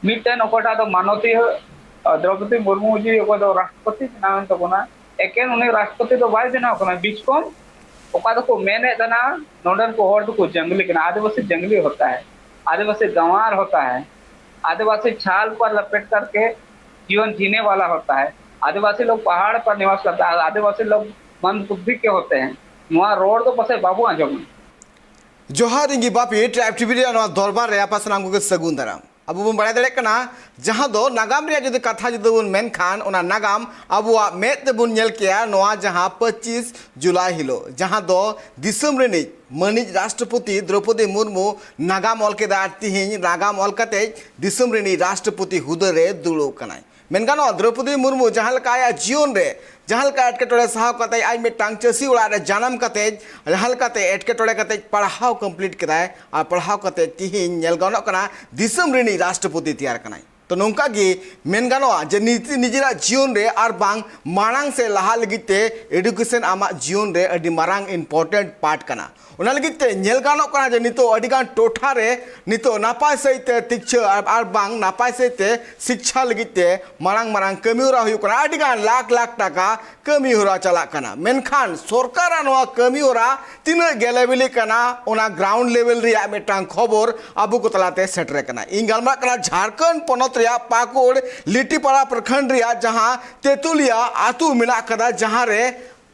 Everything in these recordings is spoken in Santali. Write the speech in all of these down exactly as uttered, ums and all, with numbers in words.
ᱢᱤᱫᱴᱮᱱ ᱚᱠᱚᱭᱴᱟᱜ ᱫᱚ ᱢᱟᱱᱚᱛᱤᱭᱟᱹ, ᱟᱨ ᱫᱨᱚᱣᱯᱚᱫᱤ ᱢᱩᱨᱢᱩ ᱡᱤ ᱚᱠᱚᱭ ᱫᱚ ᱨᱟᱥᱴᱨᱚᱯᱚᱛᱤ ᱵᱮᱱᱟᱣᱮᱱ ᱛᱟᱵᱚᱱᱟ, ᱮᱠᱮᱱ ᱩᱱᱤ ᱨᱟᱥᱴᱨᱚᱯᱚᱛᱤ ᱫᱚ ᱵᱟᱭ ᱵᱮᱱᱟᱣ ᱠᱟᱱᱟ᱾ ᱵᱤᱪᱠᱚᱢ ᱚᱠᱟ ᱫᱚᱠᱚ ᱢᱮᱱᱮᱫ ᱠᱟᱱᱟ, ᱱᱚᱰᱮᱱ ᱠᱚ ᱦᱚᱲ ᱫᱚᱠᱚ ᱡᱟᱝᱞᱤ ᱠᱟᱱᱟ, ᱟᱹᱫᱤᱵᱟᱹᱥᱤ ᱡᱟᱝᱞᱤ ᱦᱚᱛᱟ ᱦᱟᱭ, ᱟᱹᱫᱤᱵᱟᱹᱥᱤ ᱜᱟᱸᱣᱟᱨ ᱦᱚᱛᱟ ᱦᱟᱭ, ᱟᱹᱫᱤᱵᱟᱹᱥᱤ ᱪᱷᱟᱞ ᱯᱟᱨ ᱞᱟᱯᱮᱴ ᱠᱟᱨᱠᱮ ᱡᱤᱭᱚᱱ ᱡᱤᱱᱮ ᱣᱟᱞᱟ ᱦᱚᱛᱟ ᱦᱟᱭ, ᱟᱹᱫᱤᱵᱟᱹᱥᱤ ᱞᱳᱜ ᱯᱟᱦᱟᱲ ᱯᱟᱨ ᱱᱤᱣᱟᱥ ᱠᱟᱨᱛᱟ ᱦᱟᱭ, ᱟᱹᱫᱤᱵᱟᱹᱥᱤ ᱞᱳᱜ ᱢᱚᱱᱫ ᱵᱩᱫᱽᱫᱷᱤ ᱠᱮ ᱦᱚᱛᱮ ᱦᱟᱭ᱾ ᱱᱚᱣᱟ ᱨᱚᱲ ᱫᱚ ᱯᱟᱥᱮᱡ ᱵᱟᱵᱚ ᱟᱸᱡᱚᱢᱟ᱾ ᱡᱚᱦᱟᱨ, ᱤᱧ ᱜᱮ ᱵᱟᱯᱤ, ᱴᱨᱟᱭᱤᱵᱽ ᱴᱤᱵᱷᱤ ᱨᱮᱭᱟᱜ ᱱᱚᱣᱟ ᱫᱚᱨᱵᱟᱨ ᱨᱮ ᱟᱯᱮ ᱥᱟᱱᱟᱢ ᱠᱚᱜᱮ ᱥᱟᱹᱜᱩᱱ ᱫᱟᱨᱟᱢ᱾ ᱟᱵᱚ ᱵᱚᱱ ᱵᱟᱲᱟᱭ ᱫᱟᱲᱮᱭᱟᱜ ᱠᱟᱱᱟ, ᱡᱟᱦᱟᱸ ᱫᱚ ᱱᱟᱜᱟᱢ ᱨᱮᱭᱟᱜ ᱡᱩᱫᱤ ᱠᱟᱛᱷᱟ ᱡᱩᱫᱤ ᱵᱚᱱ ᱢᱮᱱᱠᱷᱟᱱ, ᱚᱱᱟ ᱱᱟᱜᱟᱢ ᱟᱵᱚᱣᱟᱜ ᱢᱮᱫ ᱛᱮᱵᱚᱱ ᱧᱮᱞ ᱠᱮᱜᱼᱟ ᱱᱚᱣᱟ ᱡᱟᱦᱟᱸ ᱯᱚᱸᱪᱤᱥ ᱡᱩᱞᱟᱭ ᱦᱤᱞᱳᱜ, ᱡᱟᱦᱟᱸ ᱫᱚ ᱫᱤᱥᱚᱢ ᱨᱤᱱᱤᱡ ᱢᱟᱹᱱᱤᱡ ᱨᱟᱥᱴᱨᱚᱯᱚᱛᱤ ᱫᱨᱚᱣᱯᱚᱫᱤ ᱢᱩᱨᱢᱩ ᱱᱟᱜᱟᱢ ᱚᱞ ᱠᱮᱫᱟ ᱟᱨ ᱛᱤᱦᱤᱧ ᱱᱟᱜᱟᱢ ᱚᱞ ᱠᱟᱛᱮ ᱫᱤᱥᱚᱢ ᱨᱤᱱᱤᱡ ᱨᱟᱥᱴᱨᱚᱯᱚᱛᱤ ᱦᱩᱫᱟᱹ ᱨᱮ ᱫᱩᱲᱩᱵ ᱠᱟᱱᱟᱭ᱾ ᱢᱮᱱ ᱜᱟᱱᱚᱜᱼᱟ, ᱫᱨᱚᱣᱯᱚᱫᱤ ᱢᱩᱨᱢᱩ ᱡᱟᱦᱟᱸ ᱞᱮᱠᱟ ᱟᱭᱟᱜ ᱡᱤᱭᱚᱱ ᱨᱮ, ᱡᱟᱦᱟᱸ ᱞᱮᱠᱟ ᱮᱴᱠᱮᱴᱚᱬᱮ ᱥᱟᱦᱟᱣ ᱠᱟᱛᱮ ᱟᱡ ᱢᱤᱫᱴᱟᱝ ᱪᱟᱹᱥᱤ ᱚᱲᱟᱜ ᱨᱮ ᱡᱟᱱᱟᱢ ᱠᱟᱛᱮ, ᱡᱟᱦᱟᱸ ᱞᱮᱠᱟᱛᱮ ᱮᱴᱠᱮᱴᱚᱬᱮ ᱠᱟᱛᱮ ᱯᱟᱲᱦᱟᱣ ᱠᱚᱢᱯᱞᱤᱴ ᱠᱮᱫᱟᱭ ᱟᱨ ᱯᱟᱲᱦᱟᱣ ᱠᱟᱛᱮ ᱛᱤᱦᱤᱧ ᱧᱮᱞ ᱜᱟᱱᱚᱜ ᱠᱟᱱᱟ ᱫᱤᱥᱚᱢ ᱨᱤᱱᱤᱡ ᱨᱟᱥᱴᱨᱚᱯᱚᱛᱤ ᱛᱮᱭᱟᱨ ᱠᱟᱱᱟᱭ᱾ ᱛᱚ, ᱱᱚᱝᱠᱟ ᱜᱮ ᱢᱮᱱ ᱜᱟᱱᱚᱜᱼᱟ ᱡᱮ ᱱᱤᱡ-, ᱱᱤᱡᱮᱨᱟᱜ ᱡᱤᱭᱚᱱ ᱨᱮ ᱟᱨ ᱵᱟᱝ ᱢᱟᱲᱟᱝ ᱥᱮᱫ ᱞᱟᱦᱟᱜ ᱞᱟᱹᱜᱤᱫ ᱛᱮ ᱮᱰᱩᱠᱮᱥᱚᱱ ᱟᱢᱟᱜ ᱡᱤᱭᱚᱱ ᱨᱮ ᱟᱹᱰᱤ ᱢᱟᱨᱟᱝ ᱤᱢᱯᱚᱨᱴᱮᱱᱴ ᱯᱟᱨᱴ ᱠᱟᱱᱟ᱾ ᱚᱱᱟ ᱞᱟᱹᱜᱤᱫ ᱛᱮ ᱧᱮᱞ ᱜᱟᱱᱚᱜ ᱠᱟᱱᱟ ᱡᱮ ᱱᱤᱛᱚᱜ ᱟᱹᱰᱤ ᱜᱟᱱ ᱴᱚᱴᱷᱟ ᱨᱮ ᱱᱤᱛᱚᱜ ᱱᱟᱯᱟᱭ ᱥᱟᱺᱦᱤᱡ ᱛᱮ ᱛᱤᱠᱪᱷᱟᱹ ᱟᱨ, ᱟᱨ ᱵᱟᱝ ᱱᱟᱯᱟᱭ ᱥᱟᱺᱦᱤᱡ ᱛᱮ ᱥᱤᱠᱪᱷᱟ ᱞᱟᱹᱜᱤᱫ ᱛᱮ ᱢᱟᱨᱟᱝ ᱢᱟᱨᱟᱝ ᱠᱟᱹᱢᱤ ᱦᱚᱨᱟ ᱦᱩᱭᱩᱜ ᱠᱟᱱᱟ᱾ ᱟᱹᱰᱤ ᱜᱟᱱ ᱞᱟᱠᱷ ᱞᱟᱠᱷ ᱴᱟᱠᱟ ᱠᱟᱹᱢᱤ ᱦᱚᱨᱟ ᱪᱟᱞᱟᱜ ᱠᱟᱱᱟ, ᱢᱮᱱᱠᱷᱟᱱ ᱥᱚᱨᱠᱟᱨᱟᱜ ᱱᱚᱣᱟ ᱠᱟᱹᱢᱤ ᱦᱚᱨᱟ ᱛᱤᱱᱟᱹᱜ ᱜᱮᱞᱮᱵᱤᱞᱤ ᱠᱟᱱᱟ, ᱚᱱᱟ ᱜᱨᱟᱣᱩᱱᱰ ᱞᱮᱵᱮᱞ ᱨᱮᱭᱟᱜ ᱢᱤᱫᱴᱟᱝ ᱠᱷᱚᱵᱚᱨ ᱟᱵᱚ ᱠᱚ ᱛᱟᱞᱟᱛᱮ ᱥᱮᱴᱮᱨ ᱟᱠᱟᱱᱟ᱾ ᱤᱧ ᱜᱟᱞᱢᱟᱨᱟᱜ ᱠᱟᱱᱟ ᱡᱷᱟᱲᱠᱷᱚᱸᱰ ᱯᱚᱱᱚᱛ ᱨᱮᱭᱟᱜ ᱯᱟᱠᱩᱲ ᱞᱤᱴᱤᱯᱟᱲᱟ ᱯᱨᱚᱠᱷᱚᱸᱰ ᱨᱮᱭᱟᱜ ᱡᱟᱦᱟᱸ ᱛᱮᱛᱩᱞᱤᱭᱟ ᱟᱹᱛᱩ ᱢᱮᱱᱟᱜ ᱟᱠᱟᱫᱟ, ᱡᱟᱦᱟᱸ ᱨᱮ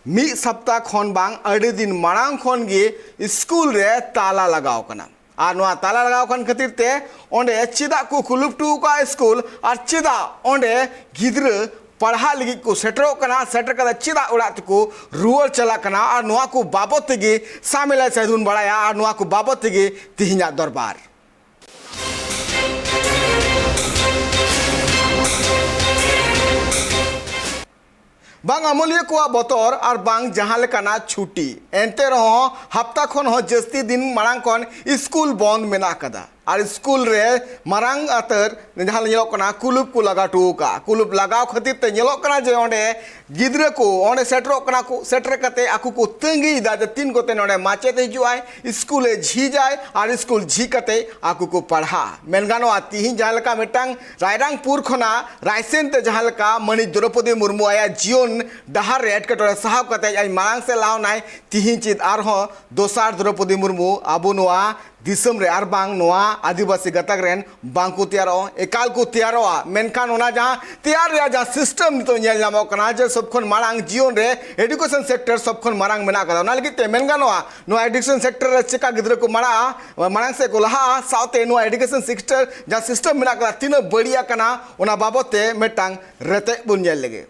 ᱢᱤᱫ ᱥᱟᱯᱛᱟ ᱠᱷᱚᱱ ᱵᱟᱝ ᱟᱹᱰᱤ ᱫᱤᱱ ᱢᱟᱲᱟᱝ ᱠᱷᱚᱱ ᱜᱮ ᱥᱠᱩᱞ ᱨᱮ ᱛᱟᱞᱟ ᱞᱟᱜᱟᱣ ᱠᱟᱱᱟ᱾ ᱟᱨ ᱱᱚᱣᱟ ᱛᱟᱞᱟ ᱞᱟᱜᱟᱣ ᱟᱠᱟᱱ ᱠᱷᱟᱹᱛᱤᱨ ᱛᱮ ᱚᱸᱰᱮ ᱪᱮᱫᱟᱜ ᱠᱚ ᱠᱩᱞᱩᱯ ᱦᱚᱴᱚ ᱟᱠᱟᱫᱼᱟ ᱥᱠᱩᱞ, ᱟᱨ ᱪᱮᱫᱟᱜ ᱚᱸᱰᱮ ᱜᱤᱫᱽᱨᱟᱹ ᱯᱟᱲᱦᱟᱜ ᱞᱟᱹᱜᱤᱫ ᱠᱚ ᱥᱮᱴᱮᱨᱚᱜ ᱠᱟᱱᱟ, ᱥᱮᱴᱮᱨ ᱠᱟᱛᱮ ᱪᱮᱫᱟᱜ ᱚᱲᱟᱜ ᱛᱮᱠᱚ ᱨᱩᱣᱟᱹᱲ ᱪᱟᱞᱟᱜ ᱠᱟᱱᱟ, ᱟᱨ ᱱᱚᱣᱟ ᱠᱚ ᱵᱟᱵᱚᱫ ᱛᱮᱜᱮ ᱥᱟᱢᱮᱞᱟᱭ ᱥᱟᱹᱦᱤᱡ ᱵᱚᱱ ᱵᱟᱲᱟᱭᱟ᱾ ᱟᱨ ᱱᱚᱣᱟ ᱠᱚ ᱵᱟᱵᱚᱫ ᱛᱮᱜᱮ ᱛᱮᱦᱮᱧᱟᱜ ᱫᱚᱨᱵᱟᱨ᱾ ᱵᱟᱝ ᱟᱹᱢᱟᱹᱞᱤᱭᱟᱹ ᱠᱚᱣᱟᱜ ᱵᱚᱛᱚᱨ ᱟᱨ ᱵᱟᱝ ᱡᱟᱦᱟᱸ ᱞᱮᱠᱟᱱᱟᱜ ᱪᱷᱩᱴᱤ, ᱮᱱᱛᱮ ᱨᱮᱦᱚᱸ ᱦᱟᱯᱛᱟ ᱠᱷᱚᱱ ᱦᱚᱸ ᱡᱟᱹᱥᱛᱤ ᱫᱤᱱ ᱢᱟᱲᱟᱝ ᱠᱷᱚᱱ ᱥᱠᱩᱞ ᱵᱚᱱᱫ ᱢᱮᱱᱟᱜ ᱟᱠᱟᱫᱟ᱾ ᱟᱨ ᱥᱠᱩᱞ ᱨᱮ ᱢᱟᱨᱟᱝ ᱩᱛᱟᱹᱨ ᱡᱟᱦᱟᱸ ᱧᱮᱞᱚᱜ ᱠᱟᱱᱟ, ᱠᱩᱞᱩᱯ ᱠᱚ ᱞᱟᱜᱟᱣ ᱦᱚᱴᱚ ᱟᱠᱟᱫᱼᱟ᱾ ᱠᱩᱞᱩᱯ ᱞᱟᱜᱟᱣ ᱠᱷᱟᱹᱛᱤᱨ ᱛᱮ ᱧᱮᱞᱚᱜ ᱠᱟᱱᱟ ᱡᱮ ᱚᱸᱰᱮ ᱜᱤᱫᱽᱨᱟᱹ ᱠᱚ ᱚᱸᱰᱮ ᱥᱮᱴᱮᱨᱚᱜ ᱠᱟᱱᱟ ᱠᱚ, ᱥᱮᱴᱮᱨ ᱠᱟᱛᱮ ᱟᱠᱚ ᱠᱚ ᱛᱟᱺᱜᱤᱭᱮᱫᱟ ᱡᱮ ᱛᱤᱱ ᱠᱚᱛᱮ ᱱᱚᱸᱰᱮ ᱢᱟᱪᱮᱫ ᱦᱤᱡᱩᱜᱼᱟᱭ, ᱥᱠᱩᱞ ᱮ ᱡᱷᱤᱡᱟᱭ ᱟᱨ ᱥᱠᱩᱞ ᱡᱷᱤᱡ ᱠᱟᱛᱮ ᱟᱠᱚ ᱠᱚ ᱯᱟᱲᱦᱟᱜᱼᱟ᱾ ᱢᱮᱱ ᱜᱟᱱᱚᱜᱼᱟ, ᱛᱤᱦᱤᱧ ᱡᱟᱦᱟᱸ ᱞᱮᱠᱟ ᱢᱤᱫᱴᱟᱝ ᱨᱟᱭᱨᱟᱝᱯᱩᱨ ᱠᱷᱚᱱᱟᱜ ᱨᱟᱭᱥᱮᱱ ᱛᱮ ᱡᱟᱦᱟᱸ ᱞᱮᱠᱟ ᱢᱟᱹᱱᱤᱡ ᱫᱨᱚᱯᱚᱫᱤ ᱢᱩᱨᱢᱩ ᱟᱭᱟᱜ ᱡᱤᱭᱚᱱ ᱰᱟᱦᱟᱨ ᱨᱮ ᱮᱴᱠᱮᱴᱚᱬᱮ ᱥᱟᱦᱟᱣ ᱠᱟᱛᱮ ᱟᱡ ᱢᱟᱲᱟᱝ ᱥᱮᱫ ᱞᱟᱦᱟᱣ ᱱᱟᱭ, ᱛᱤᱦᱤᱧ ᱪᱮᱫ ᱟᱨᱦᱚᱸ ᱫᱚᱥᱟᱨ ᱫᱨᱚᱯᱚᱫᱤ ᱢᱩᱨᱢᱩ ᱟᱵᱚ ᱱᱚᱣᱟ ᱫᱤᱥᱚᱢ ᱨᱮ ᱟᱨ ᱵᱟᱝ ᱱᱚᱣᱟ ᱟᱹᱫᱤᱵᱟᱹᱥᱤ ᱜᱟᱛᱟᱠ ᱨᱮᱱ ᱵᱟᱝ ᱠᱚ ᱛᱮᱭᱟᱨᱚᱜᱼᱟ? ᱮᱠᱟᱞ ᱠᱚ ᱛᱮᱭᱟᱨᱚᱜᱼᱟ᱾ ᱢᱮᱱᱠᱷᱟᱱ ᱚᱱᱟ ᱡᱟᱦᱟᱸ ᱛᱮᱭᱟᱨ ᱨᱮᱭᱟᱜ ᱡᱟᱦᱟᱸ ᱥᱤᱥᱴᱮᱢ ᱱᱤᱛᱚᱜ ᱧᱮᱞ ᱧᱟᱢᱚᱜ ᱠᱟᱱᱟ ᱡᱮ ᱥᱚᱵ ᱠᱷᱚᱱ ᱢᱟᱲᱟᱝ ᱡᱤᱭᱚᱱ ᱨᱮ ᱮᱰᱩᱠᱮᱥᱚᱱ ᱥᱮᱠᱴᱚᱨ ᱥᱚᱵ ᱠᱷᱚᱱ ᱢᱟᱲᱟᱝ ᱢᱮᱱᱟᱜ ᱟᱠᱟᱫᱟ᱾ ᱚᱱᱟ ᱞᱟᱹᱜᱤᱫ ᱛᱮ ᱢᱮᱱ ᱜᱟᱱᱚᱜᱼᱟ, ᱱᱚᱣᱟ ᱮᱰᱩᱠᱮᱥᱚᱱ ᱥᱮᱠᱴᱚᱨ ᱨᱮ ᱪᱮᱠᱟ ᱜᱤᱫᱽᱨᱟᱹ ᱠᱚ ᱢᱟᱲᱟᱜᱼᱟ, ᱢᱟᱲᱟᱝ ᱥᱮᱫ ᱠᱚ ᱞᱟᱦᱟᱜᱼᱟ, ᱥᱟᱶᱛᱮ ᱱᱚᱣᱟ ᱮᱰᱩᱠᱮᱥᱚᱱ ᱥᱮᱠᱴᱚᱨ ᱡᱟᱦᱟᱸ ᱥᱤᱥᱴᱮᱢ ᱢᱮᱱᱟᱜ ᱟᱠᱟᱫᱟ ᱛᱤᱱᱟᱹᱜ ᱵᱟᱹᱲᱤᱡ ᱟᱠᱟᱱᱟ, ᱚᱱᱟ ᱵᱟᱵᱚᱛ ᱛᱮ ᱢᱤᱫᱴᱟᱝ ᱨᱮᱛᱮᱫ ᱵᱚᱱ ᱧᱮᱞ ᱞᱮᱜᱮ᱾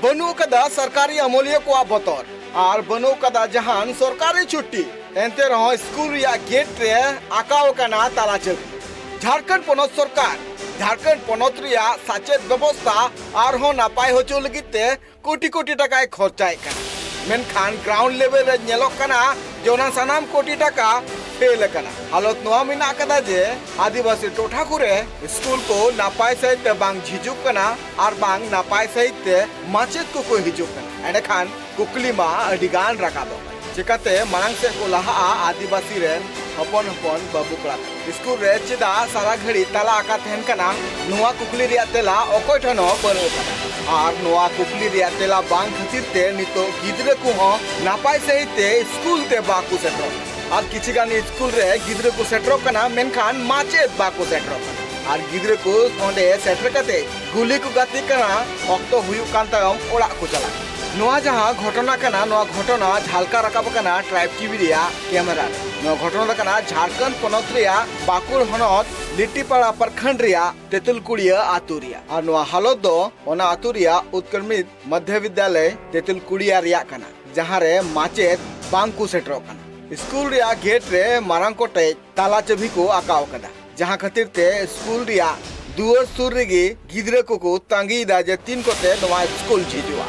ᱵᱟᱹᱱᱩᱜ ᱠᱟᱫᱟ ᱥᱚᱨᱠᱟᱨᱤ ᱟᱹᱢᱟᱹᱞᱤᱭᱟᱹ ᱠᱚᱣᱟᱜ ᱵᱚᱛᱚᱨ ᱟᱨ ᱵᱟᱹᱱᱩᱜ ᱠᱟᱫᱟ ᱡᱟᱦᱟᱱ ᱥᱚᱨᱠᱟᱨᱤ ᱪᱷᱩᱴᱤ, ᱮᱱᱛᱮ ᱨᱮᱦᱚᱸ ᱥᱠᱩᱞ ᱨᱮᱭᱟᱜ ᱜᱮᱴ ᱨᱮ ᱟᱸᱠᱟᱣ ᱟᱠᱟᱱᱟ ᱛᱟᱞᱟ ᱪᱟᱹᱵᱤ᱾ ᱡᱷᱟᱲᱠᱷᱚᱸᱰ ᱯᱚᱱᱚᱛ ᱥᱚᱨᱠᱟᱨ ᱡᱷᱟᱲᱠᱷᱚᱸᱰ ᱯᱚᱱᱚᱛ ᱨᱮᱭᱟᱜ ᱥᱟᱪᱮᱫ ᱵᱮᱵᱚᱥᱛᱷᱟ ᱟᱨᱦᱚᱸ ᱱᱟᱯᱟᱭ ᱦᱚᱪᱚ ᱞᱟᱹᱜᱤᱫ ᱛᱮ ᱠᱳᱴᱤ ᱠᱳᱴᱤ ᱴᱟᱠᱟᱭ ᱠᱷᱚᱨᱪᱟᱭᱮᱫ ᱠᱟᱱᱟ, ᱢᱮᱱᱠᱷᱟᱱ ᱜᱨᱟᱣᱩᱱᱰ ᱞᱮᱵᱮᱞ ᱨᱮ ᱧᱮᱞᱚᱜ ᱠᱟᱱᱟ ᱡᱮ ᱚᱱᱟ ᱥᱟᱱᱟᱢ ᱠᱳᱴᱤ ᱴᱟᱠᱟ ᱯᱷᱮᱞ ᱟᱠᱟᱱᱟ᱾ ᱦᱟᱞᱚᱛ ᱱᱚᱣᱟ ᱢᱮᱱᱟᱜ ᱟᱠᱟᱫᱟ ᱡᱮ ᱟᱹᱫᱤᱵᱟᱹᱥᱤ ᱴᱚᱴᱷᱟ ᱠᱚᱨᱮ ᱥᱠᱩᱞ ᱠᱚ ᱱᱟᱯᱟᱭ ᱥᱟᱺᱦᱤᱡ ᱛᱮ ᱵᱟᱝ ᱡᱷᱤᱡᱩᱜ ᱠᱟᱱᱟ ᱟᱨ ᱵᱟᱝ ᱱᱟᱯᱟᱭ ᱥᱟᱺᱦᱤᱡ ᱛᱮ ᱢᱟᱪᱮᱫ ᱠᱚᱠᱚ ᱦᱤᱡᱩᱜ ᱠᱟᱱᱟ᱾ ᱮᱸᱰᱮᱠᱷᱟᱱ ᱠᱩᱠᱞᱤ ᱢᱟ ᱟᱹᱰᱤ ᱜᱟᱱ ᱨᱟᱠᱟᱵᱚᱜ ᱠᱟᱱᱟ, ᱪᱤᱠᱟᱛᱮ ᱢᱟᱲᱟᱝ ᱥᱮᱫ ᱠᱚ ᱞᱟᱦᱟᱜᱼᱟ ᱟᱹᱫᱤᱵᱟᱹᱥᱤ ᱨᱮᱱ ᱦᱚᱯᱚᱱ ᱦᱚᱯᱚᱱ ᱵᱟᱹᱵᱩ ᱠᱚᱲᱟ ᱠᱚ? ᱥᱠᱩᱞ ᱨᱮ ᱪᱮᱫᱟᱜ ᱥᱟᱨᱟ ᱜᱷᱟᱹᱲᱤ ᱛᱟᱞᱟ ᱟᱠᱟ ᱛᱟᱦᱮᱱ ᱠᱟᱱᱟ? ᱱᱚᱣᱟ ᱠᱩᱠᱞᱤ ᱨᱮᱭᱟᱜ ᱛᱮᱞᱟ ᱚᱠᱚᱭ ᱴᱷᱮᱱ ᱦᱚᱸ ᱵᱟᱹᱱᱩᱜ ᱟᱠᱟᱫᱟ᱾ ᱟᱨ ᱱᱚᱣᱟ ᱠᱩᱠᱞᱤ ᱨᱮᱭᱟᱜ ᱛᱮᱞᱟ ᱵᱟᱝ ᱠᱷᱟᱹᱛᱤᱨ ᱛᱮ ᱱᱤᱛᱚᱜ ᱜᱤᱫᱽᱨᱟᱹ ᱠᱚᱦᱚᱸ ᱱᱟᱯᱟᱭ ᱥᱟᱺᱦᱤᱡ ᱛᱮ ᱥᱠᱩᱞ ᱛᱮ ᱵᱟᱠᱚ ᱥᱮᱴᱮᱨᱚᱜ ᱠᱟᱱᱟ᱾ ᱟᱨ ᱠᱤᱪᱷᱤ ᱜᱟᱱ ᱥᱠᱩᱞ ᱨᱮ ᱜᱤᱫᱽᱨᱟᱹ ᱠᱚ ᱥᱮᱴᱮᱨᱚᱜ ᱠᱟᱱᱟ, ᱢᱮᱱᱠᱷᱟᱱ ᱢᱟᱪᱮᱫ ᱵᱟᱠᱚ ᱥᱮᱴᱮᱨᱚᱜ ᱠᱟᱱᱟ᱾ ᱟᱨ ᱜᱤᱫᱽᱨᱟᱹ ᱠᱚ ᱚᱸᱰᱮ ᱥᱮᱴᱮᱨ ᱠᱟᱛᱮ ᱜᱩᱞᱤ ᱠᱚ ᱜᱟᱛᱮᱜ ᱠᱟᱱᱟ, ᱚᱠᱛᱚ ᱦᱩᱭᱩᱜ ᱠᱟᱱ ᱛᱟᱭᱚᱢ ᱚᱲᱟᱜ ᱠᱚ ᱪᱟᱞᱟᱜ ᱠᱟᱱᱟ᱾ ᱱᱚᱣᱟ ᱡᱟᱦᱟᱸ ᱜᱷᱚᱴᱚᱱᱟ ᱠᱟᱱᱟ, ᱱᱚᱣᱟ ᱜᱷᱚᱴᱚᱱᱟ ᱡᱷᱟᱞᱠᱟᱣ ᱨᱟᱠᱟᱵ ᱟᱠᱟᱱᱟ ᱴᱨᱟᱭᱤᱵᱽ ᱴᱤᱵᱷᱤ ᱨᱮᱭᱟᱜ ᱠᱮᱢᱮᱨᱟ ᱨᱮ᱾ ᱱᱚᱣᱟ ᱜᱷᱚᱴᱚᱱᱟ ᱫᱚ ᱠᱟᱱᱟ ᱡᱷᱟᱲᱠᱷᱚᱸᱰ ᱯᱚᱱᱚᱛ ᱨᱮᱭᱟᱜ ᱯᱟᱠᱩᱲ ᱦᱚᱱᱚᱛ ᱞᱤᱴᱤᱯᱟᱲᱟ ᱯᱨᱚᱠᱷᱚᱸᱰ ᱨᱮᱭᱟᱜ ᱛᱮᱸᱛᱩᱞᱠᱩᱲᱤᱭᱟᱹ ᱟᱹᱛᱩ ᱨᱮᱭᱟᱜ᱾ ᱟᱨ ᱱᱚᱣᱟ ᱦᱟᱞᱚᱛ ᱫᱚ ᱚᱱᱟ ᱟᱹᱛᱩ ᱨᱮᱭᱟᱜ ᱩᱛᱠᱨᱚᱢᱤᱛ ᱢᱚᱫᱷᱭᱚ ᱵᱤᱫᱽᱭᱟᱞᱚᱭ ᱛᱮᱸᱛᱩᱞᱠᱩᱲᱤᱭᱟ ᱨᱮᱭᱟᱜ ᱠᱟᱱᱟ, ᱡᱟᱦᱟᱸ ᱨᱮ ᱢᱟᱪᱮᱫ ᱵᱟᱝ ᱠᱚ ᱥᱮᱴᱮᱨᱚᱜ ᱠᱟᱱᱟ᱾ ᱥᱠᱩᱞ ᱨᱮᱭᱟᱜ ᱜᱮᱴ ᱨᱮ ᱢᱟᱨᱟᱝ ᱠᱚᱴᱮᱡ ᱛᱟᱞᱟ ᱪᱟᱹᱵᱤ ᱠᱚ ᱟᱠᱟᱣ ᱟᱠᱟᱫᱟ, ᱡᱟᱦᱟᱸ ᱠᱷᱟᱹᱛᱤᱨ ᱛᱮ ᱥᱠᱩᱞ ᱨᱮᱭᱟᱜ ᱫᱩᱣᱟᱹᱨ ᱥᱩᱨ ᱨᱮᱜᱮ ᱜᱤᱫᱽᱨᱟᱹ ᱠᱚᱠᱚ ᱛᱟᱸᱜᱤᱭᱮᱫᱟ ᱡᱮ ᱛᱤᱱ ᱠᱚᱛᱮ ᱱᱚᱣᱟ ᱥᱠᱩᱞ ᱡᱷᱤᱡᱚᱜᱼᱟ᱾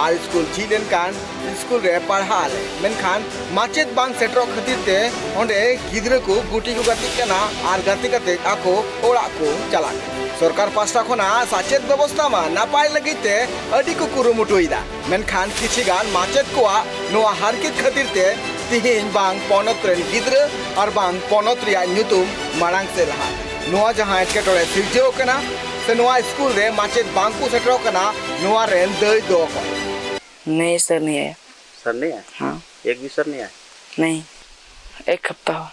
ᱟᱨ ᱥᱠᱩᱞ ᱡᱷᱤᱡ ᱞᱮᱱᱠᱷᱟᱱ ᱥᱠᱩᱞ ᱨᱮ ᱯᱟᱲᱦᱟᱜ ᱟᱞᱮ, ᱢᱮᱱᱠᱷᱟᱱ ᱢᱟᱪᱮᱫ ᱵᱟᱝ ᱥᱮᱴᱮᱨᱚᱜ ᱠᱷᱟᱹᱛᱤᱨ ᱛᱮ ᱚᱸᱰᱮ ᱜᱤᱫᱽᱨᱟᱹ ᱠᱚ ᱜᱩᱴᱤ ᱠᱚ ᱜᱟᱛᱮᱜ ᱠᱟᱱᱟ ᱟᱨ ᱜᱟᱛᱮ ᱠᱟᱛᱮ ᱟᱠᱚ ᱚᱲᱟᱜ ᱠᱚ ᱪᱟᱞᱟᱜ ᱠᱟᱱᱟ᱾ ᱥᱚᱨᱠᱟᱨ ᱯᱟᱥᱴᱟ ᱠᱷᱚᱱᱟᱜ ᱥᱟᱪᱮᱫ ᱵᱮᱵᱚᱥᱛᱷᱟ ᱢᱟ ᱱᱟᱯᱟᱭ ᱞᱟᱹᱜᱤᱫ ᱛᱮ ᱟᱹᱰᱤ ᱠᱚ ᱠᱩᱨᱩᱢᱩᱴᱩᱭᱮᱫᱟ, ᱢᱮᱱᱠᱷᱟᱱ ᱠᱤᱪᱷᱤ ᱜᱟᱱ ᱢᱟᱪᱮᱫ ᱠᱚᱣᱟᱜ ᱱᱚᱣᱟ ᱦᱟᱨᱠᱮᱛ ᱠᱷᱟᱹᱛᱤᱨ ᱛᱮ ᱛᱤᱦᱤᱧ ᱵᱟᱝ ᱯᱚᱱᱚᱛ ᱨᱮᱱ ᱜᱤᱫᱽᱨᱟᱹ ᱟᱨ ᱵᱟᱝ ᱯᱚᱱᱚᱛ ᱨᱮᱭᱟᱜ ᱧᱩᱛᱩᱢ ᱢᱟᱲᱟᱝ ᱥᱮᱫ ᱞᱟᱦᱟᱜ ᱠᱟᱱᱟ᱾ ᱱᱚᱣᱟ ᱡᱟᱦᱟᱸ ᱮᱴᱠᱮᱴᱚᱬᱮ ᱥᱤᱨᱡᱟᱹᱣ ᱠᱟᱱᱟ ᱥᱮ ᱱᱚᱣᱟ ᱥᱠᱩᱞ ᱨᱮ ᱢᱟᱪᱮᱫ ᱵᱟᱝ ᱠᱚ ᱥᱮᱴᱮᱨᱚᱜ ᱠᱟᱱᱟ, ᱱᱚᱣᱟ ᱨᱮᱱ ᱫᱟᱹᱭ ᱫᱚ ᱚᱠᱚᱭ? नहीं सर, नहीं आया। सर नहीं आया? हाँ। एक भी सर नहीं आया? नहीं, एक हफ्ता हो।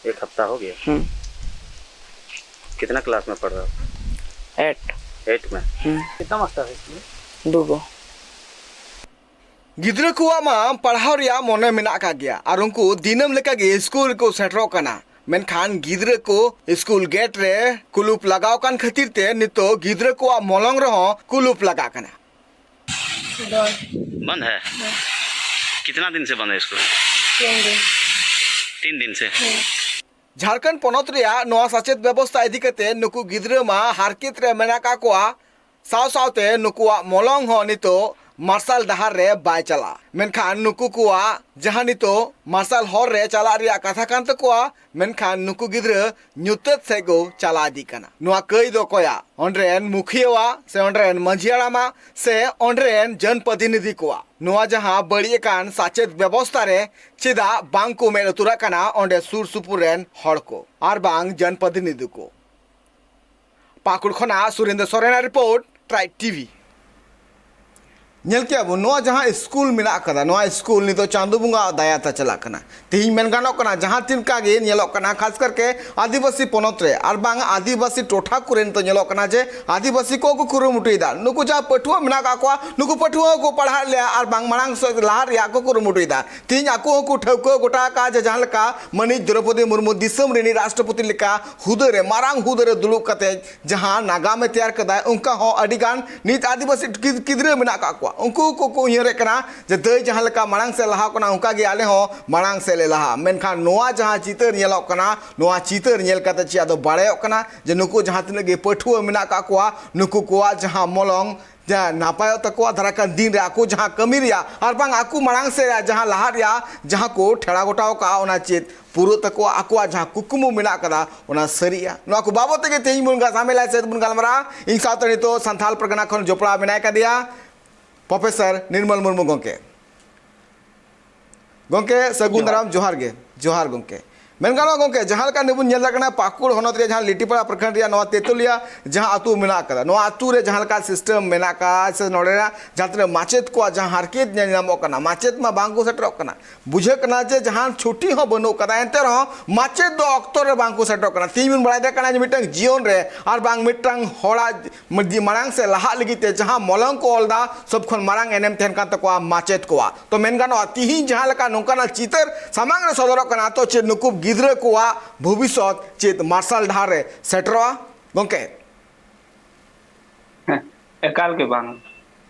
एक हफ्ता हो गया। हम्म। कितना क्लास में पढ़ रहे हो? एट। एट में। हम्म। कितना मास्टर है इसमें? दो गो। ᱜᱤᱫᱽᱨᱟᱹ ᱠᱚᱣᱟᱜ ᱢᱟ ᱯᱟᱲᱦᱟᱣ ᱨᱮᱭᱟᱜ ᱢᱚᱱᱮ ᱢᱮᱱᱟᱜ ᱟᱠᱟᱫ ᱜᱮᱭᱟ ᱟᱨ ᱩᱱᱠᱩ ᱫᱤᱱᱟᱹᱢ ᱞᱮᱠᱟᱜᱮ ᱥᱠᱩᱞ ᱨᱮᱠᱚ ᱥᱮᱴᱮᱨᱚᱜ ᱠᱟᱱᱟ, ᱢᱮᱱᱠᱷᱟᱱ ᱜᱤᱫᱽᱨᱟᱹ ᱠᱚ ᱥᱠᱩᱞ ᱜᱮᱴ ᱨᱮ ᱠᱩᱞᱩᱯ ᱞᱟᱜᱟᱣ ᱠᱟᱱ ᱠᱷᱟᱹᱛᱤᱨ ᱛᱮ ᱱᱤᱛᱚᱜ ᱜᱤᱫᱽᱨᱟᱹ ᱠᱚᱣᱟᱜ ᱢᱚᱞᱚᱝ ᱨᱮᱦᱚᱸ ᱠᱩᱞᱩᱯ ᱞᱟᱜᱟᱜ ᱠᱟᱱᱟ᱾ बंद। बंद है? कितना दिन से बंद है स्कूल? तीन दिन। तीन दिन से। ᱡᱷᱟᱲᱠᱷᱚᱸᱰ ᱯᱚᱱᱚᱛ ᱨᱮᱭᱟᱜ ᱱᱚᱣᱟ ᱥᱟᱪᱮᱫ ᱵᱮᱵᱚᱥᱛᱷᱟ ᱤᱫᱤ ᱠᱟᱛᱮ ᱱᱩᱠᱩ ᱜᱤᱫᱽᱨᱟᱹ ᱢᱟ ᱦᱟᱨᱠᱮᱛ ᱨᱮ ᱢᱮᱱᱟᱜ ᱟᱠᱟᱫ ᱠᱚᱣᱟ, ᱥᱟᱶ ᱥᱟᱶᱛᱮ ᱱᱩᱠᱩᱣᱟᱜ ᱢᱚᱞᱚᱝ ᱦᱚᱸ ᱱᱤᱛᱚᱜ ᱢᱟᱨᱥᱟᱞ ᱰᱟᱦᱟᱨ ᱨᱮ ᱵᱟᱭ ᱪᱟᱞᱟᱜᱼᱟ᱾ ᱢᱮᱱᱠᱷᱟᱱ ᱱᱩᱠᱩ ᱠᱚᱣᱟᱜ ᱡᱟᱦᱟᱸ ᱱᱤᱛᱚᱜ ᱢᱟᱨᱥᱟᱞ ᱦᱚᱨ ᱨᱮ ᱪᱟᱞᱟᱜ ᱨᱮᱭᱟᱜ ᱠᱟᱛᱷᱟ ᱠᱟᱱ ᱛᱟᱠᱚᱣᱟ, ᱢᱮᱱᱠᱷᱟᱱ ᱱᱩᱠᱩ ᱜᱤᱫᱽᱨᱟᱹ ᱧᱩᱛᱟᱹᱛ ᱥᱮᱫ ᱠᱚ ᱪᱟᱞᱟᱣ ᱤᱫᱤᱜ ᱠᱟᱱᱟ᱾ ᱱᱚᱣᱟ ᱠᱟᱹᱭ ᱫᱚ ᱚᱠᱚᱭᱟᱜ? ᱚᱸᱰᱮ ᱨᱮᱱ ᱢᱩᱠᱷᱤᱭᱟᱹᱣᱟᱜ ᱥᱮ ᱚᱸᱰᱮ ᱨᱮᱱ ᱢᱟᱹᱡᱷᱤ ᱦᱟᱲᱟᱢᱟᱜ ᱥᱮ ᱚᱸᱰᱮ ᱨᱮᱱ ᱡᱚᱱᱯᱨᱚᱛᱤᱱᱤᱫᱷᱤ ᱠᱚᱣᱟᱜ? ᱱᱚᱣᱟ ᱡᱟᱦᱟᱸ ᱵᱟᱹᱲᱤᱡ ᱟᱠᱟᱱ ᱥᱟᱪᱮᱫ ᱵᱮᱵᱚᱥᱛᱷᱟ ᱨᱮ ᱪᱮᱫᱟᱜ ᱵᱟᱝ ᱠᱚ ᱢᱮᱫ ᱞᱩᱛᱩᱨᱟᱜ ᱠᱟᱱᱟ ᱚᱸᱰᱮ ᱥᱩᱨ ᱥᱩᱯᱩᱨ ᱨᱮᱱ ᱦᱚᱲ ᱠᱚ ᱟᱨ ᱵᱟᱝ ᱡᱚᱱᱯᱨᱚᱛᱤᱱᱤᱫᱷᱤ ᱠᱚ? ᱯᱟᱹᱠᱩᱲ ᱠᱷᱚᱱᱟᱜ ᱥᱩᱨᱮᱱᱫᱨᱚ ᱥᱚᱨᱮᱱᱟᱜ ᱨᱤᱯᱳᱨᱴ, ᱴᱨᱟᱭᱤᱵᱽ ᱴᱤᱵᱷᱤ᱾ ᱧᱮᱞ ᱠᱮᱜᱼᱟ ᱵᱚᱱ, ᱱᱚᱣᱟ ᱡᱟᱦᱟᱸ ᱥᱠᱩᱞ ᱢᱮᱱᱟᱜ ᱟᱠᱟᱫᱟ, ᱱᱚᱣᱟ ᱥᱠᱩᱞ ᱱᱤᱛᱚᱜ ᱪᱟᱸᱫᱳ ᱵᱚᱸᱜᱟ ᱫᱟᱭᱟ ᱛᱮ ᱪᱟᱞᱟᱜ ᱠᱟᱱᱟ᱾ ᱛᱮᱦᱮᱧ ᱢᱮᱱ ᱜᱟᱱᱚᱜ ᱠᱟᱱᱟ, ᱡᱟᱦᱟᱸ ᱛᱤᱱ ᱠᱟ ᱜᱮ ᱧᱮᱞᱚᱜ ᱠᱟᱱᱟ, ᱠᱷᱟᱥ ᱠᱟᱨ ᱠᱮ ᱟᱹᱫᱤᱵᱟᱹᱥᱤ ᱯᱚᱱᱚᱛ ᱨᱮ ᱟᱨ ᱵᱟᱝ ᱟᱹᱫᱤᱵᱟᱹᱥᱤ ᱴᱚᱴᱷᱟ ᱠᱚᱨᱮ ᱱᱤᱛᱚᱜ ᱧᱮᱞᱚᱜ ᱠᱟᱱᱟ ᱡᱮ ᱟᱹᱫᱤᱵᱟᱹᱥᱤ ᱠᱚ ᱠᱚ ᱠᱩᱨᱩᱢᱩᱴᱩᱭᱮᱫᱟ᱾ ᱱᱩᱠᱩ ᱡᱟᱦᱟᱸ ᱯᱟᱹᱴᱷᱩᱣᱟᱹ ᱢᱮᱱᱟᱜ ᱟᱠᱟᱫ ᱠᱚᱣᱟ, ᱱᱩᱠᱩ ᱯᱟᱹᱴᱷᱩᱣᱟᱹ ᱦᱚᱸᱠᱚ ᱯᱟᱲᱦᱟᱜ ᱞᱮᱭᱟ ᱟᱨ ᱵᱟᱝ ᱢᱟᱲᱟᱝ ᱥᱮᱫ ᱞᱟᱦᱟ ᱨᱮᱭᱟᱜ ᱠᱚ ᱠᱩᱨᱩᱢᱩᱴᱩᱭᱮᱫᱟ᱾ ᱛᱮᱦᱮᱧ ᱟᱠᱚ ᱦᱚᱸᱠᱚ ᱴᱷᱟᱹᱣᱠᱟᱹ ᱜᱚᱴᱟ ᱟᱠᱟᱫᱼᱟ ᱡᱮ ᱡᱟᱦᱟᱸ ᱞᱮᱠᱟ ᱢᱟᱹᱱᱤᱡ ᱫᱨᱚᱯᱚᱫᱤ ᱢᱩᱨᱢᱩ ᱫᱤᱥᱚᱢ ᱨᱤᱱᱤᱡ ᱨᱟᱥᱴᱨᱚᱯᱚᱛᱤ ᱞᱮᱠᱟ ᱦᱩᱫᱟᱹ ᱨᱮ, ᱢᱟᱨᱟᱝ ᱦᱩᱫᱟᱹ ᱨᱮ ᱫᱩᱲᱩᱵ ᱠᱟᱛᱮ ᱡᱟᱦᱟᱸ ᱱᱟᱜᱟᱢᱮ ᱛᱮᱭᱟᱨ ᱠᱟᱫᱟᱭ, ᱚᱱᱠᱟ ᱦᱚᱸ ᱟᱹᱰᱤ ᱜᱟᱱ ᱱᱤᱛ ᱟᱹᱫᱤᱵᱟᱹᱥᱤ ᱜᱤᱫᱽᱨᱟᱹ ᱢᱮᱱᱟᱜ ᱟᱠᱟᱫ ᱠᱚᱣᱟ᱾ ᱩᱱᱠᱩ ᱠᱚᱠᱚ ᱩᱭᱦᱟᱹᱨᱮᱫ ᱠᱟᱱᱟ ᱡᱮ ᱫᱟᱹᱭ ᱡᱟᱦᱟᱸ ᱞᱮᱠᱟ ᱢᱟᱲᱟᱝ ᱥᱮᱫ ᱞᱟᱦᱟᱣ ᱠᱟᱱᱟ, ᱚᱱᱠᱟ ᱜᱮ ᱟᱞᱮ ᱦᱚᱸ ᱢᱟᱲᱟᱝ ᱥᱮᱫ ᱞᱮ ᱞᱟᱦᱟᱜᱼᱟ᱾ ᱢᱮᱱᱠᱷᱟᱱ ᱱᱚᱣᱟ ᱡᱟᱦᱟᱸ ᱪᱤᱛᱟᱹᱨ ᱧᱮᱞᱚᱜ ᱠᱟᱱᱟ, ᱱᱚᱣᱟ ᱪᱤᱛᱟᱹᱨ ᱧᱮᱞ ᱠᱟᱛᱮ ᱪᱮᱫ ᱟᱫᱚ ᱵᱟᱲᱟᱭᱚᱜ ᱠᱟᱱᱟ ᱡᱮ ᱱᱩᱠᱩ ᱡᱟᱦᱟᱸ ᱛᱤᱱᱟᱹᱜ ᱜᱮ ᱯᱟᱹᱴᱷᱩᱣᱟᱹ ᱢᱮᱱᱟᱜ ᱠᱟᱜ ᱠᱚᱣᱟ, ᱱᱩᱠᱩ ᱠᱚᱣᱟᱜ ᱡᱟᱦᱟᱸ ᱢᱚᱞᱚᱝ ᱡᱟᱦᱟᱸ ᱱᱟᱯᱟᱭᱚᱜ ᱛᱟᱠᱚᱣᱟ, ᱫᱟᱨᱟᱭ ᱠᱟᱱ ᱫᱤᱱ ᱨᱮ ᱟᱠᱚ ᱡᱟᱦᱟᱸ ᱠᱟᱹᱢᱤ ᱨᱮᱭᱟᱜ ᱟᱨ ᱵᱟᱝ ᱟᱠᱚ ᱢᱟᱲᱟᱝ ᱥᱮᱫ ᱨᱮᱭᱟᱜ ᱡᱟᱦᱟᱸ ᱞᱟᱦᱟᱜ ᱨᱮᱭᱟᱜ ᱡᱟᱦᱟᱸ ᱠᱚ ᱴᱷᱮᱲᱟ ᱜᱚᱴᱟᱣ ᱠᱟᱜᱼᱟ, ᱚᱱᱟ ᱪᱮᱫ ᱯᱩᱨᱟᱹᱜ ᱛᱟᱠᱚᱣᱟ, ᱟᱠᱚᱣᱟᱜ ᱡᱟᱦᱟᱸ ᱠᱩᱠᱢᱩ ᱢᱮᱱᱟᱜ ᱠᱟᱫᱟ, ᱚᱱᱟ ᱥᱟᱹᱨᱤᱜᱼᱟ᱾ ᱱᱚᱣᱟ ᱠᱚ ᱵᱟᱵᱚᱫ ᱛᱮᱜᱮ ᱛᱮᱦᱮᱧ ᱵᱚᱱ ᱜᱟ-, ᱥᱟᱢᱮᱞᱟᱭ ᱥᱮᱫ ᱵᱚᱱ ᱜᱟᱞᱢᱟᱨᱟᱜᱼᱟ᱾ ᱤᱧ ᱥᱟᱶᱛᱮ ᱱᱤᱛᱚᱜ ᱥᱟᱱᱛᱷᱟᱞ ᱯᱟᱨᱜᱟᱱᱟ ᱠᱷᱚᱱ ᱡᱚᱯᱲᱟᱣ ᱢᱮᱱᱟᱭ ᱠᱟᱫᱮᱭᱟ ᱯᱨᱚᱯᱷᱮᱥᱚᱨ ᱱᱤᱨᱢᱚᱞ ᱢᱩᱨᱢᱩ ᱜᱚᱢᱠᱮ᱾ ᱜᱚᱢᱠᱮ, ᱥᱟᱹᱜᱩᱱ ᱡᱚᱦᱟᱨ᱾ ᱫᱟᱨᱟᱢ, ᱡᱚᱦᱟᱨ ᱜᱮ, ᱡᱚᱦᱟᱨ ᱜᱚᱢᱠᱮ᱾ ᱢᱮᱱ ᱜᱟᱱᱚᱜᱼᱟ ᱜᱚᱢᱠᱮ, ᱡᱟᱦᱟᱸ ᱞᱮᱠᱟ ᱱᱤᱛ ᱵᱚᱱ ᱧᱮᱞ ᱫᱟᱲᱮᱭᱟᱜ ᱠᱟᱱᱟ, ᱯᱟᱹᱠᱩᱲ ᱦᱚᱱᱚᱛ ᱨᱮᱭᱟᱜ ᱡᱟᱦᱟᱸ ᱞᱤᱴᱤᱯᱟᱲᱟ ᱯᱨᱚᱠᱷᱚᱸᱰ ᱨᱮᱭᱟᱜ ᱱᱚᱣᱟ ᱛᱮᱛᱩᱞᱤᱭᱟ ᱡᱟᱦᱟᱸ ᱟᱹᱛᱩ ᱢᱮᱱᱟᱜ ᱟᱠᱟᱫᱟ, ᱱᱚᱣᱟ ᱟᱹᱛᱩ ᱨᱮ ᱡᱟᱦᱟᱸ ᱞᱮᱠᱟ ᱥᱤᱥᱴᱮᱢ ᱢᱮᱱᱟᱜ ᱟᱠᱟᱫ ᱥᱮ ᱱᱚᱰᱮᱱᱟᱜ ᱡᱟᱦᱟᱸ ᱛᱤᱱᱟᱹᱜ ᱢᱟᱪᱮᱫ ᱠᱚᱣᱟᱜ ᱡᱟᱦᱟᱸ ᱦᱟᱨᱠᱮᱛ ᱧᱮᱞ ᱧᱟᱢᱚᱜ ᱠᱟᱱᱟ, ᱢᱟᱪᱮᱫ ᱢᱟ ᱵᱟᱝ ᱠᱚ ᱥᱮᱴᱮᱨᱚᱜ ᱠᱟᱱᱟ᱾ ᱵᱩᱡᱷᱟᱹᱜ ᱠᱟᱱᱟ ᱡᱮ ᱡᱟᱦᱟᱱ ᱪᱷᱩᱴᱤ ᱦᱚᱸ ᱵᱟᱹᱱᱩᱜ ᱠᱟᱫᱟ, ᱮᱱᱛᱮ ᱨᱮᱦᱚᱸ ᱢᱟᱪᱮᱫ ᱫᱚ ᱚᱠᱛᱚ ᱨᱮ ᱵᱟᱝ ᱠᱚ ᱥᱮᱴᱮᱨᱚᱜ ᱠᱟᱱᱟ᱾ ᱛᱮᱦᱮᱧ ᱵᱚᱱ ᱵᱟᱲᱟᱭ ᱫᱟᱲᱮᱭᱟᱜ ᱠᱟᱱᱟ ᱡᱮ ᱢᱤᱫᱴᱟᱝ ᱡᱤᱭᱚᱱ ᱨᱮ ᱟᱨ ᱵᱟᱝ ᱢᱤᱫᱴᱟᱝ ᱦᱚᱲᱟᱜ ᱢᱟᱲᱟᱝ ᱥᱮᱫ ᱞᱟᱦᱟᱜ ᱞᱟᱹᱜᱤᱫ ᱛᱮ ᱡᱟᱦᱟᱸ ᱢᱚᱞᱚᱝ ᱠᱚ ᱚᱞ ᱮᱫᱟ, ᱥᱚᱵ ᱠᱷᱚᱱ ᱢᱟᱨᱟᱝ ᱮᱱᱮᱢ ᱛᱟᱦᱮᱱ ᱠᱟᱱ ᱛᱟᱠᱚᱣᱟ ᱢᱟᱪᱮᱫ ᱠᱚᱣᱟᱜ᱾ ᱛᱚ ᱢᱮᱱ ᱜᱟᱱᱚᱜᱼᱟ, ᱛᱤᱦᱤᱧ ᱡᱟᱦᱟᱸ ᱞᱮᱠᱟ ᱱᱚᱝᱠᱟᱱᱟᱜ ᱪᱤᱛᱟᱹᱨ ᱥᱟᱢᱟᱝ ᱨᱮ ᱥᱚᱫᱚᱨᱚᱜ ᱠᱟᱱᱟ, ᱛᱚ ᱪᱮᱫ ᱱᱩᱠᱩ ᱜᱤᱫᱽᱨᱟᱹ ᱠᱚᱣᱟᱜ ᱵᱷᱚᱵᱤᱥᱥᱚᱛ ᱪᱮᱫ ᱢᱟᱨᱥᱟᱞ ᱰᱟᱦᱟᱨ ᱨᱮ ᱥᱮᱴᱮᱨᱚᱜᱼᱟ ᱜᱚᱢᱠᱮ? ᱮᱠᱟᱞ ᱜᱮ ᱵᱟᱝ᱾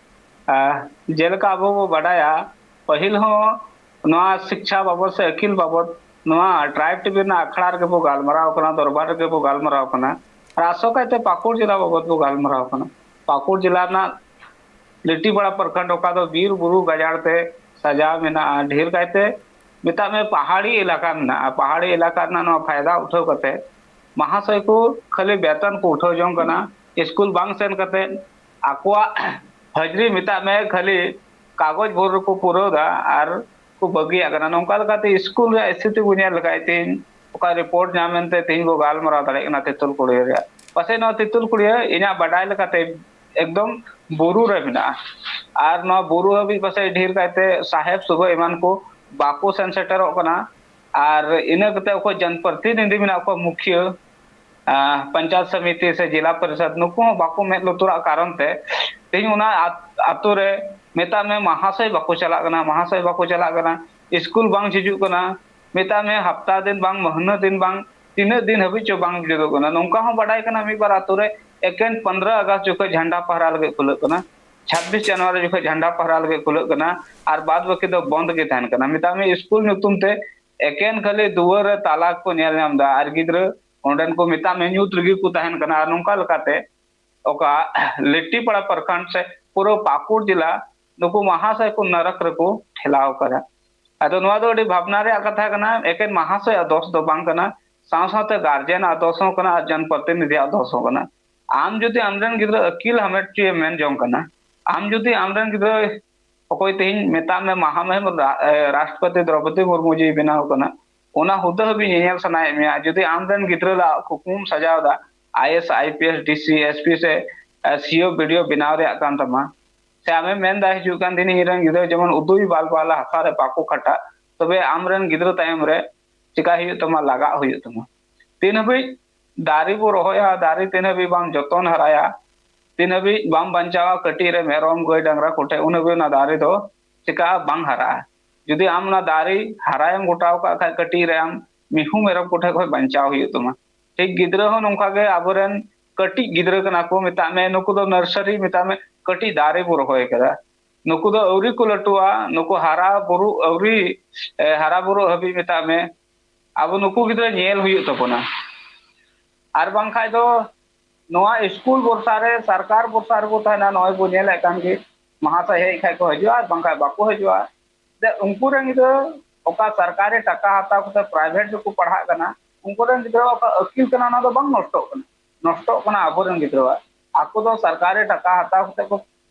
ᱟᱨ ᱡᱮᱞᱮᱠᱟ ᱟᱵᱚ ᱵᱚ ᱵᱟᱰᱟᱭᱟ, ᱯᱟᱹᱦᱤᱞ ᱦᱚᱸ ᱱᱚᱣᱟ ᱥᱤᱠᱪᱷᱟ ᱵᱟᱵᱚᱫ ᱥᱮ ᱟᱹᱠᱤᱞ ᱵᱟᱵᱚᱫ ᱱᱚᱣᱟ ᱴᱨᱟᱭᱤᱵᱽ ᱴᱤᱵᱷᱤ ᱨᱮᱱᱟᱜ ᱟᱠᱷᱲᱟ ᱨᱮᱜᱮ ᱵᱚ ᱜᱟᱞᱢᱟᱨᱟᱣ ᱠᱟᱱᱟ, ᱫᱚᱨᱵᱟᱨ ᱨᱮᱜᱮ ᱵᱚ ᱜᱟᱞᱢᱟᱨᱟᱣ ᱠᱟᱱᱟ᱾ ᱟᱨ ᱟᱥᱚᱠᱟᱭᱛᱮ ᱯᱟᱹᱠᱩᱲ ᱡᱮᱞᱟ ᱵᱟᱵᱚᱫ ᱵᱚ ᱜᱟᱞᱢᱟᱨᱟᱣ ᱠᱟᱱᱟ᱾ ᱯᱟᱹᱠᱩᱲ ᱡᱮᱞᱟ ᱨᱮᱱᱟᱜ ᱞᱤᱴᱤᱯᱟᱲᱟ ᱯᱨᱚᱠᱷᱚᱸᱰ, ᱚᱠᱟ ᱫᱚ ᱵᱤᱨ ᱵᱩᱨᱩ ᱜᱟᱡᱟᱲ ᱛᱮ ᱥᱟᱡᱟᱣ ᱢᱮᱱᱟᱜᱼᱟ, ᱰᱷᱮᱨ ᱠᱟᱭᱛᱮ ᱢᱮᱛᱟᱜ ᱢᱮ ᱯᱟᱦᱟᱲᱤ ᱮᱞᱟᱠᱟ ᱢᱮᱱᱟᱜᱼᱟ᱾ ᱯᱟᱦᱟᱲᱤ ᱮᱞᱟᱠᱟ ᱨᱮᱱᱟᱜ ᱱᱚᱣᱟ ᱯᱷᱟᱭᱫᱟ ᱩᱴᱷᱟᱹᱣ ᱠᱟᱛᱮ ᱢᱟᱦᱟᱥᱚᱭ ᱠᱚ ᱠᱷᱟᱹᱞᱤ ᱵᱮᱛᱚᱱ ᱠᱚ ᱩᱴᱷᱟᱹᱣ ᱡᱚᱝ ᱠᱟᱱᱟ᱾ ᱥᱠᱩᱞ ᱵᱟᱝ ᱥᱮᱱ ᱠᱟᱛᱮ ᱟᱠᱚᱣᱟᱜ ᱦᱟᱹᱡᱨᱤ ᱢᱮᱛᱟᱜ ᱢᱮ ᱠᱷᱟᱹᱞᱤ ᱠᱟᱜᱚᱡᱽ ᱵᱷᱳᱨ ᱨᱮᱠᱚ ᱯᱩᱨᱟᱹᱣ ᱮᱫᱟ ᱟᱨ ᱠᱚ ᱵᱟᱹᱜᱤᱭᱟᱜ ᱠᱟᱱᱟ᱾ ᱱᱚᱝᱠᱟ ᱞᱮᱠᱟᱛᱮ ᱥᱠᱩᱞ ᱨᱮᱭᱟᱜ ᱥᱛᱷᱤᱛᱤ ᱵᱚ ᱧᱮᱞ ᱞᱮᱠᱷᱟᱡ, ᱛᱮᱦᱮᱧ ᱚᱠᱟ ᱨᱤᱯᱳᱨᱴ ᱧᱟᱢ ᱮᱱᱛᱮ ᱛᱮᱦᱮᱧ ᱵᱚ ᱜᱟᱞᱢᱟᱨᱟᱣ ᱫᱟᱲᱮᱭᱟᱜ ᱠᱟᱱᱟ ᱛᱮᱸᱛᱩᱞ ᱠᱩᱲᱤᱭᱟᱹ ᱨᱮᱭᱟᱜ᱾ ᱯᱟᱥᱮᱡ ᱱᱚᱣᱟ ᱛᱮᱸᱛᱩᱞ ᱠᱩᱲᱤᱭᱟᱹ ᱤᱧᱟᱹᱜ ᱵᱟᱰᱟᱭ ᱞᱮᱠᱟᱛᱮ ᱮᱠᱫᱚᱢ ᱵᱩᱨᱩ ᱨᱮ ᱢᱮᱱᱟᱜᱼᱟ᱾ ᱟᱨ ᱱᱚᱣᱟ ᱵᱩᱨᱩ ᱦᱟᱹᱵᱤᱡ ᱯᱟᱥᱮᱡ ᱰᱷᱮᱨ ᱠᱟᱭᱛᱮ ᱥᱟᱦᱮᱵ ᱥᱩᱵᱟᱹ ᱮᱢᱟᱱ ᱠᱚ ᱵᱟᱠᱚ ᱥᱮᱱ ᱥᱮᱴᱮᱨᱚᱜ ᱠᱟᱱᱟ᱾ ᱟᱨ ᱤᱱᱟᱹ ᱠᱟᱛᱮ ᱚᱠᱚᱭ ᱡᱚᱱᱯᱨᱚᱛᱤᱱᱤᱫᱷᱤ ᱢᱮᱱᱟᱜ ᱠᱚᱣᱟ, ᱢᱩᱠᱷᱤᱭᱟᱹ, ᱟᱸ, ᱯᱚᱧᱪᱟᱭᱮᱛ ᱥᱚᱢᱤᱛᱤ ᱥᱮ ᱡᱮᱞᱟ ᱯᱚᱨᱤᱥᱚᱫ, ᱱᱩᱠᱩ ᱦᱚᱸ ᱵᱟᱠᱚ ᱢᱮᱫ ᱞᱩᱛᱩᱨᱟᱜ ᱠᱟᱨᱚᱱ ᱛᱮ ᱛᱮᱦᱮᱧ ᱚᱱᱟ ᱟᱛ-, ᱟᱛᱳ ᱨᱮ ᱢᱮᱛᱟᱜ ᱢᱮ ᱢᱟᱦᱟᱥᱚᱭ ᱵᱟᱠᱚ ᱪᱟᱞᱟᱜ ᱠᱟᱱᱟ, ᱢᱟᱦᱟᱥᱚᱭ ᱵᱟᱠᱚ ᱪᱟᱞᱟᱜ ᱠᱟᱱᱟ, ᱥᱠᱩᱞ ᱵᱟᱝ ᱡᱷᱤᱡᱩᱜ ᱠᱟᱱᱟ, ᱢᱮᱛᱟᱜ ᱢᱮ ᱦᱟᱯᱛᱟ ᱫᱤᱱ ᱵᱟᱝ, ᱢᱟᱹᱦᱱᱟᱹ ᱫᱤᱱ ᱵᱟᱝ, ᱛᱤᱱᱟᱹᱜ ᱫᱤᱱ ᱦᱟᱹᱵᱤᱡ ᱪᱚ ᱵᱟᱝ ᱡᱩᱛᱩᱜ ᱠᱟᱱᱟ᱾ ᱱᱚᱝᱠᱟ ᱦᱚᱸ ᱵᱟᱰᱟᱭ ᱠᱟᱱᱟ ᱢᱤᱫ ᱵᱟᱨ ᱟᱛᱳ ᱨᱮ ᱮᱠᱮᱱ ᱯᱚᱱᱫᱽᱨᱚ ᱟᱜᱚᱥᱴ ᱡᱚᱠᱷᱚᱱ ᱡᱷᱟᱱᱰᱟ ᱯᱟᱦᱨᱟ ᱞᱟᱹᱜᱤᱫ ᱠᱷᱩᱞᱟᱹᱜ ᱠᱟᱱᱟ, ᱪᱷᱟᱵᱵᱤᱥ ᱡᱟᱱᱩᱣᱟᱨᱤ ᱡᱚᱠᱷᱚᱱ ᱡᱷᱟᱱᱰᱟ ᱯᱷᱟᱦᱨᱟ ᱞᱟᱹᱜᱤᱫ ᱠᱷᱩᱞᱟᱹᱜ ᱠᱟᱱᱟ, ᱟᱨ ᱵᱟᱫ ᱵᱟᱹᱠᱤ ᱫᱚ ᱵᱚᱱᱫ ᱜᱮ ᱛᱟᱦᱮᱱ ᱠᱟᱱᱟ᱾ ᱢᱮᱛᱟᱜ ᱢᱮ ᱥᱠᱩᱞ ᱧᱩᱛᱩᱢ ᱛᱮ ᱮᱠᱮᱱ ᱠᱷᱟᱹᱞᱤ ᱫᱩᱣᱟᱹᱨ ᱨᱮ ᱛᱟᱞᱟ ᱠᱚ ᱧᱮᱞ ᱧᱟᱢ ᱮᱫᱟ, ᱟᱨ ᱜᱤᱫᱽᱨᱟᱹ ᱚᱸᱰᱮᱱ ᱠᱚ ᱢᱮᱛᱟᱜ ᱢᱮ ᱧᱩᱛ ᱨᱮᱜᱮ ᱠᱚ ᱛᱟᱦᱮᱱ ᱠᱟᱱᱟ᱾ ᱟᱨ ᱱᱚᱝᱠᱟ ᱞᱮᱠᱟᱛᱮ ᱚᱠᱟ ᱞᱤᱴᱤᱯᱟᱲᱟ ᱯᱨᱚᱠᱷᱚᱸᱰ ᱥᱮ ᱯᱩᱨᱟᱹ ᱯᱟᱹᱠᱩᱲ ᱡᱮᱞᱟ ᱱᱩᱠᱩ ᱢᱟᱦᱟᱥᱚᱭ ᱠᱚ ᱱᱟᱨᱚᱠ ᱨᱮᱠᱚ ᱴᱷᱮᱞᱟᱣ ᱠᱟᱫᱟ᱾ ᱟᱫᱚ ᱱᱚᱣᱟ ᱫᱚ ᱟᱹᱰᱤ ᱵᱷᱟᱵᱽᱱᱟ ᱨᱮᱭᱟᱜ ᱠᱟᱛᱷᱟ ᱠᱟᱱᱟ, ᱮᱠᱮᱱ ᱢᱟᱦᱟᱥᱚᱭᱟᱜ ᱫᱚᱥ ᱫᱚ ᱵᱟᱝ ᱠᱟᱱᱟ, ᱥᱟᱶ ᱥᱟᱶᱛᱮ ᱜᱟᱨᱡᱮᱱᱟᱜ ᱫᱚᱥ ᱦᱚᱸ ᱠᱟᱱᱟ ᱟᱨ ᱡᱚᱱᱯᱨᱚᱛᱤᱱᱤᱫᱷᱤᱭᱟᱜ ᱫᱚᱥ ᱦᱚᱸ ᱠᱟᱱᱟ᱾ ᱟᱢ ᱡᱩᱫᱤ ᱟᱢᱨᱮᱱ ᱜᱤᱫᱽᱨᱟᱹ ᱟᱹᱠᱤᱞ ᱦᱟᱢᱮᱴ ᱦᱚᱪᱚᱭᱮᱢ ᱢᱮᱱ ᱡᱚᱝ ᱠᱟᱱᱟ, ᱟᱢ ᱡᱩᱫᱤ ᱟᱢᱨᱮᱱ ᱜᱤᱫᱽᱨᱟᱹ ᱚᱠᱚᱭ ᱛᱮᱦᱮᱧ ᱢᱮᱛᱟᱜ ᱢᱮ ᱢᱟᱦᱟ ᱢᱩᱦᱤᱢ ᱨᱟ-, ᱮ, ᱨᱟᱥᱴᱨᱚᱯᱚᱛᱤ ᱫᱨᱚᱣᱯᱚᱫᱤ ᱢᱩᱨᱢᱩ ᱡᱤᱭ ᱵᱮᱱᱟᱣ ᱠᱟᱱᱟ, ᱚᱱᱟ ᱦᱩᱫᱟᱹ ᱦᱟᱹᱵᱤᱡ ᱧᱮᱧᱮᱞ ᱥᱟᱱᱟᱭᱮᱫ ᱢᱮᱭᱟ, ᱡᱩᱫᱤ ᱟᱢᱨᱮᱱ ᱜᱤᱫᱽᱨᱟᱹ ᱞᱟᱜ ᱠᱩᱠᱢᱩᱢ ᱥᱟᱡᱟᱣ ᱮᱫᱟ, I S, I P S, D C, S P ᱥᱮ, ᱮ, ᱥᱤ ᱤ ᱳ, ᱵᱤ ᱰᱤ ᱳ ᱵᱮᱱᱟᱣ ᱨᱮᱭᱟᱜ ᱠᱟᱱ ᱛᱟᱢᱟ, ᱥᱮ ᱟᱢᱮᱢ ᱢᱮᱱ ᱮᱫᱟ ᱦᱤᱡᱩᱜ ᱠᱟᱱ ᱫᱤᱱ ᱤᱧᱨᱮᱱ ᱜᱤᱫᱽᱨᱟᱹ ᱡᱮᱢᱚᱱ ᱩᱫᱩᱭ ᱵᱟᱞ ᱵᱟᱞ ᱦᱟᱥᱟ ᱨᱮ ᱵᱟᱠᱚ ᱠᱷᱟᱴᱟᱜ, ᱛᱚᱵᱮ ᱟᱢᱨᱮᱱ ᱜᱤᱫᱽᱨᱟᱹ ᱛᱟᱭᱚᱢ ᱨᱮ ᱪᱮᱠᱟ ᱦᱩᱭᱩᱜ ᱛᱟᱢᱟ, ᱞᱟᱜᱟᱜ ᱦᱩᱭᱩᱜ ᱛᱟᱢᱟ᱾ ᱛᱤᱱ ᱦᱟᱹᱵᱤᱡ ᱫᱟᱨᱮ ᱵᱚ ᱨᱚᱦᱚᱭᱟ, ᱫᱟᱨᱮ ᱛᱤᱱ ᱦᱟᱹᱵᱤᱡ ᱵᱟᱢ ᱡᱚᱛᱚᱱ ᱦᱟᱨᱟᱭᱟ, ᱛᱤᱱ ᱦᱟᱹᱵᱤᱡ ᱵᱟᱢ ᱵᱟᱧᱪᱟᱣᱟ, ᱠᱟᱹᱴᱤᱡ ᱨᱮ ᱢᱮᱨᱚᱢ, ᱜᱟᱹᱭ, ᱰᱟᱝᱨᱟ ᱠᱚᱴᱷᱮᱱ, ᱩᱱ ᱦᱟᱹᱵᱤᱡ ᱚᱱᱟ ᱫᱟᱨᱮ ᱫᱚ ᱪᱮᱠᱟᱜᱼᱟ? ᱵᱟᱝ ᱦᱟᱨᱟᱜᱼᱟ᱾ ᱡᱩᱫᱤ ᱟᱢ ᱚᱱᱟ ᱫᱟᱨᱮ ᱦᱟᱨᱟᱭᱮᱢ ᱜᱚᱴᱟᱣ ᱠᱟᱜ ᱠᱷᱟᱡ, ᱠᱟᱹᱴᱤᱡ ᱨᱮ ᱟᱢ ᱢᱤᱦᱩ ᱢᱮᱨᱚᱢ ᱠᱚᱴᱷᱮᱱ ᱠᱷᱚᱱ ᱵᱟᱧᱪᱟᱣ ᱦᱩᱭᱩᱜ ᱛᱟᱢᱟ᱾ ᱴᱷᱤᱠ ᱜᱤᱫᱽᱨᱟᱹ ᱦᱚᱸ ᱱᱚᱝᱠᱟ ᱜᱮ, ᱟᱵᱚᱨᱮᱱ ᱠᱟᱹᱴᱤᱡ ᱜᱤᱫᱽᱨᱟᱹ ᱠᱟᱱᱟ ᱠᱚ, ᱢᱮᱛᱟᱜ ᱢᱮ ᱱᱩᱠᱩ ᱫᱚ ᱱᱟᱨᱥᱟᱨᱤ, ᱢᱮᱛᱟᱜ ᱢᱮ ᱠᱟᱹᱴᱤᱡ ᱫᱟᱨᱮ ᱵᱚ ᱨᱚᱦᱚᱭ ᱠᱟᱫᱟ᱾ ᱱᱩᱠᱩ ᱫᱚ ᱟᱹᱣᱨᱤ ᱠᱚ ᱞᱟᱹᱴᱩᱜᱼᱟ, ᱱᱩᱠᱩ ᱦᱟᱨᱟ ᱵᱩᱨᱩ ᱟᱹᱣᱨᱤ, ᱮ, ᱦᱟᱨᱟ ᱵᱩᱨᱩ ᱦᱟᱹᱵᱤᱡ ᱢᱮᱛᱟᱜ ᱢᱮ ᱟᱵᱚ ᱱᱩᱠᱩ ᱜᱤᱫᱽᱨᱟᱹ ᱧᱮᱞ ᱦᱩᱭᱩᱜ ᱛᱟᱵᱚᱱᱟ᱾ ᱟᱨ ᱵᱟᱝᱠᱷᱟᱡ ᱫᱚ ᱱᱚᱣᱟ ᱥᱠᱩᱞ ᱵᱷᱚᱨᱥᱟ ᱨᱮ, ᱥᱚᱨᱠᱟᱨ ᱵᱷᱚᱨᱥᱟ ᱨᱮᱵᱚ ᱛᱟᱦᱮᱱᱟ᱾ ᱱᱚᱜᱼᱚᱭ ᱵᱚ ᱧᱮᱞᱮᱫ ᱠᱟᱱ ᱜᱮ, ᱢᱟᱦᱟᱥᱚᱭ ᱦᱮᱡ ᱠᱷᱟᱡ ᱠᱚ ᱦᱤᱡᱩᱜᱼᱟ, ᱟᱨ ᱵᱟᱝᱠᱷᱟᱡ ᱵᱟᱠᱚ ᱦᱤᱡᱩᱜᱼᱟ᱾ ᱡᱮ ᱩᱱᱠᱩ ᱨᱮᱱ ᱜᱤᱫᱽᱨᱟᱹ ᱚᱠᱟ ᱥᱚᱨᱠᱟᱨᱤ ᱴᱟᱠᱟ ᱦᱟᱛᱟᱣ ᱠᱟᱛᱮ ᱯᱨᱟᱭᱵᱷᱮᱴ ᱨᱮᱠᱚ ᱯᱟᱲᱦᱟᱜ ᱠᱟᱱᱟ, ᱩᱱᱠᱩ ᱨᱮᱱ ᱜᱤᱫᱽᱨᱟᱹ ᱚᱠᱟ ᱟᱹᱠᱤᱞ ᱠᱟᱱᱟ ᱚᱱᱟ ᱫᱚ ᱵᱟᱝ ᱱᱚᱥᱴᱚᱜ ᱠᱟᱱᱟ, ᱱᱚᱥᱴᱚᱜ ᱠᱟᱱᱟ ᱟᱵᱚᱨᱮᱱ ᱜᱤᱫᱽᱨᱟᱹᱣᱟᱜ᱾ ᱟᱠᱚ ᱫᱚ ᱥᱚᱨᱠᱟᱨᱤ ᱴᱟᱠᱟ ᱦᱟᱛᱟᱣ ᱠᱟᱛᱮ ᱠᱚ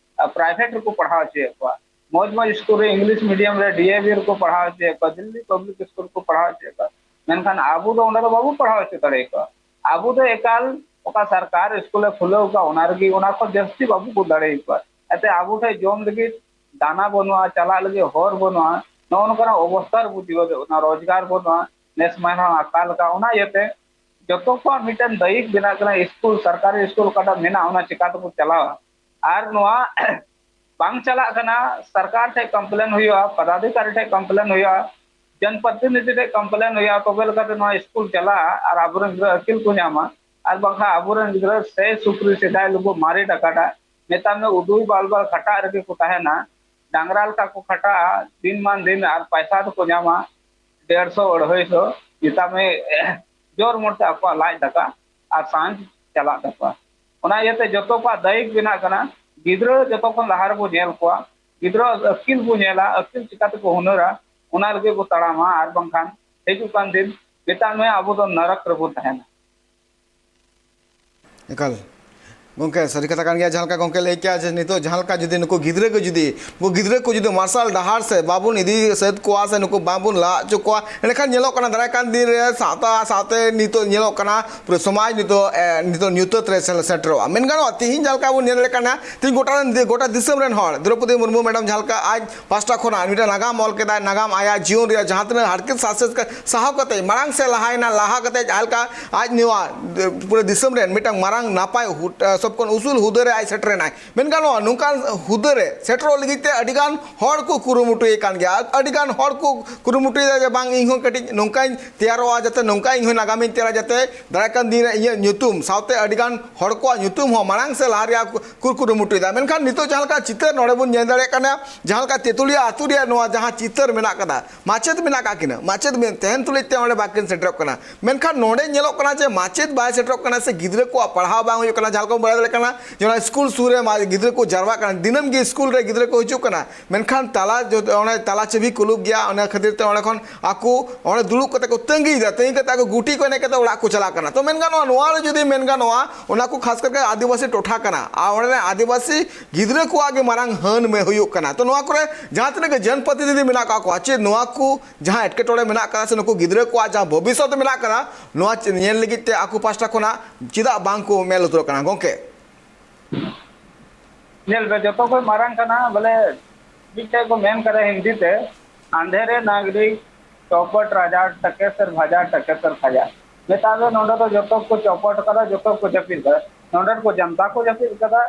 ᱯᱨᱟᱭᱵᱷᱮᱴ ᱨᱮᱠᱚ ᱯᱟᱲᱦᱟᱣ ᱦᱚᱪᱚᱭᱮᱫ ᱠᱚᱣᱟ, ᱢᱚᱡᱽ ᱢᱚᱡᱽ ᱥᱠᱩᱞ ᱨᱮ ᱤᱝᱞᱤᱥ ᱢᱤᱰᱤᱭᱟᱢ ᱨᱮ ᱰᱤ ᱮ ᱵᱷᱤ ᱨᱮᱠᱚ ᱯᱟᱲᱦᱟᱣ ᱦᱚᱪᱚᱭᱮᱫ ᱠᱚᱣᱟ, ᱫᱤᱞᱞᱤ ᱯᱟᱵᱽᱞᱤᱠ ᱥᱠᱩᱞ ᱨᱮᱠᱚ ᱯᱟᱲᱦᱟᱣ ᱦᱚᱪᱚᱭᱮᱫ ᱠᱚᱣᱟ᱾ ᱢᱮᱱᱠᱷᱟᱱ ᱟᱵᱚ ᱫᱚ ᱚᱸᱰᱮ ᱫᱚ ᱵᱟᱵᱚ ᱯᱟᱲᱦᱟᱣ ᱦᱚᱪᱚ ᱫᱟᱲᱮᱭᱟᱠᱚᱣᱟ᱾ ᱟᱵᱚ ᱫᱚ ᱮᱠᱟᱞ ᱚᱠᱟ ᱥᱚᱨᱠᱟᱨ ᱥᱠᱩᱞᱮ ᱠᱷᱩᱞᱟᱹᱣ ᱟᱠᱟᱫ ᱚᱱᱟ ᱨᱮᱜᱮ, ᱚᱱᱟ ᱠᱷᱚᱱ ᱡᱟᱹᱥᱛᱤ ᱵᱟᱵᱚ ᱠᱩᱞ ᱫᱟᱲᱮᱭᱟᱠᱚᱣᱟ᱾ ᱮᱱᱛᱮ ᱟᱵᱚ ᱴᱷᱮᱱ ᱡᱚᱢ ᱞᱟᱹᱜᱤᱫ ᱫᱟᱱᱟ ᱵᱟᱹᱱᱩᱜᱼᱟ, ᱪᱟᱞᱟᱜ ᱞᱟᱹᱜᱤᱫ ᱦᱚᱨ ᱵᱟᱹᱱᱩᱜᱼᱟ, ᱱᱚᱜᱼᱚ ᱱᱚᱝᱠᱟᱱᱟᱜ ᱚᱵᱚᱥᱛᱟ ᱨᱮᱵᱚ ᱡᱤᱣᱮᱫᱚᱜ ᱠᱟᱱᱟ, ᱨᱳᱡᱽᱜᱟᱨ ᱵᱟᱹᱱᱩᱜᱼᱟ, ᱱᱮᱥ ᱢᱟᱭᱱᱟ ᱦᱚᱸ ᱟᱠᱟᱞ ᱟᱠᱟᱫ᱾ ᱚᱱᱟ ᱤᱭᱟᱹᱛᱮ ᱡᱚᱛᱚ ᱠᱚᱣᱟᱜ ᱢᱤᱫᱴᱮᱱ ᱫᱟᱭᱤᱛ ᱵᱮᱱᱟᱜ ᱠᱟᱱᱟ, ᱥᱠᱩᱞ, ᱥᱚᱨᱠᱟᱨᱤ ᱥᱠᱩᱞ ᱚᱠᱟᱴᱟᱜ ᱢᱮᱱᱟᱜᱼᱟ ᱚᱱᱟ ᱪᱤᱠᱟ ᱛᱮᱵᱚ ᱪᱟᱞᱟᱣᱟ᱾ ᱟᱨ ᱱᱚᱣᱟ ᱵᱟᱝ ᱪᱟᱞᱟᱜ ᱠᱟᱱᱟ, ᱥᱚᱨᱠᱟᱨ ᱴᱷᱮᱱ ᱠᱚᱢᱯᱞᱮᱱ ᱦᱩᱭᱩᱜᱼᱟ, ᱯᱚᱫᱟᱫᱷᱤᱠᱟᱨᱤ ᱴᱷᱮᱱ ᱠᱚᱢᱯᱞᱮᱱ ᱦᱩᱭᱩᱜᱼᱟ, ᱡᱚᱱᱯᱨᱚᱛᱤᱱᱤᱫᱷᱤ ᱴᱷᱮᱱ ᱠᱚᱢᱯᱞᱮᱱ ᱦᱩᱭᱩᱜᱼᱟ, ᱛᱚᱵᱮ ᱞᱮᱠᱟᱛᱮ ᱱᱚᱣᱟ ᱥᱠᱩᱞ ᱪᱟᱞᱟᱜᱼᱟ ᱟᱨ ᱟᱵᱚᱨᱮᱱ ᱜᱤᱫᱽᱨᱟᱹ ᱟᱹᱠᱤᱞ ᱠᱚ ᱧᱟᱢᱟ᱾ ᱟᱨ ᱵᱟᱝᱠᱷᱟᱱ ᱟᱵᱚᱨᱮᱱ ᱜᱤᱫᱽᱨᱟᱹ ᱥᱮᱭ ᱥᱩᱠᱨᱤ ᱥᱮᱫᱟᱭ ᱞᱩᱵᱩ ᱢᱟᱨᱮ ᱰᱟᱠᱟᱴᱟ ᱢᱮᱛᱟᱜ ᱢᱮ ᱩᱫᱩᱭ ᱵᱟᱞᱵᱟᱞ ᱠᱷᱟᱴᱟᱜ ᱨᱮᱜᱮ ᱠᱚ ᱛᱟᱦᱮᱱᱟ, ᱰᱟᱝᱨᱟ ᱞᱮᱠᱟ ᱠᱚ ᱠᱷᱟᱴᱟᱜᱼᱟ ᱫᱤᱱ ᱢᱟᱱ ᱫᱤᱱ, ᱟᱨ ᱯᱟᱭᱥᱟ ᱫᱚᱠᱚ ᱧᱟᱢᱟ ᱰᱮᱲᱥᱚ ᱟᱹᱲᱦᱟᱹᱭᱥᱚ, ᱢᱮᱛᱟᱜ ᱢᱮ ᱡᱳᱨ ᱢᱚᱨᱛᱮ ᱟᱠᱚᱣᱟᱜ ᱞᱟᱡ ᱫᱟᱠᱟ ᱟᱨ ᱥᱟᱸᱡ ᱪᱟᱞᱟᱜ ᱛᱟᱠᱚᱣᱟ᱾ ᱚᱱᱟ ᱤᱭᱟᱹᱛᱮ ᱡᱚᱛᱚ ᱠᱚᱣᱟᱜ ᱫᱟᱭᱤᱛ ᱵᱮᱱᱟᱜ ᱠᱟᱱᱟ, ᱜᱤᱫᱽᱨᱟᱹ ᱡᱚᱛᱚ ᱠᱷᱚᱱ ᱞᱟᱦᱟ ᱨᱮᱵᱚ ᱧᱮᱞ ᱠᱚᱣᱟ, ᱜᱤᱫᱽᱨᱟᱹ ᱟᱹᱠᱤᱞ ᱵᱚ ᱧᱮᱞᱟ, ᱟᱹᱠᱤᱞ ᱪᱤᱠᱟ ᱛᱮᱠᱚ ᱦᱩᱱᱟᱹᱨᱟ, ᱚᱱᱟ ᱞᱟᱹᱜᱤᱫ ᱵᱚ ᱛᱟᱲᱟᱢᱟ, ᱟᱨ ᱵᱟᱝᱠᱷᱟᱱ ᱦᱤᱡᱩᱜ ᱠᱟᱱ ᱫᱤᱱ ᱢᱮᱛᱟᱜ ᱢᱮ ᱟᱵᱚ ᱫᱚ ᱱᱟᱨᱚᱠ ᱨᱮᱵᱚ ᱛᱟᱦᱮᱱᱟ᱾ ᱮᱠᱟᱞ ᱜᱚᱢᱠᱮ, ᱥᱟᱹᱨᱤ ᱠᱟᱛᱷᱟ ᱠᱟᱱ ᱜᱮᱭᱟ᱾ ᱡᱟᱦᱟᱸ ᱞᱮᱠᱟ ᱜᱚᱢᱠᱮ ᱞᱟᱹᱭ ᱠᱮᱜᱼᱟ ᱡᱮ ᱱᱤᱛᱚᱜ ᱡᱟᱦᱟᱸ ᱞᱮᱠᱟ ᱡᱩᱫᱤ ᱱᱩᱠᱩ ᱜᱤᱫᱽᱨᱟᱹ ᱠᱚ ᱡᱩᱫᱤ ᱱᱩᱠᱩ ᱜᱤᱫᱽᱨᱟᱹ ᱠᱚ ᱡᱩᱫᱤ ᱢᱟᱨᱥᱟᱞ ᱰᱟᱦᱟᱨ ᱥᱮ ᱵᱟᱵᱚᱱ ᱤᱫᱤ ᱥᱟᱹᱛ ᱠᱚᱣᱟ ᱥᱮ ᱱᱩᱠᱩ ᱵᱟᱵᱚᱱ ᱞᱟᱦᱟ ᱦᱚᱪᱚ ᱠᱚᱣᱟ, ᱮᱸᱰᱮᱠᱷᱟᱱ ᱧᱮᱞᱚᱜ ᱠᱟᱱᱟ ᱫᱟᱨᱟᱭ ᱠᱟᱱ ᱫᱤᱱ ᱨᱮ ᱥᱟᱶᱛᱟ ᱥᱟᱶᱛᱮ ᱱᱤᱛᱚᱜ ᱧᱮᱞᱚᱜ ᱠᱟᱱᱟ ᱯᱩᱨᱟᱹ ᱥᱚᱢᱟᱡᱽ ᱱᱤᱛᱚᱜ, ᱮ, ᱱᱤᱛᱚᱜ ᱧᱩᱛᱟᱹᱛ ᱨᱮ ᱥᱮ-, ᱥᱮᱴᱮᱨᱚᱜᱼᱟ᱾ ᱢᱮᱱ ᱜᱟᱱᱚᱜᱼᱟ, ᱛᱤᱦᱤᱧ ᱡᱟᱦᱟᱸ ᱞᱮᱠᱟ ᱵᱚᱱ ᱧᱮᱞ ᱫᱟᱲᱮᱭᱟᱜ ᱠᱟᱱᱟ, ᱛᱤᱦᱤᱧ ᱜᱚᱴᱟ ᱨᱮᱱ, ᱜᱚᱴᱟ ᱫᱤᱥᱚᱢ ᱨᱮᱱ ᱦᱚᱲ, ᱫᱨᱚᱯᱚᱫᱤ ᱢᱩᱨᱢᱩ ᱢᱮᱰᱟᱢ ᱡᱟᱦᱟᱸ ᱞᱮᱠᱟ ᱟᱡ ᱯᱟᱥᱴᱟ ᱠᱷᱚᱱᱟᱜ ᱢᱤᱫᱴᱟᱝ ᱱᱟᱜᱟᱢ ᱚᱞ ᱠᱮᱫᱟᱭ, ᱱᱟᱜᱟᱢ ᱟᱭᱟᱜ ᱡᱤᱭᱚᱱ ᱨᱮᱭᱟᱜ ᱡᱟᱦᱟᱸ ᱛᱤᱱᱟᱹᱜ ᱦᱟᱨᱠᱮᱛ ᱥᱟᱥᱮᱛ ᱥᱟᱦᱟᱣ ᱠᱟᱛᱮ ᱢᱟᱲᱟᱝ ᱥᱮᱫ ᱞᱟᱦᱟᱭᱮᱱᱟ, ᱞᱟᱦᱟ ᱠᱟᱛᱮ ᱡᱟᱦᱟᱸ ᱞᱮᱠᱟ ᱟᱡ ᱱᱚᱣᱟ ᱯᱩᱨᱟᱹ ᱫᱤᱥᱚᱢ ᱨᱮᱱ ᱢᱤᱫᱴᱟᱝ ᱢᱟᱨᱟᱝ ᱱᱟᱯᱟᱭ ᱦᱩ-, ᱥᱚᱵ ᱠᱷᱚᱱ ᱩᱥᱩᱞ ᱦᱩᱫᱟᱹ ᱨᱮ ᱟᱡ ᱥᱮᱴᱮᱨᱮᱱᱟᱭ᱾ ᱢᱮᱱᱠᱷᱟᱱ ᱱᱚᱣᱟ ᱱᱚᱝᱠᱟᱱ ᱦᱩᱫᱟᱹ ᱨᱮ ᱥᱮᱴᱮᱨᱚᱜ ᱞᱟᱹᱜᱤᱫ ᱛᱮ ᱟᱹᱰᱤᱜᱟᱱ ᱦᱚᱲ ᱠᱚ ᱠᱩᱨᱩᱢᱩᱴᱩᱭᱮᱫ ᱠᱟᱱ ᱜᱮᱭᱟ, ᱟᱹᱰᱤᱜᱟᱱ ᱦᱚᱲ ᱠᱚ ᱠᱩᱨᱩᱢᱩᱴᱩᱭᱮᱫᱟ ᱡᱮ ᱵᱟᱝ, ᱤᱧ ᱦᱚᱸ ᱠᱟᱹᱴᱤᱡ ᱱᱚᱝᱠᱟᱧ ᱛᱮᱭᱟᱨᱚᱜᱼᱟ, ᱡᱟᱛᱮ ᱱᱚᱝᱠᱟ ᱤᱧ ᱦᱚᱸ ᱱᱟᱜᱟᱢᱤᱧ ᱛᱮᱭᱟᱨᱟ, ᱡᱟᱛᱮ ᱫᱟᱨᱟᱭ ᱠᱟᱱ ᱫᱤᱱ ᱨᱮ ᱤᱧᱟᱹᱜ ᱧᱩᱛᱩᱢ ᱥᱟᱶᱛᱮ ᱟᱹᱰᱤᱜᱟᱱ ᱦᱚᱲ ᱠᱚᱣᱟᱜ ᱧᱩᱛᱩᱢ ᱦᱚᱸ ᱢᱟᱲᱟᱝ ᱥᱮᱫ ᱞᱟᱦᱟ ᱨᱮᱭᱟᱜ ᱠᱚ ᱠᱩᱨᱩᱢᱩᱴᱩᱭᱮᱫᱟ᱾ ᱢᱮᱱᱠᱷᱟᱱ ᱱᱤᱛᱚᱜ ᱡᱟᱦᱟᱸ ᱞᱮᱠᱟ ᱪᱤᱛᱟᱹᱨ ᱱᱚᱰᱮ ᱵᱚᱱ ᱧᱮᱞ ᱫᱟᱲᱮᱭᱟᱜ ᱠᱟᱱᱟ, ᱡᱟᱦᱟᱸ ᱞᱮᱠᱟ ᱛᱮᱸᱛᱩᱞᱤᱭᱟ ᱟᱹᱛᱩ ᱨᱮᱭᱟᱜ ᱱᱚᱣᱟ ᱡᱟᱦᱟᱸ ᱪᱤᱛᱟᱹᱨ ᱢᱮᱱᱟᱜ ᱠᱟᱫᱟ, ᱢᱟᱪᱮᱫ ᱢᱮᱱᱟᱜ ᱠᱟᱜ ᱠᱤᱱᱟ, ᱢᱟᱪᱮᱫ ᱢᱮᱱ-, ᱛᱟᱦᱮᱱ ᱛᱩᱞᱩᱡ ᱛᱮ ᱚᱸᱰᱮ ᱵᱟᱹᱠᱤᱱ ᱥᱮᱴᱮᱨᱚᱜ ᱠᱟᱱᱟ᱾ ᱢᱮᱱᱠᱷᱟᱱ ᱱᱚᱰᱮ ᱧᱮᱞᱚᱜ ᱠᱟᱱᱟ ᱡᱮ ᱢᱟᱪᱮᱫ ᱵᱟᱭ ᱥᱮᱴᱮᱨᱚᱜ ᱠᱟᱱᱟ ᱥᱮ ᱜᱤᱫᱽᱨᱟᱹ ᱠᱚᱣᱟᱜ ᱯᱟᱲᱦᱟᱣ ᱵᱟᱝ ᱦᱩᱭᱩᱜ ᱠᱟᱱᱟ᱾ ᱡᱟᱦᱟᱸ ᱞᱮᱠᱟ ᱵᱚᱱ ᱵᱟᱲᱟᱭ ᱫᱟᱲᱮᱭᱟᱜ ᱠᱟᱱᱟ ᱡᱮ ᱚᱱᱟ ᱥᱠᱩᱞ ᱥᱩᱨ ᱨᱮ ᱢᱟ-, ᱜᱤᱫᱽᱨᱟᱹ ᱠᱚ ᱡᱟᱨᱣᱟᱜ ᱠᱟᱱᱟ, ᱫᱤᱱᱟᱹᱢ ᱜᱮ ᱥᱠᱩᱞ ᱨᱮ ᱜᱤᱫᱽᱨᱟᱹ ᱠᱚ ᱦᱤᱡᱩᱜ ᱠᱟᱱᱟ, ᱢᱮᱱᱠᱷᱟᱱ ᱛᱟᱞᱟ ᱡᱚ-, ᱚᱱᱮ ᱛᱟᱞᱟ ᱪᱟᱹᱵᱤ ᱠᱩᱞᱩᱯ ᱜᱮᱭᱟ, ᱚᱱᱟ ᱠᱷᱟᱹᱛᱤᱨ ᱛᱮ ᱚᱸᱰᱮ ᱠᱷᱚᱱ ᱟᱠᱚ ᱚᱸᱰᱮ ᱫᱩᱲᱩᱵ ᱠᱟᱛᱮ ᱠᱚ ᱛᱟᱺᱜᱤᱭᱮᱫᱟ, ᱛᱟᱺᱜᱤ ᱠᱟᱛᱮ ᱟᱠᱚ ᱜᱩᱴᱤ ᱠᱚ ᱮᱱᱮᱡ ᱠᱟᱛᱮ ᱚᱲᱟᱜ ᱠᱚ ᱪᱟᱞᱟᱜ ᱠᱟᱱᱟ᱾ ᱛᱚ ᱢᱮᱱ ᱜᱟᱱᱚᱜᱼᱟ, ᱱᱚᱣᱟ ᱨᱮ ᱡᱩᱫᱤ ᱢᱮᱱ ᱜᱟᱱᱚᱜᱼᱟ, ᱚᱱᱟ ᱠᱚ ᱠᱷᱟᱥ ᱠᱟᱨᱛᱮ ᱟᱹᱫᱤᱵᱟᱹᱥᱤ ᱴᱚᱴᱷᱟ ᱠᱟᱱᱟ ᱟᱨ ᱚᱸᱰᱮ ᱨᱮᱱ ᱟᱹᱫᱤᱵᱟᱹᱥᱤ ᱜᱤᱫᱽᱨᱟᱹ ᱠᱚᱣᱟᱜ ᱜᱮ ᱢᱟᱨᱟᱝ ᱦᱟᱹᱱ ᱢᱮ ᱦᱩᱭᱩᱜ ᱠᱟᱱᱟ᱾ ᱛᱚ ᱱᱚᱣᱟ ᱠᱚᱨᱮ ᱡᱟᱦᱟᱸ ᱛᱤᱱᱟᱹᱜ ᱜᱮ ᱡᱚᱱᱯᱨᱚᱛᱤᱱᱤᱫᱷᱤ ᱢᱮᱱᱟᱜ ᱠᱟᱜ ᱠᱚᱣᱟ, ᱪᱮᱫ ᱱᱚᱣᱟ ᱠᱚ ᱡᱟᱦᱟᱸ ᱮᱴᱠᱮᱴᱚᱬᱮ ᱢᱮᱱᱟᱜ ᱠᱟᱫᱟ ᱥᱮ ᱱᱩᱠᱩ ᱜᱤᱫᱽᱨᱟᱹ ᱠᱚᱣᱟᱜ ᱡᱟᱦᱟᱸ ᱵᱷᱚᱵᱤᱥᱥᱚᱛ ᱢᱮᱱᱟᱜ ᱠᱟᱫᱟ, ᱱᱚᱣᱟ ᱪᱮ-, ᱧᱮᱞ ᱞᱟᱹᱜᱤᱫ ᱛᱮ ᱟᱠᱚ ᱯᱟᱥᱴᱟ ᱠᱷᱚᱱᱟᱜ ᱪᱮᱫᱟᱜ ᱵᱟᱝ ᱠᱚ ᱢᱮᱫ ᱞᱩᱛᱩᱨᱚᱜ ᱠᱟᱱᱟ ᱜᱚᱢᱠᱮ? ᱧᱮᱞ ᱯᱮ, ᱡᱚᱛᱚ ᱠᱷᱚᱱ ᱢᱟᱨᱟᱝ ᱠᱟᱱᱟ ᱵᱚᱞᱮ, ᱢᱤᱫᱴᱮᱡ ᱠᱚ ᱢᱮᱱ ᱠᱟᱫᱟ ᱦᱤᱱᱫᱤ ᱛᱮ, ᱟᱱᱫᱷᱮᱨᱮ ᱱᱟᱜᱽᱨᱤᱠ ᱪᱚᱯᱚᱴ ᱨᱟᱡᱟ ᱴᱟᱠᱮᱥᱚᱨ ᱵᱷᱟᱡᱟ ᱴᱟᱠᱮᱥᱚᱨ ᱠᱷᱟᱡᱟ᱾ ᱢᱮᱛᱟᱜ ᱢᱮ ᱱᱚᱰᱮ ᱫᱚ ᱡᱚᱛᱚ ᱠᱚ ᱪᱚᱯᱚᱴ ᱠᱟᱫᱟ, ᱡᱚᱛᱚ ᱠᱚ ᱡᱟᱹᱯᱤᱫ ᱠᱟᱫᱟ᱾ ᱱᱚᱰᱮ ᱠᱚ ᱡᱟᱱᱛᱟ ᱠᱚ ᱡᱟᱹᱯᱤᱫ ᱠᱟᱫᱟ,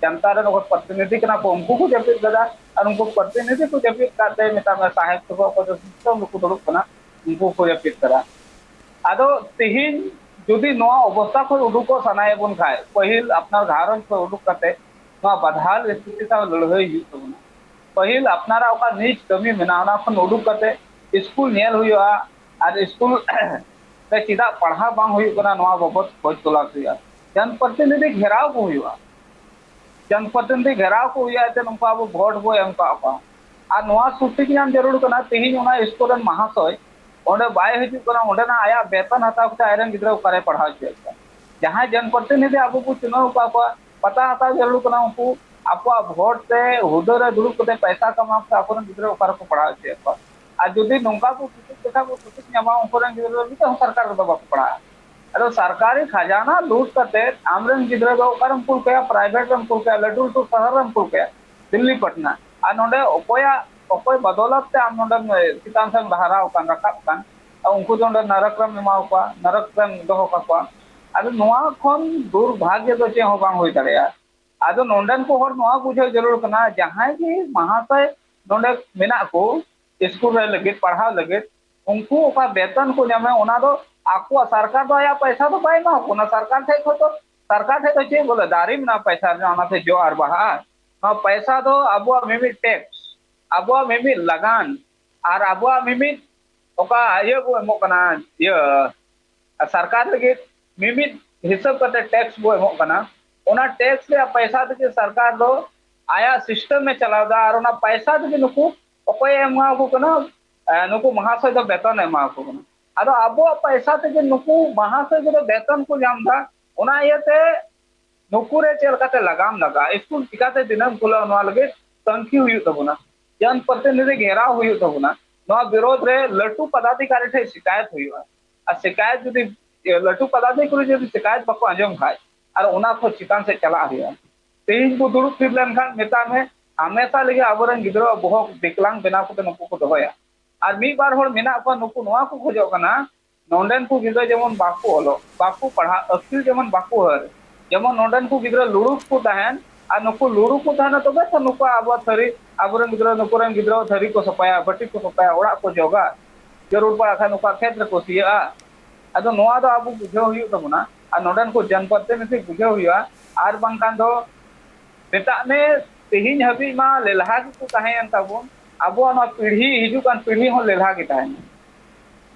ᱡᱟᱱᱛᱟ ᱨᱮᱱ ᱚᱠᱚᱭ ᱯᱨᱚᱛᱤᱱᱤᱫᱷᱤ ᱠᱟᱱᱟ ᱠᱚ ᱩᱱᱠᱩ ᱠᱚ ᱡᱟᱹᱯᱤᱫ ᱠᱟᱫᱟ, ᱟᱨ ᱩᱱᱠᱩ ᱯᱨᱚᱛᱤᱱᱤᱫᱷᱤ ᱠᱚ ᱡᱟᱹᱯᱤᱫ ᱠᱟᱛᱮ ᱢᱮᱛᱟᱜ ᱢᱮ ᱥᱟᱦᱮᱵ ᱛᱟᱠᱚ ᱚᱠᱚᱭ ᱫᱚ ᱥᱤᱥᱴᱚᱢ ᱨᱮᱠᱚ ᱫᱩᱲᱩᱵ ᱠᱟᱱᱟ, ᱩᱱᱠᱩ ᱠᱚ ᱡᱟᱹᱯᱤᱫ ᱠᱟᱫᱟ᱾ ᱟᱫᱚ ᱛᱤᱦᱤᱧ ᱡᱩᱫᱤ ᱱᱚᱣᱟ ᱚᱵᱚᱥᱛᱟ ᱠᱷᱚᱱ ᱩᱰᱩᱠᱚᱜ ᱥᱟᱱᱟᱭᱮᱫ ᱵᱚᱱ ᱠᱷᱟᱡ, ᱯᱟᱹᱦᱤᱞ ᱟᱯᱱᱟᱨ ᱜᱷᱟᱨᱚᱸᱡᱽ ᱠᱷᱚᱱ ᱩᱰᱩᱠ ᱠᱟᱛᱮ ᱱᱚᱣᱟ ᱵᱟᱫᱷᱟᱞ ᱥᱛᱷᱤᱛᱤ ᱥᱟᱶ ᱞᱟᱹᱲᱦᱟᱹᱭ ᱦᱩᱭᱩᱜ ᱛᱟᱵᱚᱱᱟ᱾ ᱯᱟᱹᱦᱤᱞ ᱟᱯᱱᱟᱨᱟᱜ ᱚᱠᱟ ᱱᱤᱡᱽ ᱠᱟᱹᱢᱤ ᱢᱮᱱᱟᱜᱼᱟ, ᱚᱱᱟ ᱠᱷᱚᱱ ᱩᱰᱩᱠ ᱠᱟᱛᱮ ᱥᱠᱩᱞ ᱧᱮᱞ ᱦᱩᱭᱩᱜᱼᱟ, ᱟᱨ ᱥᱠᱩᱞ ᱨᱮ ᱪᱮᱫᱟᱜ ᱯᱟᱲᱦᱟᱣ ᱵᱟᱝ ᱦᱩᱭᱩᱜ ᱠᱟᱱᱟ, ᱱᱚᱣᱟ ᱵᱟᱵᱚᱛ ᱠᱷᱚᱡᱽ ᱛᱚᱞᱟᱥ ᱦᱩᱭᱩᱜᱼᱟ᱾ ᱡᱚᱱᱯᱨᱚᱛᱤᱱᱤᱫᱷᱤ ᱜᱷᱮᱨᱟᱣ ᱠᱚ ᱦᱩᱭᱩᱜᱼᱟ᱾ ᱡᱚᱱᱯᱨᱚᱛᱤᱱᱤᱫᱷᱤ ᱜᱷᱮᱨᱟᱣ ᱠᱚ ᱦᱩᱭᱩᱜᱼᱟ, ᱮᱱᱛᱮ ᱱᱩᱠᱩ ᱟᱵᱚ ᱵᱷᱳᱴ ᱵᱚ ᱮᱢ ᱠᱟᱜ ᱠᱚᱣᱟ᱾ ᱟᱨ ᱱᱚᱣᱟ ᱥᱚᱴᱷᱤᱠ ᱧᱟᱢ ᱡᱟᱹᱨᱩᱲ ᱠᱟᱱᱟ, ᱛᱮᱦᱮᱧ ᱚᱱᱟ ᱥᱠᱩᱞ ᱨᱮᱱ ᱢᱟᱦᱟᱥᱚᱭ ᱚᱸᱰᱮ ᱵᱟᱭ ᱦᱤᱡᱩᱜ ᱠᱟᱱᱟ, ᱚᱸᱰᱮᱱᱟᱜ ᱟᱭᱟᱜ ᱵᱮᱛᱚᱱ ᱦᱟᱛᱟᱣ ᱠᱟᱛᱮ ᱟᱡᱨᱮᱱ ᱜᱤᱫᱽᱨᱟᱹ ᱚᱠᱟᱨᱮ ᱯᱟᱲᱦᱟᱣ ᱦᱚᱪᱚᱭᱮᱫ ᱠᱚᱣᱟ? ᱡᱟᱦᱟᱸᱭ ᱡᱚᱱᱯᱨᱚᱛᱤᱱᱤᱫᱷᱤ ᱟᱵᱚ ᱵᱚ ᱪᱩᱱᱟᱹᱣ ᱟᱠᱟᱫ ᱠᱚᱣᱟ, ᱯᱟᱛᱟ ᱦᱟᱛᱟᱣ ᱡᱟᱹᱨᱩᱲ ᱠᱟᱱᱟ, ᱩᱱᱠᱩ ᱟᱠᱚᱣᱟᱜ ᱵᱷᱳᱴ ᱛᱮ ᱦᱩᱫᱟᱹ ᱨᱮ ᱫᱩᱲᱩᱵ ᱠᱟᱛᱮ ᱯᱚᱭᱥᱟ ᱠᱟᱢᱟᱣ ᱠᱟᱛᱮ ᱟᱠᱚᱨᱮᱱ ᱜᱤᱫᱽᱨᱟᱹ ᱚᱠᱟ ᱨᱮᱠᱚ ᱯᱟᱲᱦᱟᱣ ᱦᱚᱪᱚᱭᱮᱫ ᱠᱚᱣᱟ? ᱟᱨ ᱡᱩᱫᱤ ᱱᱚᱝᱠᱟ ᱠᱚ ᱥᱩᱡᱳᱜᱽ ᱥᱩᱵᱤᱫᱷᱟ ᱠᱚ ᱥᱚᱴᱷᱤᱠ ᱧᱟᱢᱟ, ᱩᱱᱠᱩ ᱨᱮᱱ ᱜᱤᱫᱽᱨᱟᱹ ᱫᱚ ᱢᱤᱫᱴᱟᱝ ᱦᱚᱸ ᱥᱚᱨᱠᱟᱨ ᱨᱮᱫᱚ ᱵᱟᱠᱚ ᱯᱟᱲᱦᱟᱜᱼᱟ᱾ ᱟᱫᱚ ᱥᱚᱨᱠᱟᱨᱤ ᱠᱷᱟᱡᱟᱱᱟ ᱞᱩᱴ ᱠᱟᱛᱮ ᱟᱢᱨᱮᱱ ᱜᱤᱫᱽᱨᱟᱹ ᱫᱚ ᱚᱠᱟᱨᱮᱢ ᱠᱩᱞ ᱠᱟᱭᱟ? ᱯᱨᱟᱭᱵᱷᱮᱴ ᱨᱮᱢ ᱠᱩᱞ ᱠᱟᱭᱟ, ᱞᱟᱹᱴᱩ ᱞᱟᱹᱴᱩ ᱥᱚᱦᱚᱨ ᱨᱮᱢ ᱠᱩᱞ ᱠᱟᱭᱟ, ᱫᱤᱞᱞᱤ, ᱯᱟᱴᱱᱟ᱾ ᱟᱨ ᱱᱚᱰᱮ ᱚᱠᱚᱭᱟᱜ, ᱚᱠᱚᱭ ᱵᱚᱫᱚᱞᱟᱛ ᱛᱮ ᱟᱢ ᱱᱚᱰᱮᱢ, ᱮ, ᱪᱮᱛᱟᱱ ᱥᱮᱫ ᱞᱟᱦᱟᱨᱟᱣ ᱠᱟᱱ, ᱨᱟᱠᱟᱵ ᱠᱟᱱ, ᱟᱨ ᱩᱱᱠᱩ ᱫᱚ ᱱᱚᱰᱮ ᱱᱟᱨᱚᱠ ᱨᱮᱢ ᱮᱢᱟᱣ ᱠᱚᱣᱟ, ᱱᱟᱨᱚᱠ ᱨᱮᱢ ᱫᱚᱦᱚ ᱠᱟᱠᱚᱣᱟ᱾ ᱟᱫᱚ ᱱᱚᱣᱟ ᱠᱷᱚᱱ ᱫᱩᱨᱵᱷᱟᱜᱭᱚ ᱫᱚ ᱪᱮᱫ ᱦᱚᱸ ᱵᱟᱝ ᱦᱩᱭ ᱫᱟᱲᱮᱭᱟᱜᱼᱟ᱾ ᱟᱫᱚ ᱱᱚᱰᱮᱱ ᱠᱚ ᱦᱚᱲ ᱱᱚᱣᱟ ᱵᱩᱡᱷᱟᱹᱣ ᱡᱟᱹᱨᱩᱲ ᱠᱟᱱᱟ, ᱡᱟᱦᱟᱸᱭ ᱜᱮ ᱢᱟᱦᱟᱥᱚᱭ ᱱᱚᱰᱮ ᱢᱮᱱᱟᱜ ᱠᱚ, ᱥᱠᱩᱞ ᱨᱮ ᱞᱟᱹᱜᱤᱫ, ᱯᱟᱲᱦᱟᱣ ᱞᱟᱹᱜᱤᱫ, ᱩᱱᱠᱩ ᱚᱠᱟ ᱵᱮᱛᱚᱱ ᱠᱚ ᱧᱟᱢᱟ, ᱚᱱᱟ ᱫᱚ ᱟᱠᱚᱣᱟᱜ, ᱥᱚᱨᱠᱟᱨ ᱫᱚ ᱟᱭᱟᱜ ᱯᱚᱭᱥᱟ ᱫᱚ ᱵᱟᱭ ᱮᱢᱟ ᱠᱚ ᱠᱟᱱᱟ᱾ ᱥᱚᱨᱠᱟᱨ ᱴᱷᱮᱡ ᱠᱷᱚᱡ ᱫᱚ, ᱥᱚᱨᱠᱟᱨ ᱴᱷᱮᱡ ᱫᱚ ᱪᱮᱫ ᱵᱚᱞᱮ ᱫᱟᱨᱮ ᱢᱮᱱᱟᱜᱼᱟ ᱯᱚᱭᱥᱟ ᱨᱮᱱᱟᱜ, ᱚᱱᱟᱛᱮ ᱡᱚ ᱟᱨ ᱵᱟᱦᱟᱜᱼᱟ? ᱱᱚᱣᱟ ᱯᱚᱭᱥᱟ ᱫᱚ ᱟᱵᱚᱣᱟᱜ ᱢᱤᱢᱤᱫ ᱴᱮᱠᱥ, ᱟᱵᱚᱣᱟᱜ ᱢᱤᱢᱤᱫ ᱞᱟᱜᱟᱱ, ᱟᱨ ᱟᱵᱚᱣᱟᱜ ᱢᱤᱢᱤᱫ ᱚᱠᱟ ᱤᱭᱟᱹ ᱵᱚ ᱮᱢᱚᱜ ᱠᱟᱱᱟ, ᱤᱭᱟᱹ ᱟᱨ ᱥᱚᱨᱠᱟᱨ ᱞᱟᱹᱜᱤᱫ ᱢᱤᱢᱤᱫ ᱦᱤᱥᱟᱹᱵ ᱠᱟᱛᱮ ᱴᱮᱠᱥ ᱵᱚ ᱮᱢᱚᱜ ᱠᱟᱱᱟ, ᱚᱱᱟ ᱴᱮᱠᱥ ᱨᱮᱭᱟᱜ ᱯᱚᱭᱥᱟ ᱛᱮᱜᱮ ᱥᱚᱨᱠᱟᱨ ᱫᱚ ᱟᱭᱟᱜ ᱥᱤᱥᱴᱮᱢ ᱮ ᱪᱟᱞᱟᱣ ᱮᱫᱟ᱾ ᱟᱨ ᱚᱱᱟ ᱯᱚᱭᱥᱟ ᱛᱮᱜᱮ ᱱᱩᱠᱩ ᱚᱠᱚᱭᱮ ᱮᱢᱟ ᱠᱚ ᱠᱟᱱᱟ? ᱮ, ᱱᱩᱠᱩ ᱢᱟᱦᱟᱥᱚᱭ ᱫᱚ ᱵᱮᱛᱚᱱ ᱮ ᱮᱢᱟ ᱠᱚ ᱠᱟᱱᱟ᱾ ᱟᱫᱚ ᱟᱵᱚᱣᱟᱜ ᱯᱚᱭᱥᱟ ᱛᱮᱜᱮ ᱱᱩᱠᱩ ᱢᱟᱦᱟᱥᱚᱭ ᱠᱚᱫᱚ ᱵᱮᱛᱚᱱ ᱠᱚ ᱧᱟᱢ ᱮᱫᱟ, ᱚᱱᱟ ᱤᱭᱟᱹᱛᱮ ᱱᱩᱠᱩ ᱨᱮ ᱪᱮᱫ ᱞᱮᱠᱟᱛᱮ ᱞᱟᱜᱟᱢ ᱞᱟᱜᱟᱜᱼᱟ, ᱥᱠᱩᱞ ᱪᱤᱠᱟᱛᱮ ᱫᱤᱱᱟᱹᱢ ᱠᱷᱩᱞᱟᱹᱣ, ᱱᱚᱣᱟ ᱞᱟᱹᱜᱤᱫ ᱛᱟᱹᱝᱠᱷᱤ ᱦᱩᱭᱩᱜ ᱛᱟᱵᱚᱱᱟ, ᱡᱚᱱ ᱯᱨᱚᱛᱤᱱᱤᱫᱷᱤ ᱜᱷᱮᱨᱟᱣ ᱦᱩᱭᱩᱜ ᱛᱟᱵᱚᱱᱟ᱾ ᱱᱚᱣᱟ ᱵᱤᱨᱳᱫᱷ ᱨᱮ ᱞᱟᱹᱴᱩ ᱯᱚᱫᱟᱫᱷᱤᱠᱟᱨᱤ ᱴᱷᱮᱱ ᱥᱤᱠᱟᱭᱚᱛ ᱦᱩᱭᱩᱜᱼᱟ᱾ ᱟᱨ ᱥᱤᱠᱟᱭᱚᱛ ᱡᱩᱫᱤ, ᱞᱟᱹᱴᱩ ᱯᱚᱫᱟᱫᱷᱤᱠᱟᱨᱤ ᱡᱩᱫᱤ ᱥᱤᱠᱟᱭᱚᱛ ᱵᱟᱠᱚ ᱟᱸᱡᱚᱢ ᱠᱷᱟᱡ, ᱟᱨ ᱚᱱᱟ ᱠᱷᱚᱱ ᱪᱮᱛᱟᱱ ᱥᱮᱫ ᱪᱟᱞᱟᱜ ᱦᱩᱭᱩᱜᱼᱟ᱾ ᱛᱮᱦᱮᱧ ᱠᱚ ᱫᱩᱲᱩᱵ ᱛᱷᱤᱨ ᱞᱮᱱᱠᱷᱟᱱ ᱢᱮᱛᱟᱜ ᱢᱮ, ᱦᱟᱢᱮᱥᱟ ᱞᱟᱹᱜᱤᱫ ᱟᱵᱚᱨᱮᱱ ᱜᱤᱫᱽᱨᱟᱹ ᱵᱚᱦᱚᱜ ᱵᱤᱠᱞᱟᱝ ᱵᱮᱱᱟᱣ ᱠᱟᱛᱮ ᱱᱩᱠᱩ ᱠᱚ ᱫᱚᱦᱚᱭᱟ᱾ ᱟᱨ ᱢᱤᱫ ᱵᱟᱨ ᱦᱚᱲ ᱢᱮᱱᱟᱜ ᱠᱚᱣᱟ, ᱱᱩᱠᱩ ᱱᱚᱣᱟ ᱠᱚ ᱠᱷᱚᱡᱚᱜ ᱠᱟᱱᱟ, ᱱᱚᱰᱮᱱ ᱠᱚ ᱜᱤᱫᱽᱨᱟᱹ ᱡᱮᱢᱚᱱ ᱵᱟᱠᱚ ᱚᱞᱚᱜ, ᱵᱟᱠᱚ ᱯᱟᱲᱦᱟᱜ, ᱟᱹᱠᱤᱞ ᱡᱮᱢᱚᱱ ᱵᱟᱠᱚ ᱦᱟᱹᱨ, ᱡᱮᱢᱚᱱ ᱱᱚᱰᱮᱱ ᱠᱚ ᱜᱤᱫᱽᱨᱟᱹ ᱞᱩᱲᱩᱠ ᱠᱚ ᱛᱟᱦᱮᱱ, ᱟᱨ ᱱᱩᱠᱩ ᱞᱩᱲᱩᱠ ᱠᱚ ᱛᱟᱦᱮᱱᱟ, ᱛᱚᱵᱮ ᱛᱚ ᱱᱩᱠᱩ ᱟᱵᱚᱣᱟᱜ ᱛᱷᱟᱹᱨᱤ, ᱟᱵᱚᱨᱮᱱ ᱜᱤᱫᱽᱨᱟᱹ, ᱱᱩᱠᱩ ᱨᱮᱱ ᱜᱤᱫᱽᱨᱟᱹ ᱛᱷᱟᱹᱨᱤ ᱠᱚ ᱥᱟᱯᱷᱟᱭᱟ, ᱵᱟᱹᱴᱤ ᱠᱚ ᱥᱟᱯᱷᱟᱭᱟ, ᱚᱲᱟᱜ ᱠᱚ ᱡᱚᱜᱟ, ᱡᱟᱹᱨᱩᱲ ᱯᱟᱲᱟᱜ ᱠᱷᱟᱱ ᱱᱩᱠᱩᱣᱟᱜ ᱠᱷᱮᱛ ᱨᱮᱠᱚ ᱥᱤᱭᱟᱹᱜᱼᱟ᱾ ᱟᱫᱚ ᱱᱚᱣᱟ ᱫᱚ ᱟᱵᱚ ᱵᱩᱡᱷᱟᱹᱣ ᱦᱩᱭᱩᱜ ᱛᱟᱵᱚᱱᱟ, ᱟᱨ ᱱᱚᱰᱮᱱ ᱠᱚ ᱡᱚᱱᱯᱨᱚᱛᱤᱱᱤᱫᱷᱤ ᱵᱩᱡᱷᱟᱹᱣ ᱦᱩᱭᱩᱜᱼᱟ, ᱟᱨ ᱵᱟᱝᱠᱷᱟᱱ ᱫᱚ ᱢᱮᱛᱟᱜ ᱢᱮ, ᱛᱮᱦᱮᱧ ᱦᱟᱹᱵᱤᱡ ᱢᱟ ᱞᱮᱞᱦᱟ ᱜᱮᱠᱚ ᱛᱟᱦᱮᱸᱭᱮᱱ ᱛᱟᱵᱚᱱ, ᱟᱵᱚᱣᱟᱜ ᱱᱚᱣᱟ ᱯᱤᱲᱦᱤ, ᱦᱤᱡᱩᱜ ᱠᱟᱱ ᱯᱤᱲᱦᱤ ᱦᱚᱸ ᱞᱮᱞᱦᱟ ᱜᱮ ᱛᱟᱦᱮᱱᱟ᱾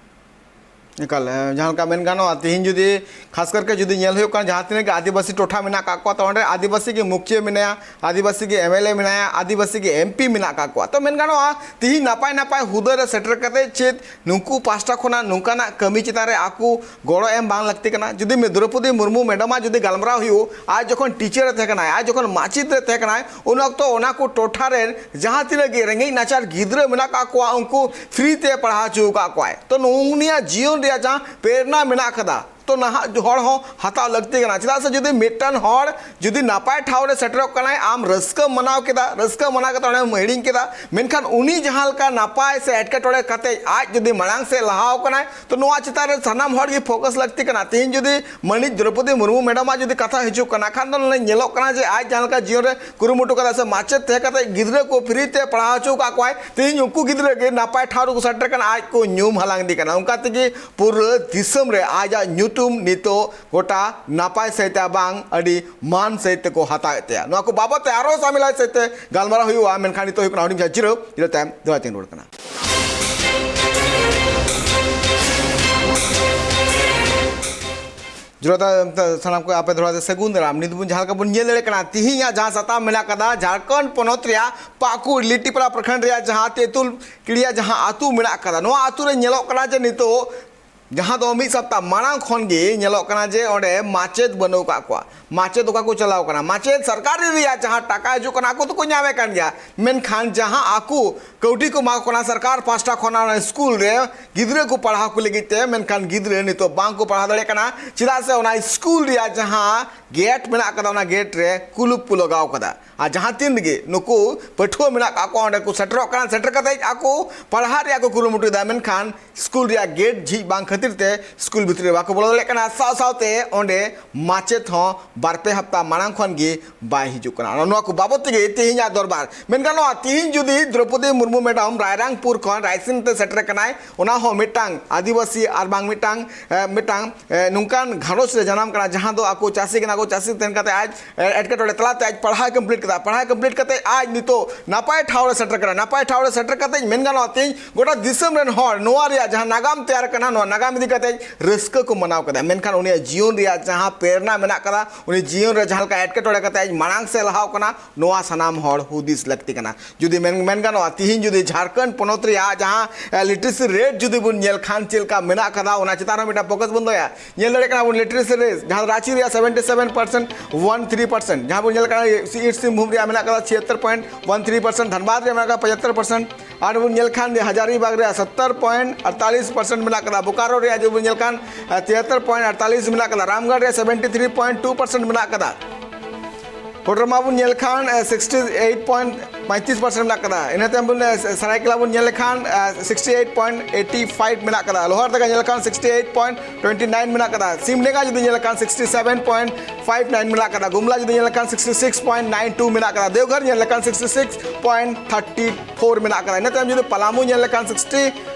ᱮᱠᱟᱞ, ᱮ, ᱡᱟᱦᱟᱸ ᱞᱮᱠᱟ ᱢᱮᱱ ᱜᱟᱱᱚᱜᱼᱟ, ᱛᱮᱦᱮᱧ ᱡᱩᱫᱤ ᱠᱷᱟᱥ ᱠᱟᱨ ᱠᱟᱛᱮ ᱡᱩᱫᱤ ᱧᱮᱞ ᱦᱩᱭᱩᱜ ᱠᱟᱱᱟ, ᱡᱟᱦᱟᱸ ᱛᱤᱱᱟᱹᱜ ᱜᱮ ᱟᱹᱫᱤᱵᱟᱹᱥᱤ ᱴᱚᱴᱷᱟ ᱢᱮᱱᱟᱜ ᱟᱠᱟᱫ ᱠᱚᱣᱟ, ᱛᱚ ᱚᱸᱰᱮ ᱟᱹᱫᱤᱵᱟᱹᱥᱤ ᱜᱮ ᱢᱩᱠᱷᱤᱭᱟᱹ ᱢᱮᱱᱟᱭᱟ, ᱟᱹᱫᱤᱵᱟᱹᱥᱤ ᱜᱮ MLA ᱢᱮᱱᱟᱭᱟ, ᱟᱹᱫᱤᱵᱟᱹᱥᱤ ᱜᱮ MP ᱢᱮᱱᱟᱜ ᱟᱠᱟᱫ ᱠᱚᱣᱟ᱾ ᱛᱚ ᱢᱮᱱ ᱜᱟᱱᱚᱜᱼᱟ, ᱛᱮᱦᱮᱧ ᱱᱟᱯᱟᱭ ᱱᱟᱯᱟᱭ ᱦᱩᱫᱟᱹ ᱨᱮ ᱥᱮᱴᱮᱨ ᱠᱟᱛᱮ ᱪᱮᱫ ᱱᱩᱠᱩ ᱯᱟᱥᱴᱟ ᱠᱷᱚᱱᱟᱜ ᱱᱚᱝᱠᱟᱱᱟᱜ ᱠᱟᱹᱢᱤ ᱪᱮᱛᱟᱱ ᱨᱮ ᱟᱠᱚ ᱜᱚᱲᱚ ᱮᱢ ᱵᱟᱝ ᱞᱟᱹᱠᱛᱤ ᱠᱟᱱᱟ? ᱡᱩᱫᱤ ᱢᱤ-, ᱫᱨᱚᱯᱚᱫᱤ ᱢᱩᱨᱢᱩ ᱢᱮᱰᱟᱢᱟᱜ ᱡᱩᱫᱤ ᱜᱟᱞᱢᱟᱨᱟᱣ ᱦᱩᱭᱩᱜ, ᱟᱡ ᱡᱚᱠᱷᱚᱱ ᱴᱤᱪᱟᱨ ᱮ ᱛᱟᱦᱮᱸ ᱠᱟᱱᱟᱭ, ᱟᱡ ᱡᱚᱠᱷᱚᱱ ᱢᱟᱪᱮᱫ ᱨᱮ ᱛᱟᱦᱮᱸ ᱠᱟᱱᱟᱭ, ᱩᱱ ᱚᱠᱛᱚ ᱚᱱᱟ ᱠᱚ ᱴᱚᱴᱷᱟ ᱨᱮᱱ ᱡᱟᱦᱟᱸ ᱛᱤᱱᱟᱹᱜ ᱜᱮ ᱨᱮᱸᱜᱮᱡ ᱱᱟᱪᱟᱨ ᱜᱤᱫᱽᱨᱟᱹ ᱢᱮᱱᱟᱜ ᱠᱟᱜ ᱠᱚᱣᱟ, ᱩᱱᱠᱩ ᱯᱷᱨᱤ ᱛᱮ ᱯᱟᱲᱦᱟᱣ ᱦᱚᱪᱚ ᱟᱠᱟᱫ ᱠᱚᱣᱟᱭ᱾ ᱛᱚ ᱱᱩᱜᱼᱩ ᱱᱤᱭᱟᱹ ᱡᱤᱭᱚᱱ ᱨᱮᱭᱟᱜ ᱡᱟᱦᱟᱸ ᱯᱨᱮᱨᱱᱟ ᱢᱮᱱᱟᱜ ᱠᱟᱫᱟ, ᱛᱚ ᱱᱟᱦᱟᱜ ᱦᱚᱲ ᱦᱚᱸ ᱦᱟᱛᱟᱣ ᱞᱟᱹᱠᱛᱤ ᱠᱟᱱᱟ᱾ ᱪᱮᱫᱟᱜ ᱥᱮ ᱡᱩᱫᱤ ᱢᱤᱫᱴᱟᱝ ᱦᱚᱲ ᱡᱩᱫᱤ ᱱᱟᱯᱟᱭ ᱴᱷᱟᱶ ᱨᱮ ᱥᱮᱴᱮᱨᱚᱜ ᱠᱟᱱᱟᱭ, ᱟᱢ ᱨᱟᱹᱥᱠᱟᱹᱢ ᱢᱟᱱᱟᱣ ᱠᱮᱫᱟ, ᱨᱟᱹᱥᱠᱟᱹ ᱢᱟᱱᱟᱣ ᱠᱟᱛᱮ ᱚᱸᱰᱮᱢ ᱦᱤᱲᱤᱧ ᱠᱮᱫᱟ, ᱢᱮᱱᱠᱷᱟᱱ ᱩᱱᱤ ᱡᱟᱦᱟᱸ ᱞᱮᱠᱟ ᱱᱟᱯᱟᱭ ᱥᱮ ᱮᱴᱠᱮᱴᱚᱬᱮ ᱠᱟᱛᱮ ᱟᱡ ᱡᱩᱫᱤ ᱢᱟᱲᱟᱝ ᱥᱮᱫ ᱞᱟᱦᱟᱣ ᱠᱟᱱᱟᱭ, ᱛᱚ ᱱᱚᱣᱟ ᱪᱮᱛᱟᱱ ᱨᱮ ᱥᱟᱱᱟᱢ ᱦᱚᱲ ᱜᱮ ᱯᱷᱳᱠᱟᱥ ᱞᱟᱹᱠᱛᱤ ᱠᱟᱱᱟ᱾ ᱛᱮᱦᱮᱧ ᱡᱩᱫᱤ ᱢᱟᱹᱱᱤᱡ ᱫᱨᱚᱯᱚᱫᱤ ᱢᱩᱨᱢᱩ ᱢᱮᱰᱟᱢᱟᱜ ᱡᱩᱫᱤ ᱠᱟᱛᱷᱟ ᱦᱤᱡᱩᱜ ᱠᱟᱱᱟ ᱠᱷᱟᱱ ᱫᱚ, ᱱᱚᱰᱮ ᱧᱮᱞᱚᱜ ᱠᱟᱱᱟ ᱡᱮ ᱟᱡ ᱡᱟᱦᱟᱸ ᱞᱮᱠᱟ ᱡᱤᱭᱚᱱ ᱨᱮ ᱠᱩᱨᱩᱢᱩᱴᱩ ᱠᱟᱫᱟ ᱥᱮ ᱢᱟᱪᱮᱫ ᱛᱟᱦᱮᱸ ᱠᱟᱛᱮ ᱜᱤᱫᱽᱨᱟᱹ ᱠᱚ ᱯᱷᱨᱤ ᱛᱮ ᱯᱟᱲᱦᱟᱣ ᱦᱚᱪᱚ ᱟᱠᱟᱫ ᱠᱚᱣᱟᱭ, ᱛᱮᱦᱮᱧ ᱩᱱᱠᱩ ᱜᱤᱫᱽᱨᱟᱹ ᱜᱮ ᱱᱟᱯᱟᱭ ᱴᱷᱟᱶ ᱨᱮᱠᱚ ᱥᱮᱴᱮᱨ ᱠᱟᱱᱟ, ᱟᱡ ᱠᱚ ᱧᱩᱢ ᱦᱟᱞᱟᱝ ᱤᱫᱤ ᱠᱟᱱᱟ᱾ ᱚᱱᱠᱟ ᱛᱮᱜᱮ ᱯᱩᱨᱟᱹ ᱫᱤᱥᱚᱢ ᱨᱮ ᱟᱡᱟᱜ ᱧᱩᱛᱩᱢ ᱱᱤᱛᱚᱜ ᱜᱚᱴᱟ ᱱᱟᱯᱟᱭ ᱥᱟᱹᱦᱤᱡ ᱛᱮ ᱵᱟᱝ, ᱟᱹᱰᱤ ᱢᱟᱱ ᱥᱟᱹᱦᱤᱡ ᱛᱮᱠᱚ ᱦᱟᱛᱟᱣᱮᱫ ᱛᱟᱭᱟ᱾ ᱱᱚᱣᱟ ᱠᱚ ᱵᱟᱵᱚᱫ ᱛᱮ ᱟᱨᱦᱚᱸ ᱥᱟᱢᱤᱞᱟᱭ ᱥᱟᱹᱦᱤᱡ ᱛᱮ ᱜᱟᱞᱢᱟᱨᱟᱣ ᱦᱩᱭᱩᱜᱼᱟ, ᱢᱮᱱᱠᱷᱟᱱ ᱱᱤᱛᱚᱜ ᱦᱩᱭᱩᱜ ᱠᱟᱱᱟ ᱦᱩᱰᱤᱧ ᱢᱟᱪᱷᱟ ᱡᱤᱨᱟᱹᱣ, ᱡᱤᱨᱟᱹᱣ ᱛᱟᱭᱚᱢ ᱫᱚᱦᱲᱟ ᱛᱮᱧ ᱨᱩᱣᱟᱹᱲ ᱠᱟᱱᱟ᱾ ᱡᱤᱨᱟᱹᱣ ᱛᱟᱭᱚᱢ ᱛᱮ ᱥᱟᱱᱟᱢ ᱠᱚ ᱟᱯᱮ ᱫᱚᱦᱲᱟ ᱛᱮ ᱥᱟᱹᱜᱩᱱ ᱫᱟᱨᱟᱢ᱾ ᱱᱤᱛ ᱵᱚᱱ ᱡᱟᱦᱟᱸ ᱞᱮᱠᱟ ᱵᱚᱱ ᱧᱮᱞ ᱫᱟᱲᱮᱭᱟᱜ ᱠᱟᱱᱟ, ᱛᱤᱦᱤᱧᱟᱜ ᱡᱟᱦᱟᱸ ᱥᱟᱛᱟᱢ ᱢᱮᱱᱟᱜ ᱠᱟᱫᱟ, ᱡᱷᱟᱲᱠᱷᱚᱸᱰ ᱯᱚᱱᱚᱛ ᱨᱮᱭᱟᱜ ᱯᱟᱹᱠᱩᱲ ᱞᱤᱴᱤᱯᱟᱲᱟ ᱯᱨᱚᱠᱷᱚᱸᱰ ᱨᱮᱭᱟᱜ ᱡᱟᱦᱟᱸ ᱛᱮᱸᱛᱩᱞ ᱠᱤᱲᱤᱭᱟ ᱡᱟᱦᱟᱸ ᱟᱹᱛᱩ ᱢᱮᱱᱟᱜ ᱠᱟᱫᱟ, ᱱᱚᱣᱟ ᱟᱹᱛᱩ ᱨᱮ ᱧᱮᱞᱚᱜ ᱠᱟᱱᱟ ᱡᱮ ᱱᱤᱛᱚᱜ ᱡᱟᱦᱟᱸ ᱫᱚ ᱢᱤᱫ ᱥᱟᱯᱛᱟ ᱢᱟᱲᱟᱝ ᱠᱷᱚᱱ ᱜᱮ ᱧᱮᱞᱚᱜ ᱠᱟᱱᱟ ᱡᱮ ᱚᱸᱰᱮ ᱢᱟᱪᱮᱫ ᱵᱟᱹᱱᱩᱜ ᱟᱠᱟᱫ ᱠᱚᱣᱟ᱾ ᱢᱟᱪᱮᱫ ᱚᱠᱟ ᱠᱚ ᱪᱟᱞᱟᱣ ᱠᱟᱱᱟ? ᱢᱟᱪᱮᱫ ᱥᱚᱨᱠᱟᱨᱤ ᱨᱮᱭᱟᱜ ᱡᱟᱦᱟᱸ ᱴᱟᱠᱟ ᱦᱤᱡᱩᱜ ᱠᱟᱱᱟ, ᱟᱠᱚ ᱫᱚᱠᱚ ᱧᱟᱢᱮᱫ ᱠᱟᱱ ᱜᱮᱭᱟ, ᱢᱮᱱᱠᱷᱟᱱ ᱡᱟᱦᱟᱸ ᱟᱠᱚ ᱠᱟᱹᱣᱰᱤ ᱠᱚ ᱮᱢᱟ ᱠᱚ ᱠᱟᱱᱟ ᱥᱚᱨᱠᱟᱨ ᱯᱟᱥᱴᱟ ᱠᱷᱚᱱᱟᱜ ᱚᱱᱟ ᱥᱠᱩᱞ ᱨᱮ ᱜᱤᱫᱽᱨᱟᱹ ᱠᱚ ᱯᱟᱲᱦᱟᱣ ᱠᱚ ᱞᱟᱹᱜᱤᱫ ᱛᱮ, ᱢᱮᱱᱠᱷᱟᱱ ᱜᱤᱫᱽᱨᱟᱹ ᱱᱤᱛᱚᱜ ᱵᱟᱝ ᱠᱚ ᱯᱟᱲᱦᱟᱣ ᱫᱟᱲᱮᱭᱟᱜ ᱠᱟᱱᱟ᱾ ᱪᱮᱫᱟᱜ ᱥᱮ ᱚᱱᱟ ᱥᱠᱩᱞ ᱨᱮᱭᱟᱜ ᱡᱟᱦᱟᱸ ᱜᱮᱴ ᱢᱮᱱᱟᱜ ᱠᱟᱫᱟ, ᱚᱱᱟ ᱜᱮᱴ ᱨᱮ ᱠᱩᱞᱩᱯ ᱠᱚ ᱞᱟᱜᱟᱣ ᱠᱟᱫᱟ᱾ ᱟᱨ ᱡᱟᱦᱟᱸ ᱛᱤᱱ ᱨᱮᱜᱮ ᱱᱩᱠᱩ ᱯᱟᱹᱴᱷᱩᱣᱟᱹ ᱢᱮᱱᱟᱜ ᱠᱟᱜ ᱠᱚᱣᱟ, ᱚᱸᱰᱮ ᱠᱚ ᱥᱮᱴᱮᱨᱚᱜ ᱠᱟᱱᱟ, ᱥᱮᱴᱮᱨ ᱠᱟᱛᱮ ᱟᱠᱚ ᱯᱟᱲᱦᱟᱜ ᱨᱮᱭᱟᱜ ᱠᱚ ᱠᱩᱨᱩᱢᱩᱴᱩᱭᱮᱫᱟ, ᱢᱮᱱᱠᱷᱟᱱ ᱥᱠᱩᱞ ᱨᱮᱭᱟᱜ ᱜᱮᱴ ᱡᱷᱤᱡ ᱵᱟᱝ ᱠᱷᱟᱹᱛᱤᱨ ᱛᱮ ᱥᱠᱩᱞ ᱵᱷᱤᱛᱨᱤ ᱨᱮ ᱵᱟᱠᱚ ᱵᱚᱞᱚ ᱫᱟᱲᱮᱭᱟᱜ ᱠᱟᱱᱟ᱾ ᱥᱟᱶ ᱥᱟᱶᱛᱮ ᱚᱸᱰᱮ ᱢᱟᱪᱮᱫ ᱦᱚᱸ ᱵᱟᱨ ᱯᱮ ᱦᱟᱯᱛᱟ ᱢᱟᱲᱟᱝ ᱠᱷᱚᱱ ᱜᱮ ᱵᱟᱭ ᱦᱤᱡᱩᱜ ᱠᱟᱱᱟ᱾ ᱱᱚᱣᱟ ᱠᱚ ᱵᱟᱵᱚᱫ ᱛᱮᱜᱮ ᱛᱮᱦᱮᱧᱟᱜ ᱫᱚᱨᱵᱟᱨ᱾ ᱢᱮᱱ ᱜᱟᱱᱚᱜᱼᱟ, ᱛᱮᱦᱮᱧ ᱡᱩᱫᱤ ᱫᱨᱚᱯᱚᱫᱤ ᱢᱩᱨᱢᱩ ᱢᱮᱰᱟᱢ ᱨᱟᱭᱨᱟᱝᱯᱩᱨ ᱠᱷᱚᱱ ᱨᱟᱭᱥᱮᱱ ᱛᱮ ᱥᱮᱴᱮᱨ ᱠᱟᱱᱟᱭ, ᱚᱱᱟ ᱦᱚᱸ ᱢᱤᱫᱴᱟᱝ ᱟᱹᱫᱤᱵᱟᱹᱥᱤ ᱟᱨ ᱵᱟᱝ ᱢᱤᱫᱴᱟᱝ, ᱮ, ᱢᱤᱫᱴᱟᱝ, ᱮ, ᱱᱚᱝᱠᱟᱱ ᱜᱷᱟᱨᱚᱸᱡᱽ ᱨᱮ ᱡᱟᱱᱟᱢ ᱠᱟᱱᱟ, ᱡᱟᱦᱟᱸ ᱫᱚ ᱟᱠᱚ ᱪᱟᱹᱥᱤ ᱠᱟᱱᱟ ᱠᱚ, ᱪᱟᱹᱥᱤ ᱛᱟᱦᱮᱱ ᱠᱟᱛᱮ ᱟᱡ, ᱮ, ᱮᱴᱠᱮᱴᱚᱬᱮ ᱛᱟᱞᱟᱛᱮ ᱟᱡ ᱯᱟᱲᱦᱟᱣ ᱠᱚᱢᱯᱞᱤᱴ ᱠᱮᱫᱟ᱾ ᱯᱟᱲᱦᱟᱣ ᱠᱚᱢᱯᱞᱤᱴ ᱠᱟᱛᱮ ᱟᱡ ᱱᱤᱛᱚᱜ ᱱᱟᱯᱟᱭ ᱴᱷᱟᱶ ᱨᱮ ᱥᱮᱴᱮᱨ ᱠᱟᱱᱟ᱾ ᱱᱟᱯᱟᱭ ᱴᱷᱟᱶ ᱨᱮ ᱥᱮᱴᱮᱨ ᱠᱟᱛᱮ ᱢᱮᱱ ᱜᱟᱱᱚᱜᱼᱟ, ᱛᱮᱦᱮᱧ ᱜᱚᱴᱟ ᱫᱤᱥᱚᱢ ᱨᱮᱱ ᱦᱚᱲ ᱱᱚᱣᱟ ᱨᱮᱭᱟᱜ ᱡᱟᱦᱟᱸ ᱱᱟᱜᱟᱢ ᱛᱮᱭᱟᱨ ᱠᱟᱱᱟ, ᱱᱚᱣᱟ ᱱᱟᱜᱟᱢ ᱤᱫᱤ ᱠᱟᱛᱮ ᱨᱟᱹᱥᱠᱟᱹ ᱠᱚ ᱢᱟᱱᱟᱣ ᱠᱮᱫᱟ᱾ ᱢᱮᱱᱠᱷᱟᱱ ᱩᱱᱤᱭᱟᱜ ᱡᱤᱭᱚᱱ ᱨᱮᱭᱟᱜ ᱡᱟᱦᱟᱸ ᱯᱨᱮᱨᱱᱟ ᱢᱮᱱᱟᱜ ᱠᱟᱫᱟ, ᱩᱱᱤ ᱡᱤᱭᱚᱱ ᱨᱮ ᱡᱟᱦᱟᱸ ᱞᱮᱠᱟ ᱮᱴᱠᱮᱴᱚᱬᱮ ᱠᱟᱛᱮ ᱟᱡ ᱢᱟᱲᱟᱝ ᱥᱮᱫ ᱞᱟᱦᱟᱣ ᱠᱟᱱᱟ, ᱱᱚᱣᱟ ᱥᱟᱱᱟᱢ ᱦᱚᱲ ᱦᱩᱫᱤᱥ ᱞᱟᱹᱠᱛᱤ ᱠᱟᱱᱟ᱾ ᱡᱩᱫᱤ ᱢᱮᱱ, ᱢᱮᱱ ᱜᱟᱱᱚᱜᱼᱟ, ᱛᱤᱦᱤᱧ ᱡᱩᱫᱤ ᱡᱷᱟᱲᱠᱷᱚᱸᱰ ᱯᱚᱱᱚᱛ ᱨᱮᱭᱟᱜ ᱡᱟᱦᱟᱸ, ᱮ, ᱞᱤᱴᱟᱨᱮᱥᱤ ᱨᱮᱴ ᱡᱩᱫᱤ ᱵᱚᱱ ᱧᱮᱞ ᱠᱷᱟᱱ ᱪᱮᱫ ᱞᱮᱠᱟ ᱢᱮᱱᱟᱜ ᱠᱟᱫᱟ, ᱚᱱᱟ ᱪᱮᱛᱟᱱ ᱨᱮ ᱢᱤᱫᱴᱟᱝ ᱯᱷᱳᱠᱟᱥ ᱵᱚᱱ ᱫᱚᱦᱚᱭᱟ᱾ ᱧᱮᱞ ᱫᱟᱲᱮᱭᱟᱜ ᱠᱟᱱᱟ ᱵᱚᱱ ᱞᱤᱴᱟᱨᱮᱥᱤ ᱨᱮᱴ, ᱡᱟᱦᱟᱸ ᱨᱟᱸᱪᱤ ᱨᱮᱭᱟᱜ seventy seven percent one three percent, ᱡᱟᱦᱟᱸ ᱵᱚᱱ ᱧᱮᱞ ᱠᱟᱱᱟ ᱤᱥᱴ ᱥᱤᱝᱵᱷᱩᱢ ᱨᱮᱭᱟᱜ ᱢᱮᱱᱟᱜ ᱠᱟᱫᱟ ᱪᱷᱤᱭᱟᱛᱛᱚᱨ ᱯᱚᱭᱮᱱᱴ ᱚᱣᱟᱱ ᱛᱷᱨᱤ ᱯᱟᱨᱥᱮᱱᱴ, ᱫᱷᱟᱱᱵᱟᱫᱽ ᱨᱮ ᱢᱮᱱᱟᱜ ᱠᱟᱫᱟ ᱯᱚᱸᱪᱟᱛᱛᱚᱨ ᱯᱟᱨᱥᱮᱱᱴ, ᱟᱨ ᱵᱚᱱ ᱧᱮᱞ ᱠᱷᱟᱱ ᱡᱮ ᱦᱟᱡᱟᱨᱤᱵᱟᱜᱽ ᱨᱮᱭᱟᱜ ᱥᱚᱛᱛᱚᱨ ᱯᱚᱭᱮᱱᱴ ᱟᱴᱛᱟᱞᱤᱥ ᱯᱟᱨᱥᱮᱱᱴ ᱢᱮᱱᱟᱜ ᱠᱟᱫᱟ, ᱵᱳᱠᱟᱨᱳ ᱨᱮᱭᱟᱜ ᱡᱩᱫᱤ ᱵᱚᱱ ᱧᱮᱞ ᱠᱷᱟᱱ ᱛᱤᱦᱟᱛᱛᱚᱨ ᱯᱚᱭᱮᱱᱴ ᱟᱴᱛᱟᱞᱤᱥ ᱢᱮᱱᱟᱜ ᱠᱟᱫᱟ, ᱨᱟᱢᱜᱚᱲ ᱨᱮᱭᱟᱜ seventy three point two percent ᱢᱮᱱᱟᱜ ᱠᱟᱫᱟ᱾ ᱠᱳᱰᱨᱢᱟ ᱵᱚᱱ ᱧᱮᱞ ᱠᱷᱟᱱ ᱥᱤᱠᱥᱴᱤ ᱮᱭᱤᱴ ᱯᱚᱭᱮᱱᱴ ᱯᱚᱸᱭᱛᱨᱤᱥ ᱯᱟᱨᱥᱮᱱᱴ ᱢᱮᱱᱟᱜ ᱠᱟᱫᱟ᱾ ᱤᱱᱟᱹ ᱛᱟᱭᱚᱢ ᱵᱚᱱ, ᱥᱟᱨᱟᱭᱠᱮᱞᱟ ᱵᱚᱱ ᱧᱮᱞ ᱞᱮᱠᱷᱟᱱ sixty eight point eighty five ᱢᱮᱱᱟᱜ ᱠᱟᱫᱟ᱾ ᱞᱳᱦᱟᱨᱫᱟᱜᱟ ᱧᱮᱞ ᱞᱮᱠᱷᱟᱱ sixty eight point twenty nine ᱢᱮᱱᱟᱜ ᱠᱟᱫᱟ᱾ ᱥᱤᱢᱰᱮᱜᱟ ᱡᱩᱫᱤ ᱧᱮᱞ ᱞᱮᱠᱷᱟᱱ sixty seven point five nine ᱢᱮᱱᱟᱜ ᱠᱟᱫᱟ᱾ ᱜᱩᱢᱞᱟ ᱡᱩᱫᱤ ᱧᱮᱞ ᱞᱮᱠᱷᱟᱱ sixty six point nine two ᱢᱮᱱᱟᱜ ᱠᱟᱫᱟ᱾ ᱫᱮᱣᱜᱷᱚᱨ ᱧᱮᱞ ᱞᱮᱠᱷᱟᱱ sixty six point thirty four ᱢᱮᱱᱟᱜ ᱠᱟᱫᱟ᱾ ᱤᱱᱟᱹ ᱛᱟᱭᱚᱢ ᱡᱩᱫᱤ ᱯᱟᱞᱟᱢᱩ ᱧᱮᱞ ᱞᱮᱠᱷᱟᱱ sixty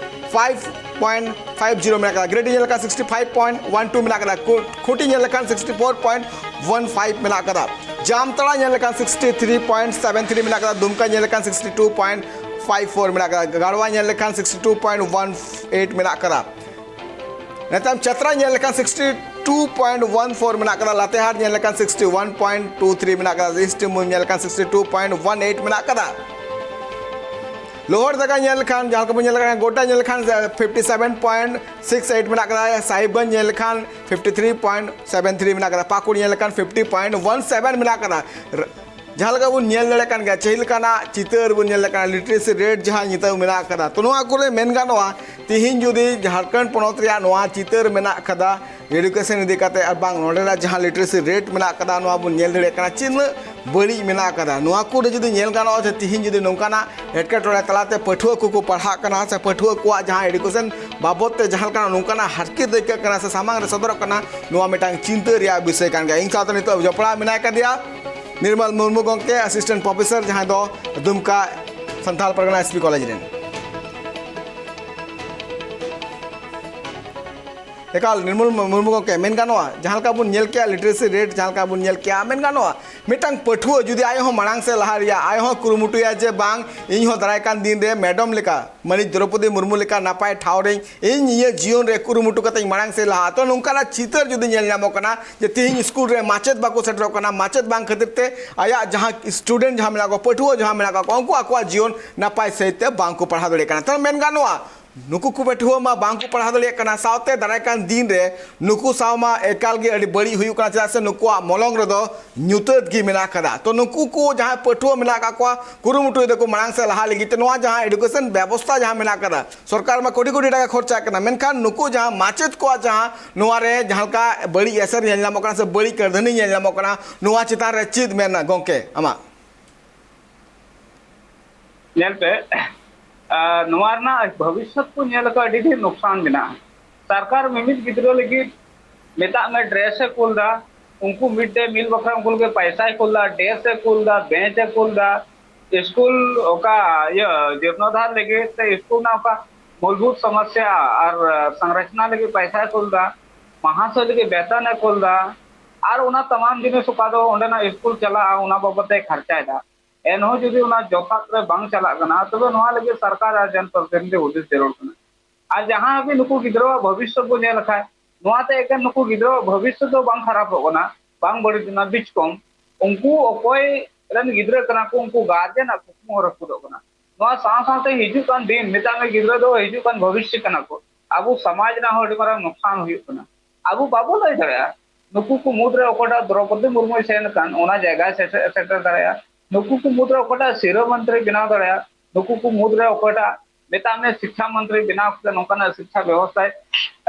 five point five zero ᱢᱮᱱᱟᱜ ᱠᱟᱫᱟ᱾ ᱜᱤᱨᱤᱰᱤ ᱧᱮᱞ ᱞᱮᱠᱷᱟᱱ sixty five point one two ᱢᱮᱱᱟᱜ ᱠᱟᱫᱟ᱾ ᱠᱩ-, ᱠᱷᱩᱸᱴᱤ ᱧᱮᱞ ᱞᱮᱠᱷᱟᱱ sixty four point one five ᱢᱮᱱᱟᱜ ᱠᱟᱫᱟ᱾ ᱡᱟᱢᱛᱟᱲᱟ ᱧᱮᱞ ᱞᱮᱠᱷᱟᱱ sixty three point seven three ᱢᱮᱱᱟᱜ ᱠᱟᱫᱟ᱾ ᱫᱩᱢᱠᱟ ᱧᱮᱞ ᱞᱮᱠᱷᱟᱱ sixty two point five four ᱢᱮᱱᱟᱜ ᱠᱟᱫᱟ᱾ ᱜᱟᱲᱣᱟ ᱧᱮᱞ ᱞᱮᱠᱷᱟᱱ sixty two point one eight ᱢᱮᱱᱟᱜ ᱠᱟᱫᱟ᱾ ᱱᱮᱛᱟᱨ ᱪᱟᱛᱨᱟ ᱧᱮᱞ ᱞᱮᱠᱷᱟᱱ sixty two point one four ᱢᱮᱱᱟᱜ ᱠᱟᱫᱟ᱾ ᱞᱟᱛᱮᱦᱟᱨ ᱧᱮᱞ ᱞᱮᱠᱷᱟᱱ sixty one point two three ᱢᱮᱱᱟᱜ ᱠᱟᱫᱟ᱾ ᱤᱥᱴ ᱥᱤᱝᱵᱷᱩᱢ ᱧᱮᱞ ᱞᱮᱠᱷᱟᱱ sixty two point one eight ᱢᱮᱱᱟᱜ ᱠᱟᱫᱟ᱾ ᱞᱳᱦᱚᱨᱫᱟᱜᱟ ᱧᱮᱞ ᱞᱮᱠᱷᱟᱱ, ᱡᱟᱦᱟᱸ ᱞᱮᱠᱟ ᱵᱚᱱ ᱧᱮᱞ ᱞᱮᱠᱷᱟᱱ, ᱜᱳᱰᱰᱟ ᱧᱮᱞ ᱞᱮᱠᱷᱟᱱ fifty seven point six eight ᱢᱮᱱᱟᱜ ᱠᱟᱫᱟ᱾ ᱥᱟᱦᱤᱵᱽᱜᱚᱸᱡᱽ ᱧᱮᱞ ᱞᱮᱠᱷᱟᱱ fifty three point seven three ᱢᱮᱱᱟᱜ ᱠᱟᱫᱟ᱾ ᱯᱟᱹᱠᱩᱲ ᱧᱮᱞ ᱞᱮᱠᱷᱟᱱ ᱯᱷᱤᱯᱴᱤ ᱯᱚᱭᱮᱱᱴ ᱚᱣᱟᱱ ᱥᱮᱵᱷᱮᱱ ᱢᱮᱱᱟᱜ ᱠᱟᱫᱟ᱾ ᱨ-, ᱡᱟᱦᱟᱸ ᱞᱮᱠᱟ ᱵᱚᱱ ᱧᱮᱞ ᱫᱟᱲᱮᱭᱟᱜ ᱠᱟᱱ ᱜᱮᱭᱟ, ᱪᱮᱫ ᱞᱮᱠᱟᱱᱟᱜ ᱪᱤᱛᱟᱹᱨ ᱵᱚᱱ ᱧᱮᱞ ᱫᱟᱲᱮᱭᱟᱜ ᱠᱟᱱᱟ, ᱞᱤᱴᱟᱨᱮᱥᱤ ᱨᱮᱴ ᱡᱟᱦᱟᱸ ᱱᱤᱛᱚᱜ ᱢᱮᱱᱟᱜ ᱠᱟᱫᱟ᱾ ᱛᱚ, ᱱᱚᱣᱟ ᱠᱚᱨᱮ ᱢᱮᱱ ᱜᱟᱱᱚᱜᱼᱟ, ᱛᱤᱦᱤᱧ ᱡᱩᱫᱤ ᱡᱷᱟᱲᱠᱷᱚᱸᱰ ᱯᱚᱱᱚᱛ ᱨᱮᱭᱟᱜ ᱱᱚᱣᱟ ᱪᱤᱛᱟᱹᱨ ᱢᱮᱱᱟᱜ ᱠᱟᱫᱟ, ᱮᱰᱩᱠᱮᱥᱚᱱ ᱤᱫᱤ ᱠᱟᱛᱮ ᱟᱨ ᱵᱟᱝ ᱱᱚᱰᱮᱱᱟᱜ ᱡᱟᱦᱟᱸ ᱞᱤᱴᱟᱨᱮᱥᱤ ᱨᱮᱴ ᱢᱮᱱᱟᱜ ᱠᱟᱫᱟ, ᱱᱚᱣᱟ ᱵᱚᱱ ᱧᱮᱞ ᱫᱟᱲᱮᱭᱟᱜ ᱠᱟᱱᱟ ᱛᱤᱱᱟᱹᱜ ᱵᱟᱹᱲᱤᱡ ᱢᱮᱱᱟᱜ ᱟᱠᱟᱫᱟ᱾ ᱱᱚᱣᱟ ᱠᱚᱨᱮ ᱡᱩᱫᱤ ᱧᱮᱞ ᱜᱟᱱᱚᱜᱼᱟ ᱡᱮ ᱛᱤᱦᱤᱧ ᱡᱩᱫᱤ ᱱᱚᱝᱠᱟᱱᱟᱜ ᱮᱴᱠᱮᱴᱚᱬᱮ ᱛᱟᱞᱟᱛᱮ ᱯᱟᱹᱴᱷᱩᱣᱟᱹ ᱠᱚᱠᱚ ᱯᱟᱲᱦᱟᱜ ᱠᱟᱱᱟ ᱥᱮ ᱯᱟᱹᱴᱷᱩᱣᱟᱹ ᱠᱚᱣᱟᱜ ᱡᱟᱦᱟᱸ education ᱵᱟᱵᱚᱫ ᱛᱮ ᱡᱟᱦᱟᱸ ᱞᱮᱠᱟᱱᱟᱜ ᱱᱚᱝᱠᱟᱱᱟᱜ ᱦᱟᱨᱠᱮᱛ ᱟᱹᱭᱠᱟᱹᱜ ᱠᱟᱱᱟ ᱥᱮ ᱥᱟᱢᱟᱝ ᱨᱮ ᱥᱚᱫᱚᱨᱚᱜ ᱠᱟᱱᱟ, ᱱᱚᱣᱟ ᱢᱤᱫᱴᱟᱝ ᱪᱤᱱᱛᱟᱹ ᱨᱮᱭᱟᱜ ᱵᱤᱥᱚᱭ ᱠᱟᱱ ᱜᱮᱭᱟ᱾ ᱤᱧ ᱥᱟᱶᱛᱮ ᱱᱤᱛᱚᱜ ᱡᱚᱯᱲᱟᱣ ᱢᱮᱱᱟᱭ ᱠᱟᱫᱮᱭᱟ ᱱᱤᱨᱢᱚᱞ ᱢᱩᱨᱢᱩ ᱜᱚᱢᱠᱮ, assistant professor, ᱡᱟᱦᱟᱸᱭ ᱫᱚ ᱫᱩᱢᱠᱟ ᱥᱟᱱᱛᱟᱲ ᱯᱟᱨᱜᱟᱱᱟ S P college ᱨᱮᱱ᱾ ᱮᱠᱟᱞ ᱱᱤᱨᱢᱚᱞ ᱢᱩᱨᱢᱩ ᱜᱚᱢᱠᱮ, ᱢᱮᱱ ᱜᱟᱱᱚᱜᱼᱟ ᱡᱟᱦᱟᱸ ᱞᱮᱠᱟ ᱵᱚᱱ ᱧᱮᱞ ᱠᱮᱜᱼᱟ literacy rate, ᱡᱟᱦᱟᱸ ᱞᱮᱠᱟ ᱵᱚᱱ ᱧᱮᱞ ᱠᱮᱜᱼᱟ, ᱢᱮᱱ ᱜᱟᱱᱚᱜᱼᱟ ᱢᱤᱫᱴᱟᱝ ᱯᱟᱹᱴᱷᱩᱣᱟᱹ ᱡᱩᱫᱤ ᱟᱡ ᱦᱚᱸ ᱢᱟᱲᱟᱝ ᱥᱮᱫ ᱞᱟᱦᱟ ᱨᱮᱭᱟᱜ ᱟᱡ ᱦᱚᱸ ᱠᱩᱨᱩᱢᱩᱴᱩᱭᱟ ᱡᱮ ᱵᱟᱝ, ᱤᱧ ᱦᱚᱸ ᱫᱟᱨᱟᱭ ᱠᱟᱱ ᱫᱤᱱ ᱨᱮ ᱢᱮᱰᱚᱢ ᱞᱮᱠᱟ ᱢᱟᱹᱱᱤᱡ ᱫᱨᱚᱯᱚᱫᱤ ᱢᱩᱨᱢᱩ ᱞᱮᱠᱟ ᱱᱟᱯᱟᱭ ᱴᱷᱟᱶ ᱨᱮᱧ ᱤᱧ ᱤᱧᱟᱹᱜ ᱡᱤᱭᱚᱱ ᱨᱮ ᱠᱩᱨᱩᱢᱩᱴᱩ ᱠᱟᱛᱮᱧ ᱢᱟᱲᱟᱝ ᱥᱮᱫ ᱞᱟᱦᱟᱜᱼᱟ᱾ ᱛᱚ, ᱱᱚᱝᱠᱟᱱᱟᱜ ᱪᱤᱛᱟᱹᱨ ᱡᱩᱫᱤ ᱧᱮᱞ ᱧᱟᱢᱚᱜ ᱠᱟᱱᱟ ᱡᱮ ᱛᱤᱦᱤᱧ ᱥᱠᱩᱞ ᱨᱮ ᱢᱟᱪᱮᱫ ᱵᱟᱠᱚ ᱥᱮᱴᱮᱨᱚᱜ ᱠᱟᱱᱟ, ᱢᱟᱪᱮᱫ ᱵᱟᱝ ᱠᱷᱟᱹᱛᱤᱨ ᱛᱮ ᱟᱭᱟᱜ ᱡᱟᱦᱟᱸ student ᱡᱟᱦᱟᱸ ᱢᱮᱱᱟᱜ ᱠᱚᱣᱟ, ᱯᱟᱹᱴᱷᱩᱣᱟᱹ ᱡᱟᱦᱟᱸ ᱢᱮᱱᱟᱜ ᱠᱚᱣᱟ, ᱩᱱᱠᱩ ᱟᱠᱚᱣᱟᱜ ᱡᱤᱭᱚᱱ ᱱᱟᱯᱟᱭ ᱥᱟᱺᱦᱤᱡ ᱛᱮ ᱵᱟᱝ ᱠᱚ ᱯᱟᱲᱦᱟᱣ ᱫᱟᱲᱮᱭᱟᱜ ᱠᱟᱱᱟ᱾ ᱛᱚ, ᱢᱮᱱ ᱜᱟᱱᱚᱜᱼᱟ ᱱᱩᱠᱩ ᱠᱚ ᱯᱟᱹᱴᱷᱩᱣᱟᱹ ᱢᱟ ᱵᱟᱝ ᱠᱚ ᱯᱟᱲᱦᱟᱣ ᱫᱟᱲᱮᱭᱟᱜ ᱠᱟᱱᱟ, ᱥᱟᱶᱛᱮ ᱫᱟᱨᱟᱭ ᱠᱟᱱ ᱫᱤᱱ ᱨᱮ ᱱᱩᱠᱩ ᱥᱟᱶ ᱢᱟ ᱮᱠᱟᱞ ᱜᱮ ᱟᱹᱰᱤ ᱵᱟᱹᱲᱤᱡ ᱦᱩᱭᱩᱜ ᱠᱟᱱᱟ, ᱪᱮᱫᱟᱜ ᱥᱮ ᱱᱩᱠᱩᱣᱟᱜ ᱢᱚᱞᱚᱝ ᱨᱮᱫᱚ ᱧᱩᱛᱟᱹᱛ ᱜᱮ ᱢᱮᱱᱟᱜ ᱟᱠᱟᱫᱟ᱾ ᱛᱚ, ᱱᱩᱠᱩ ᱠᱚ ᱡᱟᱦᱟᱸᱭ ᱯᱟᱹᱴᱷᱩᱣᱟᱹ ᱢᱮᱱᱟᱜ ᱟᱠᱟᱫ ᱠᱚᱣᱟ, ᱠᱩᱨᱩᱢᱩᱴᱩᱭ ᱫᱟᱠᱚ ᱢᱟᱲᱟᱝ ᱥᱮᱫ ᱞᱟᱦᱟ ᱞᱟᱹᱜᱤᱫ ᱛᱮ, ᱱᱚᱣᱟ ᱡᱟᱦᱟᱸ education ᱵᱮᱵᱚᱥᱛᱷᱟ ᱡᱟᱦᱟᱸ ᱢᱮᱱᱟᱜ ᱟᱠᱟᱫᱟ, ᱥᱚᱨᱠᱟᱨ ᱢᱟ ᱠᱳᱴᱤ ᱠᱳᱴᱤ ᱴᱟᱠᱟ ᱠᱷᱚᱨᱪᱟᱜ ᱠᱟᱱᱟ, ᱢᱮᱱᱠᱷᱟᱱ ᱱᱩᱠᱩ ᱡᱟᱦᱟᱸ ᱢᱟᱪᱮᱫ ᱠᱚᱣᱟᱜ ᱡᱟᱦᱟᱸ ᱱᱚᱣᱟ ᱨᱮ ᱡᱟᱦᱟᱸ ᱞᱮᱠᱟ ᱵᱟᱹᱲᱤᱡ ᱮᱥᱮᱨ ᱧᱮᱞ ᱧᱟᱢᱚᱜ ᱠᱟᱱᱟ ᱥᱮ ᱵᱟᱹᱲᱤᱡ ᱠᱟᱹᱨᱫᱷᱟᱹᱱᱤ ᱧᱮᱞ ᱧᱟᱢᱚᱜ ᱠᱟᱱᱟ, ᱱᱚᱣᱟ ᱪᱮᱛᱟᱱ ᱨᱮ ᱪᱮᱫ ᱢᱮᱱᱟ ᱜᱚᱢᱠᱮ ᱟᱢᱟᱜ? ᱧᱮᱞ ᱯᱮ, ᱟᱨ ᱱᱚᱣᱟ ᱨᱮᱱᱟᱜ ᱵᱷᱚᱵᱤᱥᱥᱚᱛ ᱠᱚ ᱧᱮᱞ ᱟᱠᱟᱫ ᱟᱹᱰᱤ ᱰᱷᱮᱨ ᱱᱩᱠᱥᱟᱱ ᱢᱮᱱᱟᱜᱼᱟ᱾ ᱥᱚᱨᱠᱟᱨ ᱢᱤᱢᱤᱫ ᱜᱤᱫᱽᱨᱟᱹ ᱞᱟᱹᱜᱤᱫ ᱢᱮᱛᱟᱜ ᱢᱮ dress ᱮ ᱠᱩᱞ ᱮᱫᱟ, ᱩᱱᱠᱩ mid day meal ᱵᱟᱠᱷᱨᱟ ᱩᱱᱠᱩ ᱞᱟᱹᱜᱤᱫ ᱯᱟᱭᱥᱟᱭ ᱠᱩᱞ ᱮᱫᱟ, desk ᱮ ᱠᱩᱞ ᱮᱫᱟ, bench ᱮ ᱠᱩᱞ ᱮᱫᱟ, ᱥᱠᱩᱞ ᱚᱠᱟ ᱤᱭᱟᱹ ᱡᱤᱨᱱᱳᱫᱷᱟᱨ ᱞᱟᱹᱜᱤᱫ ᱥᱮ ᱥᱠᱩᱞ ᱨᱮᱱᱟᱜ ᱚᱠᱟ ᱢᱩᱞᱵᱷᱩᱛ ᱥᱚᱢᱚᱥᱭᱟ ᱟᱨ ᱥᱚᱝᱨᱚᱪᱱᱟ ᱞᱟᱹᱜᱤᱫ ᱯᱟᱭᱥᱟᱭ ᱠᱩᱞ ᱮᱫᱟ, ᱢᱟᱦᱟᱥᱚᱭ ᱞᱟᱹᱜᱤᱫ ᱵᱮᱛᱚᱱ ᱮ ᱠᱩᱞ ᱮᱫᱟ, ᱟᱨ ᱚᱱᱟ ᱛᱟᱢᱟᱢ ᱡᱤᱱᱤᱥ ᱚᱠᱟ ᱫᱚ ᱚᱸᱰᱮᱱᱟᱜ ᱥᱠᱩᱞ ᱪᱟᱞᱟᱜᱼᱟ ᱚᱱᱟ ᱵᱟᱵᱚᱛ ᱮ ᱠᱷᱚᱨᱪᱟᱭᱮᱫᱟ᱾ ᱮᱱᱦᱚᱸ ᱡᱩᱫᱤ ᱚᱱᱟ ᱡᱚᱛᱷᱟᱛ ᱨᱮ ᱵᱟᱝ ᱪᱟᱞᱟᱜ ᱠᱟᱱᱟ, ᱛᱚᱵᱮ ᱱᱚᱣᱟ ᱞᱟᱹᱜᱤᱫ ᱥᱚᱨᱠᱟᱨ ᱟᱨ ᱡᱚᱱᱯᱨᱚᱛᱤᱱᱤᱫᱷᱤ ᱦᱩᱫᱤᱥ ᱡᱟᱹᱨᱩᱲ ᱠᱟᱱᱟ᱾ ᱟᱨ ᱡᱟᱦᱟᱸ ᱦᱟᱹᱵᱤᱡ ᱱᱩᱠᱩ ᱜᱤᱫᱽᱨᱟᱹᱣᱟᱜ ᱵᱷᱚᱵᱤᱥᱥᱚᱛ ᱵᱚ ᱧᱮᱞ ᱞᱮᱠᱷᱟᱱ, ᱱᱚᱣᱟᱛᱮ ᱮᱠᱮᱱ ᱱᱩᱠᱩ ᱜᱤᱫᱽᱨᱟᱹᱣᱟᱜ ᱵᱷᱚᱵᱤᱥᱥᱚᱛ ᱫᱚ ᱵᱟᱝ ᱠᱷᱟᱨᱟᱯᱚᱜ ᱠᱟᱱᱟ, ᱵᱟᱝ ᱵᱟᱹᱲᱤᱡ ᱠᱟᱱᱟ, ᱵᱤᱪᱠᱚᱢ ᱩᱱᱠᱩ ᱚᱠᱚᱭ ᱨᱮᱱ ᱜᱤᱫᱽᱨᱟᱹ ᱠᱟᱱᱟ ᱠᱚ, ᱩᱱᱠᱩ ᱜᱟᱨᱡᱮᱱᱟᱜ ᱠᱩᱠᱢᱩ ᱦᱚᱸ ᱨᱟᱹᱯᱩᱫᱚᱜ ᱠᱟᱱᱟ᱾ ᱱᱚᱣᱟ ᱥᱟᱶ ᱥᱟᱶᱛᱮ ᱦᱤᱡᱩᱜ ᱠᱟᱱ ᱫᱤᱱ, ᱢᱮᱛᱟᱜ ᱢᱮ ᱜᱤᱫᱽᱨᱟᱹ ᱫᱚ ᱦᱤᱡᱩᱜ ᱠᱟᱱ ᱵᱷᱚᱵᱤᱥᱥᱚᱛ ᱠᱟᱱᱟ ᱠᱚ, ᱟᱵᱚ ᱥᱚᱢᱟᱡᱽ ᱨᱮᱱᱟᱜ ᱦᱚᱸ ᱟᱹᱰᱤ ᱢᱟᱨᱟᱝ ᱱᱩᱠᱥᱟᱱ ᱦᱩᱭᱩᱜ ᱠᱟᱱᱟ᱾ ᱟᱵᱚ ᱵᱟᱵᱚ ᱞᱟᱹᱭ ᱫᱟᱲᱮᱭᱟᱜᱼᱟ ᱱᱩᱠᱩ ᱠᱚ ᱢᱩᱫᱽᱨᱮ ᱚᱠᱚᱭᱴᱟᱜ ᱫᱨᱚᱯᱚᱫᱤ ᱢᱩᱨᱢᱩᱭ ᱥᱮᱱ ᱟᱠᱟᱱ ᱚᱱᱟ ᱡᱟᱭᱜᱟᱭ ᱥᱮᱴᱮᱨ, ᱥᱮᱴᱮᱨ ᱫᱟᱲᱮᱭᱟᱜᱼᱟ, ᱱᱩᱠᱩ ᱠᱚ ᱢᱩᱫᱽᱨᱮ ᱚᱠᱚᱭᱴᱟᱜ ᱥᱤᱨᱟᱹ ᱢᱚᱱᱛᱨᱤ ᱵᱮᱱᱟᱣ ᱫᱟᱲᱮᱭᱟᱜᱼᱟ, ᱱᱩᱠᱩ ᱠᱚ ᱢᱩᱫᱽᱨᱮ ᱚᱠᱚᱭᱴᱟᱜ ᱢᱮᱛᱟᱜ ᱢᱮ ᱥᱤᱠᱠᱷᱟ ᱢᱚᱱᱛᱨᱤ ᱵᱮᱱᱟᱣ ᱠᱟᱛᱮ ᱱᱚᱝᱠᱟᱱᱟᱜ ᱥᱤᱠᱠᱷᱟ ᱵᱮᱵᱚᱥᱛᱷᱟᱭ,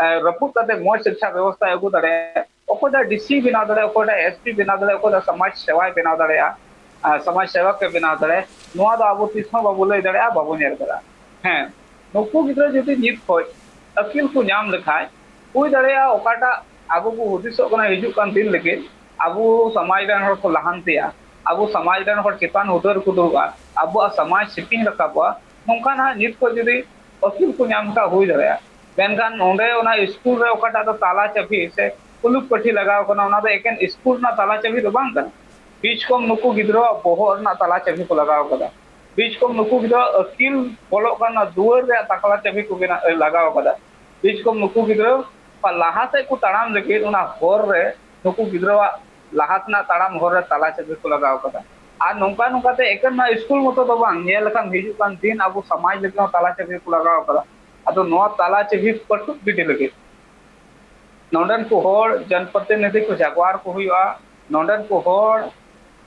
ᱮ, ᱨᱟᱹᱯᱩᱫ ᱠᱟᱛᱮ ᱢᱚᱡᱽ ᱥᱤᱠᱠᱷᱟ ᱵᱮᱵᱚᱥᱛᱷᱟᱭ ᱟᱹᱜᱩ ᱫᱟᱲᱮᱭᱟᱜᱼᱟ᱾ ᱚᱠᱚᱭᱴᱟᱜ ᱰᱤᱥᱤ ᱵᱮᱱᱟᱣ ᱫᱟᱲᱮᱭᱟᱜᱼᱟ, ᱚᱠᱚᱭᱴᱟᱜ ᱮᱥᱯᱤ ᱵᱮᱱᱟᱣ ᱫᱟᱲᱮᱭᱟᱜᱼᱟ, ᱚᱠᱚᱭᱴᱟᱜ ᱥᱚᱢᱟᱡᱽ ᱥᱮᱵᱟᱭ ᱵᱮᱱᱟᱣ ᱫᱟᱲᱮᱭᱟᱜᱼᱟ, ᱟᱨ ᱥᱚᱢᱟᱡᱽ ᱥᱮᱵᱚᱠ ᱮ ᱵᱮᱱᱟᱣ ᱫᱟᱲᱮᱭᱟᱜᱼᱟ, ᱱᱚᱣᱟ ᱫᱚ ᱟᱵᱚ ᱛᱤᱥ ᱦᱚᱸ ᱵᱟᱵᱚ ᱞᱟᱹᱭ ᱫᱟᱲᱮᱭᱟᱜᱼᱟ, ᱵᱟᱵᱚ ᱧᱮᱞ ᱠᱟᱫᱟ᱾ ᱦᱮᱸ, ᱱᱩᱠᱩ ᱜᱤᱫᱽᱨᱟᱹ ᱡᱩᱫᱤ ᱱᱤᱛ ᱠᱷᱚᱱ ᱟᱹᱠᱤᱞ ᱠᱚ ᱧᱟᱢ ᱞᱮᱠᱷᱟᱱ, ᱦᱩᱭ ᱫᱟᱲᱮᱭᱟᱜᱼᱟ ᱚᱠᱟᱴᱟᱜ ᱟᱵᱚ ᱵᱚ ᱦᱩᱫᱤᱥᱚᱜ ᱠᱟᱱᱟ ᱦᱤᱡᱩᱜ ᱠᱟᱱ ᱫᱤᱱ ᱞᱟᱹᱜᱤᱫ, ᱟᱵᱚ ᱥᱚᱢᱟᱡᱽ ᱨᱮᱱ ᱦᱚᱲ ᱠᱚ ᱞᱟᱦᱟᱱᱛᱤᱭᱟ, ᱟᱵᱚ ᱥᱚᱢᱟᱡᱽ ᱨᱮᱱ ᱦᱚᱲ ᱪᱮᱛᱟᱱ ᱦᱩᱫᱟᱹ ᱨᱮᱠᱚ ᱫᱩᱲᱩᱵᱼᱟ, ᱟᱵᱚᱣᱟᱜ ᱥᱚᱢᱟᱡᱽ ᱥᱮᱯᱮᱧ ᱨᱟᱠᱟᱵᱚᱜᱼᱟ, ᱱᱚᱝᱠᱟᱱᱟᱜ ᱱᱤᱛ ᱠᱷᱚᱱ ᱡᱩᱫᱤ ᱟᱹᱠᱤᱞ ᱠᱚ ᱧᱟᱢ ᱠᱷᱟᱱ ᱦᱩᱭ ᱫᱟᱲᱮᱭᱟᱜᱼᱟ᱾ ᱢᱮᱱᱠᱷᱟᱱ ᱱᱚᱰᱮ ᱚᱱᱟ ᱥᱠᱩᱞ ᱨᱮ ᱚᱠᱟᱴᱟᱜ ᱫᱚ ᱛᱟᱞᱟ ᱪᱟᱹᱵᱤ ᱥᱮ ᱠᱩᱞᱩᱯ ᱠᱟᱹᱴᱷᱤ ᱞᱟᱜᱟᱣ ᱠᱟᱱᱟ, ᱚᱱᱟ ᱫᱚ ᱮᱠᱮᱱ ᱥᱠᱩᱞ ᱨᱮᱱᱟᱜ ᱛᱟᱞᱟ ᱪᱟᱹᱵᱤ ᱫᱚ ᱵᱟᱝ ᱠᱟᱱᱟ᱾ ᱵᱤᱪ ᱠᱚᱢ ᱱᱩᱠᱩ ᱜᱤᱫᱽᱨᱟᱹᱣᱟᱜ ᱵᱚᱦᱚᱜ ᱨᱮᱱᱟᱜ ᱛᱟᱞᱟ ᱪᱟᱹᱵᱤ ᱠᱚ ᱞᱟᱜᱟᱣ ᱠᱟᱫᱟ᱾ ᱵᱤᱪ ᱠᱚᱢ ᱱᱩᱠᱩ ᱜᱤᱫᱽᱨᱟᱹ ᱟᱹᱠᱤᱞ ᱵᱚᱞᱚᱜ ᱠᱟᱱᱟ ᱫᱩᱣᱟᱹᱨ ᱨᱮᱭᱟᱜ ᱛᱟᱠᱞᱟ ᱪᱟᱹᱵᱤ ᱠᱚ ᱵᱮᱱᱟᱣ, ᱞᱟᱜᱟᱣ ᱠᱟᱫᱟ᱾ ᱵᱤᱪ ᱠᱚᱢ ᱱᱩᱠᱩ ᱜᱤᱫᱽᱨᱟᱹ ᱞᱟᱦᱟ ᱥᱮᱫ ᱠᱚ ᱛᱟᱲᱟᱢ ᱞᱟᱹᱜᱤᱫ ᱚᱱᱟ ᱦᱚᱨ ᱨᱮ ᱱᱩᱠᱩ ᱜᱤᱫᱽᱨᱟᱹᱣᱟᱜ ᱞᱟᱦᱟ ᱥᱮᱱᱟᱜ ᱛᱟᱲᱟᱢ ᱦᱚᱨ ᱨᱮ ᱛᱟᱞᱟ ᱪᱟᱹᱵᱤ ᱠᱚ ᱞᱟᱜᱟᱣ ᱠᱟᱫᱟ᱾ ᱟᱨ ᱱᱚᱝᱠᱟ ᱱᱚᱝᱠᱟᱛᱮ ᱮᱠᱮᱱ ᱱᱚᱣᱟ ᱥᱠᱩᱞ ᱢᱚᱛᱚ ᱫᱚ ᱵᱟᱝ, ᱧᱮᱞ ᱞᱮᱠᱷᱟᱱ ᱦᱤᱡᱩᱜ ᱠᱟᱱ ᱫᱤᱱ ᱟᱵᱚ ᱥᱚᱢᱟᱡᱽ ᱞᱟᱹᱜᱤᱫ ᱦᱚᱸ ᱛᱟᱞᱟ ᱪᱟᱹᱵᱤ ᱠᱚ ᱞᱟᱜᱟᱣ ᱠᱟᱫᱟ᱾ ᱟᱫᱚ ᱱᱚᱣᱟ ᱛᱟᱞᱟ ᱪᱟᱹᱵᱤ ᱯᱟᱹᱴᱩᱵ ᱜᱤᱰᱤ ᱞᱟᱹᱜᱤᱫ ᱱᱚᱰᱮᱱ ᱠᱚ ᱦᱚᱲ, ᱡᱚᱱᱯᱨᱚᱛᱤᱱᱤᱫᱷᱤ ᱠᱚ ᱡᱟᱜᱣᱟᱨ ᱠᱚ ᱦᱩᱭᱩᱜᱼᱟ, ᱱᱚᱰᱮᱱ ᱠᱚ ᱦᱚᱲ,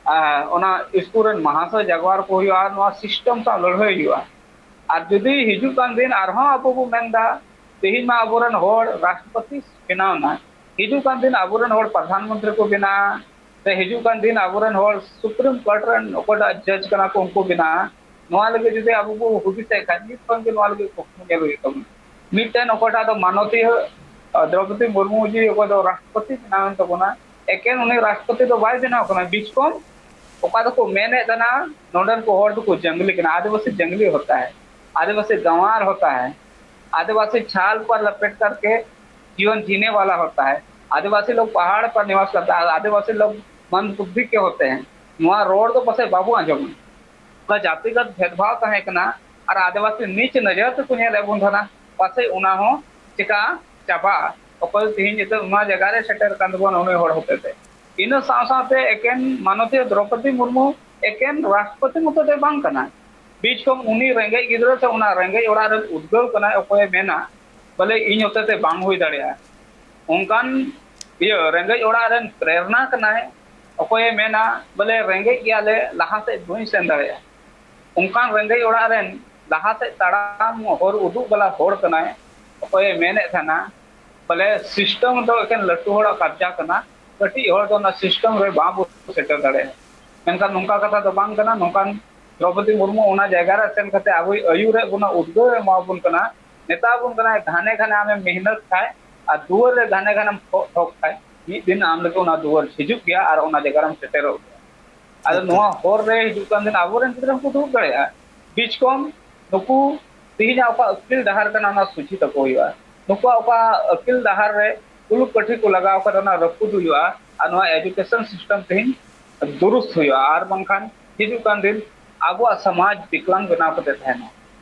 ᱟᱨ ᱚᱱᱟ ᱥᱠᱩᱞ ᱨᱮᱱ ᱢᱟᱦᱟᱥᱚᱭ ᱡᱟᱜᱣᱟᱨ ᱠᱚ ᱦᱩᱭᱩᱜᱼᱟ, ᱱᱚᱣᱟ ᱥᱤᱥᱴᱮᱢ ᱥᱟᱶ ᱞᱟᱹᱲᱦᱟᱹᱭ ᱦᱩᱭᱩᱜᱼᱟ᱾ ᱟᱨ ᱡᱩᱫᱤ ᱦᱤᱡᱩᱜ ᱠᱟᱱ ᱫᱤᱱ ᱟᱨᱦᱚᱸ ᱟᱵᱚ ᱵᱚ ᱢᱮᱱᱫᱟ, ᱛᱮᱦᱮᱧ ᱢᱟ ᱟᱵᱚᱨᱮᱱ ᱦᱚᱲ ᱨᱟᱥᱴᱨᱚᱯᱚᱛᱤ ᱵᱮᱱᱟᱣ ᱮᱱᱟ, ᱦᱤᱡᱩᱜ ᱠᱟᱱ ᱫᱤᱱ ᱟᱵᱚᱨᱮᱱ ᱦᱚᱲ ᱯᱨᱚᱫᱷᱟᱱ ᱢᱚᱱᱛᱨᱤ ᱠᱚ ᱵᱮᱱᱟᱜᱼᱟ, ᱥᱮ ᱦᱤᱡᱩᱜ ᱠᱟᱱ ᱫᱤᱱ ᱟᱵᱚᱨᱮᱱ ᱦᱚᱲ ᱥᱩᱯᱨᱤᱢ ᱠᱳᱨᱴ ᱨᱮᱱ ᱚᱠᱚᱭᱴᱟᱜ ᱡᱟᱡᱽ ᱠᱟᱱᱟ ᱠᱚ ᱩᱱᱠᱩ ᱵᱮᱱᱟᱜᱼᱟ, ᱱᱚᱣᱟ ᱞᱟᱹᱜᱤᱫ ᱡᱩᱫᱤ ᱟᱵᱚ ᱵᱚ ᱦᱩᱫᱤᱥᱮᱫ ᱠᱷᱟᱱ, ᱱᱤᱛ ᱠᱷᱚᱱ ᱜᱮ ᱱᱚᱣᱟ ᱞᱟᱹᱜᱤᱫ ᱠᱩᱠᱢᱩ ᱧᱮᱞ ᱦᱩᱭᱩᱜ ᱛᱟᱵᱚᱱᱟ᱾ ᱢᱤᱫᱴᱮᱱ ᱚᱠᱚᱭᱴᱟᱜ ᱫᱚ ᱢᱟᱱᱚᱛᱤᱭᱟᱹ, ᱟᱨ ᱫᱨᱚᱣᱯᱚᱫᱤ ᱢᱩᱨᱢᱩ ᱡᱤ ᱚᱠᱚᱭ ᱫᱚ ᱨᱟᱥᱴᱨᱚᱯᱚᱛᱤ ᱵᱮᱱᱟᱣ ᱮᱱ ᱛᱟᱵᱚᱱᱟ, ᱮᱠᱮᱱ ᱩᱱᱤ ᱨᱟᱥᱴᱨᱚᱯᱚᱛᱤ ᱫᱚ ᱵᱟᱭ ᱵᱮᱱᱟᱣ ᱠᱟᱱᱟ᱾ ᱵᱤᱪᱠᱚᱢ ᱚᱠᱟ ᱫᱚᱠᱚ ᱢᱮᱱᱮᱫ ᱠᱟᱱᱟ, ᱱᱚᱰᱮᱱ ᱠᱚ ᱦᱚᱲ ᱫᱚᱠᱚ ᱡᱟᱝᱞᱤ ᱠᱟᱱᱟ, ᱟᱹᱫᱤᱵᱟᱹᱥᱤ ᱡᱟᱝᱞᱤ ᱦᱚᱛᱟ ᱦᱟᱭ, ᱟᱹᱫᱤᱵᱟᱹᱥᱤ ᱜᱟᱸᱣᱟᱨ ᱦᱚᱛᱟ ᱦᱟᱭ, ᱟᱹᱫᱤᱵᱟᱹᱥᱤ ᱪᱷᱟᱞ ᱯᱟᱨ ᱞᱟᱯᱮᱴ ᱠᱟᱨᱠᱮ ᱡᱤᱭᱚᱱ ᱡᱤᱱᱮ ᱣᱟᱞᱟ ᱦᱚᱛᱟ ᱦᱟᱭ, ᱟᱹᱫᱤᱵᱟᱹᱥᱤ ᱞᱳᱜ ᱯᱟᱦᱟᱲ ᱯᱟᱨ ᱱᱤᱣᱟᱥ ᱠᱟᱨᱛᱟ ᱦᱟᱭ, ᱟᱹᱫᱤᱵᱟᱹᱥᱤ ᱞᱳᱜ ᱢᱚᱱᱫ ᱵᱩᱫᱽᱫᱷᱤ ᱠᱮ ᱦᱚᱛᱮ ᱦᱟᱭ᱾ ᱱᱚᱣᱟ ᱨᱚᱲ ᱫᱚ ᱯᱟᱥᱮᱡ ᱵᱟᱵᱚ ᱟᱸᱡᱚᱢᱟ᱾ ᱚᱠᱟ ᱡᱟᱹᱛᱤᱜᱚᱛ ᱵᱷᱮᱫᱽᱵᱷᱟᱣ ᱛᱟᱦᱮᱸ ᱠᱟᱱᱟ ᱟᱨ ᱟᱹᱫᱤᱵᱟᱹᱥᱤ ᱱᱤᱪ ᱱᱚᱡᱚᱨ ᱛᱮᱠᱚ ᱧᱮᱞᱮᱫ ᱵᱚᱱ ᱛᱟᱦᱮᱱᱟ, ᱯᱟᱥᱮᱡ ᱚᱱᱟ ᱦᱚᱸ ᱪᱮᱠᱟ ᱪᱟᱵᱟᱜᱼᱟ᱾ ᱚᱠᱚᱭ ᱛᱮᱦᱮᱧ ᱱᱤᱛᱚᱜ ᱱᱚᱣᱟ ᱡᱟᱭᱜᱟ ᱨᱮ ᱥᱮᱴᱮᱨ ᱟᱠᱟᱱ ᱛᱟᱵᱚᱱᱟ ᱩᱱᱤ ᱦᱚᱲ ᱦᱚᱛᱮᱛᱮ᱾ ᱤᱱᱟᱹ ᱥᱟᱶ ᱥᱟᱶᱛᱮ ᱮᱠᱮᱱ ᱢᱟᱱᱚᱛᱤᱭᱟᱹ ᱫᱨᱚᱯᱚᱫᱤ ᱢᱩᱨᱢᱩ ᱮᱠᱮᱱ ᱨᱟᱥᱴᱨᱚᱯᱚᱛᱤ ᱢᱚᱛᱚ ᱫᱚ ᱵᱟᱝ ᱠᱟᱱᱟ᱾ ᱵᱤᱪ ᱠᱚᱢ ᱩᱱᱤ ᱨᱮᱸᱜᱮᱡ ᱜᱤᱫᱽᱨᱟᱹ ᱥᱮ ᱚᱱᱟ ᱨᱮᱸᱜᱮᱡ ᱚᱲᱟᱜ ᱨᱮᱱ ᱩᱫᱽᱜᱟᱹᱣ ᱠᱟᱱᱟᱭ, ᱚᱠᱚᱭᱮ ᱢᱮᱱᱟ ᱵᱚᱞᱮ ᱤᱧ ᱦᱚᱛᱮᱛᱮ ᱵᱟᱝ ᱦᱩᱭ ᱫᱟᱲᱮᱭᱟᱜᱼᱟ᱾ ᱚᱱᱠᱟᱱ ᱤᱭᱟᱹ ᱨᱮᱸᱜᱮᱡ ᱚᱲᱟᱜ ᱨᱮᱱ ᱯᱨᱮᱨᱱᱟ ᱠᱟᱱᱟᱭ, ᱚᱠᱚᱭᱮ ᱢᱮᱱᱟ ᱵᱚᱞᱮ ᱨᱮᱸᱜᱮᱡ ᱜᱮᱭᱟᱞᱮ, ᱞᱟᱦᱟ ᱥᱮᱫ ᱵᱟᱹᱧ ᱥᱮᱱ ᱫᱟᱲᱮᱭᱟᱜᱼᱟ᱾ ᱚᱱᱠᱟᱱ ᱨᱮᱸᱜᱮᱡ ᱚᱲᱟᱜ ᱨᱮᱱ ᱞᱟᱦᱟ ᱥᱮᱫ ᱛᱟᱲᱟᱢ ᱦᱚᱨ ᱩᱫᱩᱜ ᱵᱟᱞᱟ ᱦᱚᱲ ᱠᱟᱱᱟᱭ, ᱚᱠᱚᱭᱮ ᱢᱮᱱᱮᱫ ᱛᱟᱦᱮᱱᱟ ᱵᱚᱞᱮ ᱥᱤᱥᱴᱮᱢ ᱫᱚ ᱮᱠᱮᱱ ᱞᱟᱹᱴᱩ ᱦᱚᱲᱟᱜ ᱠᱟᱵᱡᱟ ᱠᱟᱱᱟ, ᱠᱟᱹᱴᱤᱡ ᱦᱚᱲ ᱫᱚ ᱚᱱᱟ ᱥᱤᱥᱴᱮᱢ ᱨᱮ ᱵᱟᱝ ᱵᱚ ᱥᱮᱴᱮᱨ ᱫᱟᱲᱮᱭᱟᱜᱼᱟ᱾ ᱢᱮᱱᱠᱷᱟᱱ ᱱᱚᱝᱠᱟ ᱠᱟᱛᱷᱟ ᱫᱚ ᱵᱟᱝ ᱠᱟᱱᱟ᱾ ᱱᱚᱝᱠᱟᱱ ᱫᱨᱚᱣᱯᱚᱫᱤ ᱢᱩᱨᱢᱩ ᱚᱱᱟ ᱡᱟᱭᱜᱟ ᱨᱮ ᱥᱮᱱ ᱠᱟᱛᱮ ᱟᱵᱚᱭ ᱟᱹᱭᱩᱨᱮᱫ ᱵᱚᱱᱟ, ᱩᱫᱽᱜᱟᱹᱣ ᱮ ᱮᱢᱟ ᱵᱚᱱ ᱠᱟᱱᱟ, ᱢᱮᱛᱟ ᱵᱚᱱ ᱠᱟᱱᱟᱭ, ᱜᱷᱟᱱᱮ ᱜᱷᱟᱱᱮ ᱟᱢᱮᱢ ᱢᱮᱦᱱᱚᱛ ᱠᱷᱟᱡ ᱟᱨ ᱫᱩᱣᱟᱹᱨ ᱨᱮ ᱜᱷᱟᱱᱮ ᱜᱷᱟᱱᱮᱢ ᱴᱷᱚᱠ ᱴᱷᱚᱠ ᱠᱷᱟᱡ, ᱢᱤᱫ ᱫᱤᱱ ᱟᱢ ᱞᱟᱹᱜᱤᱫ ᱚᱱᱟ ᱫᱩᱣᱟᱹᱨ ᱡᱷᱤᱡᱩᱜ ᱜᱮᱭᱟ ᱟᱨ ᱚᱱᱟ ᱡᱟᱭᱜᱟ ᱨᱮᱢ ᱥᱮᱴᱮᱨᱚᱜ ᱜᱮᱭᱟ᱾ ᱟᱫᱚ ᱮᱠᱫᱚᱢ᱾ ᱱᱚᱣᱟ ᱦᱚᱨ ᱨᱮ ᱦᱤᱡᱩᱜ ᱠᱟᱱ ᱫᱤᱱ ᱟᱵᱚᱨᱮᱱ ᱜᱤᱫᱽᱨᱟᱹ ᱦᱚᱸᱠᱚ ᱫᱩᱲᱩᱵ ᱫᱟᱲᱮᱭᱟᱜᱼᱟ᱾ ᱵᱤᱪᱠᱚᱢ ᱱᱩᱠᱩ ᱛᱮᱦᱮᱧᱟᱜ ᱚᱠᱟ ᱟᱹᱠᱤᱞ ᱰᱟᱦᱟᱨ ᱠᱟᱱᱟ, ᱚᱱᱟ ᱥᱚᱡᱷᱮ ᱛᱟᱠᱚ ᱦᱩᱭᱩᱜᱼᱟ᱾ ᱱᱩᱠᱩᱣᱟᱜ ᱚᱠᱟ ᱟᱹᱠᱤᱞ ᱰᱟᱦᱟᱨ ᱨᱮ ᱠᱩᱞᱩᱯ ᱠᱟᱹᱴᱷᱤ ᱠᱚ ᱞᱟᱜᱟᱣ ᱠᱟᱫᱟ, ᱚᱱᱟ ᱨᱟᱹᱯᱩᱫ ᱦᱩᱭᱩᱜᱼᱟ᱾ ᱟᱨ ᱱᱚᱣᱟ ᱮᱡᱩᱠᱮᱥᱚᱱ ᱥᱤᱥᱴᱮᱢ ᱛᱮᱦᱮᱧ ᱫᱩᱨᱩᱥᱛ ᱦᱩᱭᱩᱜᱼᱟ, ᱟᱨ ᱵᱟᱝᱠᱷᱟᱱ ᱦᱤᱡᱩᱜ ᱠᱟᱱ ᱫᱤᱱ ᱟᱵᱚᱣᱟᱜ ᱥᱚᱢᱟᱡᱽ ᱵᱤᱠᱞᱟᱝ ᱵᱮᱱᱟᱣ ᱠᱟᱛᱮ ᱛᱟᱦᱮᱱᱟ᱾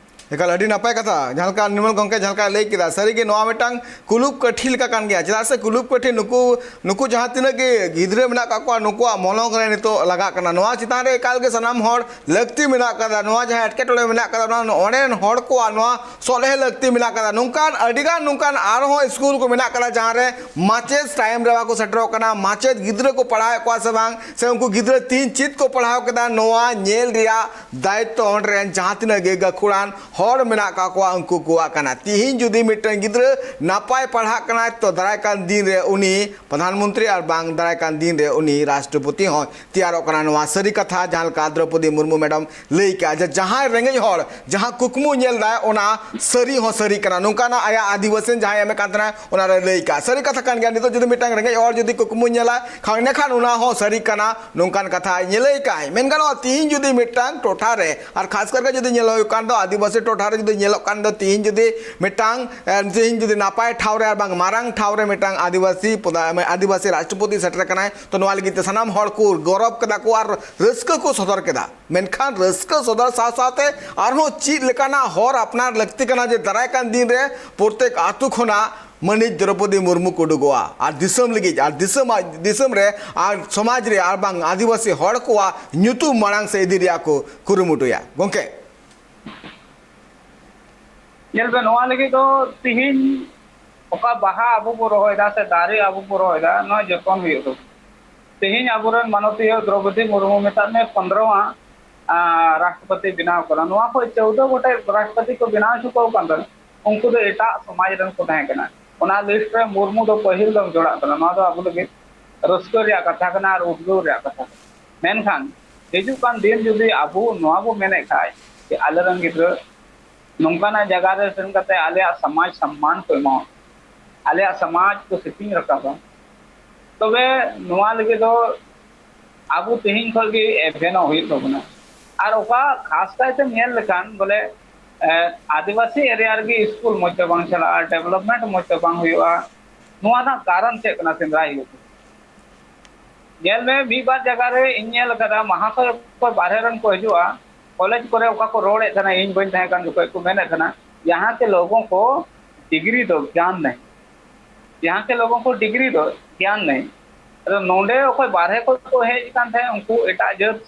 ᱮᱠᱟᱞ ᱟᱹᱰᱤ ᱱᱟᱯᱟᱭ ᱠᱟᱛᱷᱟ, ᱡᱟᱦᱟᱸ ᱞᱮᱠᱟ ᱱᱤᱨᱢᱚᱞ ᱜᱚᱢᱠᱮ ᱡᱟᱦᱟᱸ ᱞᱮᱠᱟᱭ ᱞᱟᱹᱭ ᱠᱮᱫᱟ, ᱥᱟᱹᱨᱤᱜᱮ ᱱᱚᱣᱟ ᱢᱤᱫᱴᱟᱝ ᱠᱩᱞᱩᱯ ᱠᱟᱹᱴᱷᱤ ᱞᱮᱠᱟ ᱠᱟᱱ ᱜᱮᱭᱟ᱾ ᱪᱮᱫᱟᱜ ᱥᱮ ᱠᱩᱞᱩᱯ ᱠᱟᱹᱴᱷᱤ ᱱᱩᱠᱩ, ᱱᱩᱠᱩ ᱡᱟᱦᱟᱸ ᱛᱤᱱᱟᱹᱜ ᱜᱮ ᱜᱤᱫᱽᱨᱟᱹ ᱢᱮᱱᱟᱜ ᱠᱟᱜ ᱠᱚᱣᱟ, ᱱᱩᱠᱩᱣᱟᱜ ᱢᱚᱞᱚᱝ ᱨᱮ ᱱᱤᱛᱚᱜ ᱞᱟᱜᱟᱜ ᱠᱟᱱᱟ᱾ ᱱᱚᱣᱟ ᱪᱮᱛᱟᱱ ᱨᱮ ᱮᱠᱟᱞ ᱜᱮ ᱥᱟᱱᱟᱢ ᱦᱚᱲ ᱞᱟᱹᱠᱛᱤ ᱢᱮᱱᱟᱜ ᱠᱟᱫᱟ᱾ ᱱᱚᱣᱟ ᱡᱟᱦᱟᱸ ᱮᱴᱠᱮᱴᱚᱬᱮ ᱢᱮᱱᱟᱜ ᱠᱟᱫᱟ, ᱱᱚᱣᱟ ᱚᱸᱰᱮ ᱨᱮᱱ ᱦᱚᱲ ᱠᱚᱣᱟᱜ ᱱᱚᱣᱟ ᱥᱚᱞᱦᱮ ᱞᱟᱹᱠᱛᱤ ᱢᱮᱱᱟᱜ ᱠᱟᱫᱟ᱾ ᱱᱚᱝᱠᱟᱱ ᱟᱹᱰᱤᱜᱟᱱ ᱱᱚᱝᱠᱟᱱ ᱟᱨᱦᱚᱸ ᱥᱠᱩᱞ ᱠᱚ ᱢᱮᱱᱟᱜ ᱠᱟᱫᱟ, ᱡᱟᱦᱟᱸ ᱨᱮ ᱢᱟᱪᱮᱫ ᱴᱟᱭᱤᱢ ᱨᱮ ᱵᱟᱠᱚ ᱥᱮᱴᱮᱨᱚᱜ ᱠᱟᱱᱟ, ᱢᱟᱪᱮᱫ ᱜᱤᱫᱽᱨᱟᱹ ᱠᱚ ᱯᱟᱲᱦᱟᱣᱮᱫ ᱠᱚᱣᱟ ᱥᱮ ᱵᱟᱝ, ᱥᱮ ᱩᱱᱠᱩ ᱜᱤᱫᱽᱨᱟᱹ ᱛᱤᱦᱤᱧ ᱪᱮᱫ ᱠᱚ ᱯᱟᱲᱦᱟᱣ ᱠᱮᱫᱟ, ᱱᱚᱣᱟ ᱧᱮᱞ ᱨᱮᱭᱟᱜ ᱫᱟᱭᱤᱛᱛᱚ ᱚᱸᱰᱮ ᱨᱮᱱ ᱡᱟᱦᱟᱸ ᱛᱤᱱᱟᱹᱜ ᱜᱮ ᱜᱟᱹᱠᱷᱩᱲᱟᱱ ᱦᱚᱲ ᱢᱮᱱᱟᱜ ᱠᱟᱜ ᱠᱚᱣᱟ, ᱩᱱᱠᱩ ᱠᱚᱣᱟᱜ ᱠᱟᱱᱟ᱾ ᱛᱤᱦᱤᱧ ᱡᱩᱫᱤ ᱢᱤᱫᱴᱟᱝ ᱜᱤᱫᱽᱨᱟᱹ ᱱᱟᱯᱟᱭ ᱯᱟᱲᱦᱟᱜ ᱠᱟᱱᱟᱭ, ᱛᱚ ᱫᱟᱨᱟᱭ ᱠᱟᱱ ᱫᱤᱱ ᱨᱮ ᱩᱱᱤ ᱯᱨᱚᱫᱷᱟᱱ ᱢᱚᱱᱛᱨᱤ ᱟᱨ ᱵᱟᱝ ᱫᱟᱨᱟᱭ ᱠᱟᱱ ᱫᱤᱱ ᱨᱮ ᱩᱱᱤ ᱨᱟᱥᱴᱨᱚᱯᱚᱛᱤ ᱦᱚᱸ ᱛᱮᱭᱟᱨᱚᱜ ᱠᱟᱱᱟ᱾ ᱱᱚᱣᱟ ᱥᱟᱹᱨᱤ ᱠᱟᱛᱷᱟ ᱡᱟᱦᱟᱸ ᱞᱮᱠᱟ ᱫᱨᱚᱯᱚᱫᱤ ᱢᱩᱨᱢᱩ ᱢᱮᱰᱟᱢ ᱞᱟᱹᱭ ᱠᱮᱜᱼᱟ, ᱡᱮ ᱡᱟᱦᱟᱸᱭ ᱨᱮᱸᱜᱮᱡ ᱦᱚᱲ ᱡᱟᱦᱟᱸ ᱠᱩᱠᱢᱩ ᱧᱮᱞ ᱫᱟᱭ, ᱚᱱᱟ ᱥᱟᱹᱨᱤ ᱦᱚᱸ ᱥᱟᱹᱨᱤ ᱠᱟᱱᱟ᱾ ᱱᱚᱝᱠᱟᱱᱟᱜ ᱟᱭᱟᱜ ᱟᱹᱫᱤᱵᱟᱹᱥᱤ ᱡᱟᱦᱟᱸᱭ ᱮᱢᱮ ᱠᱟᱱ ᱛᱟᱦᱮᱱᱟ, ᱚᱱᱟ ᱨᱮ ᱞᱟᱹᱭ ᱠᱟᱜᱼᱟ᱾ ᱥᱟᱹᱨᱤ ᱠᱟᱛᱷᱟ ᱠᱟᱱ ᱜᱮᱭᱟ᱾ ᱱᱤᱛᱚᱜ ᱡᱩᱫᱤ ᱢᱤᱫᱴᱟᱝ ᱨᱮᱸᱜᱮᱡ ᱦᱚᱲ ᱡᱩᱫᱤ ᱠᱩᱠᱢᱩ ᱧᱮᱞᱟ, ᱠᱷᱟᱱ ᱤᱱᱟᱹᱠᱷᱟᱱ ᱚᱱᱟ ᱦᱚᱸ ᱥᱟᱹᱨᱤ ᱠᱟᱱᱟ, ᱱᱚᱝᱠᱟᱱ ᱠᱟᱛᱷᱟ ᱞᱟᱹᱭ ᱠᱟᱜᱼᱟᱭ᱾ ᱢᱮᱱ ᱜᱟᱱᱚᱜᱼᱟ, ᱛᱤᱦᱤᱧ ᱡᱩᱫᱤ ᱢᱤᱫᱴᱟᱝ ᱴᱚᱴᱷᱟ ᱨᱮ, ᱟᱨ ᱠᱷᱟᱥ ᱠᱟᱨ ᱠᱟᱛᱮ ᱡᱩᱫᱤ ᱧᱮᱞ ᱦᱩᱭᱩᱜ ᱠᱷᱟᱱ ᱫᱚ, ᱟᱹᱫᱤᱵᱟᱹᱥᱤ ᱴᱚᱴᱷᱟ ᱨᱮ ᱡᱩᱫᱤ ᱧᱮᱞᱚᱜ ᱠᱷᱟᱱ ᱫᱚ, ᱛᱤᱦᱤᱧ ᱡᱩᱫᱤ ᱢᱤᱫᱴᱟᱝ, ᱮ, ᱛᱤᱦᱤᱧ ᱡᱩᱫᱤ ᱱᱟᱯᱟᱭ ᱴᱷᱟᱶ ᱨᱮ ᱟᱨ ᱵᱟᱝ ᱢᱟᱨᱟᱝ ᱴᱷᱟᱶ ᱨᱮ ᱢᱤᱫᱴᱟᱝ ᱟᱹᱫᱤᱵᱟᱹᱥᱤ ᱯᱨᱚᱫᱷᱟ-, ᱟᱹᱫᱤᱵᱟᱹᱥᱤ ᱨᱟᱥᱴᱨᱚᱯᱚᱛᱤ ᱥᱮᱴᱮᱨ ᱠᱟᱱᱟᱭ, ᱛᱚ ᱱᱚᱣᱟ ᱞᱟᱹᱜᱤᱫ ᱛᱮ ᱥᱟᱱᱟᱢ ᱦᱚᱲ ᱠᱚ ᱜᱚᱨᱚᱵᱽ ᱠᱮᱫᱟ ᱠᱚ ᱟᱨ ᱨᱟᱹᱥᱠᱟᱹ ᱠᱚ ᱥᱚᱫᱚᱨ ᱠᱮᱫᱟ᱾ ᱢᱮᱱᱠᱷᱟᱱ ᱨᱟᱹᱥᱠᱟᱹ ᱥᱚᱫᱚᱨ ᱥᱟᱶ ᱥᱟᱶᱛᱮ ᱟᱨᱦᱚᱸ ᱪᱮᱫ ᱞᱮᱠᱟᱱᱟᱜ ᱦᱚᱨ ᱟᱯᱱᱟᱨ ᱞᱟᱹᱠᱛᱤ ᱠᱟᱱᱟ, ᱡᱮ ᱫᱟᱨᱟᱭ ᱠᱟᱱ ᱫᱤᱱ ᱨᱮ ᱯᱨᱚᱛᱮᱠ ᱟᱛᱳ ᱠᱷᱚᱱᱟᱜ ᱢᱟᱹᱱᱤᱡ ᱫᱨᱚᱯᱚᱫᱤ ᱢᱩᱨᱢᱩ ᱠᱚ ᱩᱰᱩᱠᱚᱜᱼᱟ ᱟᱨ ᱫᱤᱥᱚᱢ ᱞᱟᱹᱜᱤᱫ, ᱟᱨ ᱫᱤᱥᱚᱢ, ᱫᱤᱥᱚᱢ ᱨᱮ ᱟᱨ ᱥᱚᱢᱟᱡᱽ ᱨᱮ ᱟᱨ ᱵᱟᱝ ᱟᱹᱫᱤᱵᱟᱹᱥᱤ ᱦᱚᱲ ᱠᱚᱣᱟᱜ ᱧᱩᱛᱩᱢ ᱢᱟᱲᱟᱝ ᱥᱮᱫ ᱤᱫᱤ ᱨᱮᱭᱟᱜ ᱠᱚ ᱠᱩᱨᱩᱢᱩᱴᱩᱭᱟ᱾ ᱜᱚᱢᱠᱮ᱾ ᱧᱮᱞ ᱵᱮᱱ, ᱱᱚᱣᱟ ᱞᱟᱹᱜᱤᱫ ᱫᱚ ᱛᱤᱦᱤᱧ ᱚᱠᱟ ᱵᱟᱦᱟ ᱟᱵᱚ ᱵᱚ ᱨᱚᱦᱚᱭᱮᱫᱟ ᱥᱮ ᱫᱟᱨᱮ ᱟᱵᱚ ᱵᱚ ᱨᱚᱦᱚᱭᱮᱫᱟ, ᱱᱚᱣᱟ ᱡᱚᱛᱚᱱ ᱦᱩᱭᱩᱜ ᱛᱟᱵᱚᱱᱟ᱾ ᱛᱮᱦᱮᱧ ᱟᱵᱚᱨᱮᱱ ᱢᱟᱱᱚᱛᱤᱭᱟᱹ ᱫᱨᱚᱣᱯᱚᱫᱤ ᱢᱩᱨᱢᱩ, ᱢᱮᱛᱟᱜ ᱢᱮ, ᱯᱚᱱᱨᱚᱣᱟᱜ, ᱟᱸ, ᱨᱟᱥᱴᱨᱚᱯᱚᱛᱤ ᱵᱮᱱᱟᱣ ᱠᱟᱱᱟ᱾ ᱱᱚᱣᱟ ᱠᱷᱚᱱ ᱪᱳᱣᱫᱚ ᱜᱚᱴᱮᱡ ᱨᱟᱥᱴᱨᱚᱯᱚᱛᱤ ᱠᱚ ᱵᱮᱱᱟᱣ ᱦᱚᱪᱚ ᱠᱚ ᱠᱟᱱ ᱛᱟᱦᱮᱸᱱᱟ, ᱩᱱᱠᱩ ᱫᱚ ᱮᱴᱟᱜ ᱥᱚᱢᱟᱡᱽ ᱨᱮᱱ ᱠᱚ ᱛᱟᱦᱮᱸ ᱠᱟᱱᱟ᱾ ᱚᱱᱟ ᱞᱤᱥᱴ ᱨᱮ ᱢᱩᱨᱢᱩ ᱫᱚ ᱯᱟᱹᱦᱤᱞ ᱫᱚᱢ ᱡᱚᱲᱟᱜ ᱠᱟᱱᱟ᱾ ᱱᱚᱣᱟ ᱫᱚ ᱟᱵᱚ ᱞᱟᱹᱜᱤᱫ ᱨᱟᱹᱥᱠᱟᱹ ᱨᱮᱭᱟᱜ ᱠᱟᱛᱷᱟ ᱠᱟᱱᱟ ᱟᱨ ᱩᱫᱽᱜᱟᱹᱣ ᱨᱮᱭᱟᱜ ᱠᱟᱛᱷᱟ ᱠᱟᱱᱟ᱾ ᱢᱮᱱᱠᱷᱟᱱ ᱦᱤᱡᱩᱜ ᱠᱟᱱ ᱫᱤᱱ ᱡᱩᱫᱤ ᱟᱵᱚ ᱱᱚᱣᱟ ᱵᱚ ᱢᱮᱱᱮᱫ ᱠᱷᱟᱡ ᱡᱮ ᱟᱞᱮᱨᱮᱱ ᱜᱤᱫᱽᱨᱟᱹ ᱱᱚᱝᱠᱟᱱᱟᱜ ᱡᱟᱭᱜᱟ ᱨᱮ ᱥᱮᱱ ᱠᱟᱛᱮ ᱟᱞᱮᱭᱟᱜ ᱥᱚᱢᱟᱡᱽ ᱥᱚᱢᱢᱟᱱ ᱠᱚ ᱮᱢᱟᱣᱟ, ᱟᱞᱮᱭᱟᱜ ᱥᱚᱢᱟᱡᱽ ᱠᱚ ᱥᱮᱯᱮᱧ ᱨᱟᱠᱟᱵᱟ, ᱛᱚᱵᱮ ᱱᱚᱣᱟ ᱞᱟᱹᱜᱤᱫ ᱫᱚ ᱟᱵᱚ ᱛᱮᱦᱮᱧ ᱠᱷᱚᱱ ᱜᱮ ᱮᱵᱷᱮᱱᱚᱜ ᱦᱩᱭᱩᱜ ᱛᱟᱵᱚᱱᱟ᱾ ᱟᱨ ᱚᱠᱟ ᱠᱷᱟᱥ ᱠᱟᱭᱛᱮ ᱧᱮᱞ ᱞᱮᱠᱷᱟᱱ ᱵᱚᱞᱮ ᱮ, ᱟᱹᱫᱤᱵᱟᱹᱥᱤ ᱮᱨᱤᱭᱟ ᱨᱮᱜᱮ ᱥᱠᱩᱞ ᱢᱚᱡᱽ ᱛᱮ ᱵᱟᱝ ᱪᱟᱞᱟᱜᱼᱟ, ᱰᱮᱵᱷᱞᱚᱯᱢᱮᱱᱴ ᱢᱚᱡᱽ ᱛᱮ ᱵᱟᱝ ᱦᱩᱭᱩᱜᱼᱟ, ᱱᱚᱣᱟ ᱨᱮᱱᱟᱜ ᱠᱟᱨᱚᱱ ᱪᱮᱫ ᱠᱟᱱᱟ ᱥᱮᱸᱫᱽᱨᱟᱭ ᱦᱩᱭᱩᱜ ᱠᱟᱱᱟ᱾ ᱧᱮᱞ ᱢᱮ, ᱢᱤᱫ ᱵᱟᱨ ᱡᱟᱭᱜᱟ ᱨᱮ ᱤᱧ ᱧᱮᱞ ᱟᱠᱟᱫᱟ, ᱢᱟᱦᱟᱥᱚᱭ ᱚᱠᱚᱭ ᱵᱟᱨᱦᱮ ᱨᱮᱱ ᱠᱚ ᱦᱤᱡᱩᱜᱼᱟ, ᱠᱚᱞᱮᱡᱽ ᱠᱚᱨᱮ ᱚᱠᱟ ᱠᱚ ᱨᱚᱲᱮᱫ ᱛᱟᱦᱮᱱᱟ, ᱤᱧ ᱵᱟᱹᱧ ᱛᱟᱦᱮᱸ ᱠᱟᱱ ᱡᱚᱠᱷᱚᱡ ᱠᱚ ᱢᱮᱱᱮᱫ ᱛᱟᱦᱮᱱᱟ, "ᱭᱟᱦᱟᱸ ᱠᱮ ᱞᱳᱜᱳ ᱠᱚ ᱰᱤᱜᱽᱨᱤ ᱫᱚ ᱜᱮᱭᱟᱱ ᱱᱟᱦᱤᱸ, ᱭᱟᱦᱟᱸ ᱠᱮ ᱞᱳᱜᱳ ᱠᱚ ᱰᱤᱜᱽᱨᱤ ᱫᱚ ᱜᱮᱭᱟᱱ ᱱᱟᱦᱤᱸ᱾" ᱟᱫᱚ ᱱᱚᱰᱮ ᱚᱠᱚᱭ ᱵᱟᱨᱦᱮ ᱠᱷᱚᱱ ᱠᱚ ᱦᱮᱡ ᱟᱠᱟᱱ ᱛᱟᱦᱮᱸᱫ, ᱩᱱᱠᱩ ᱮᱴᱟᱜ ᱡᱟᱹᱛ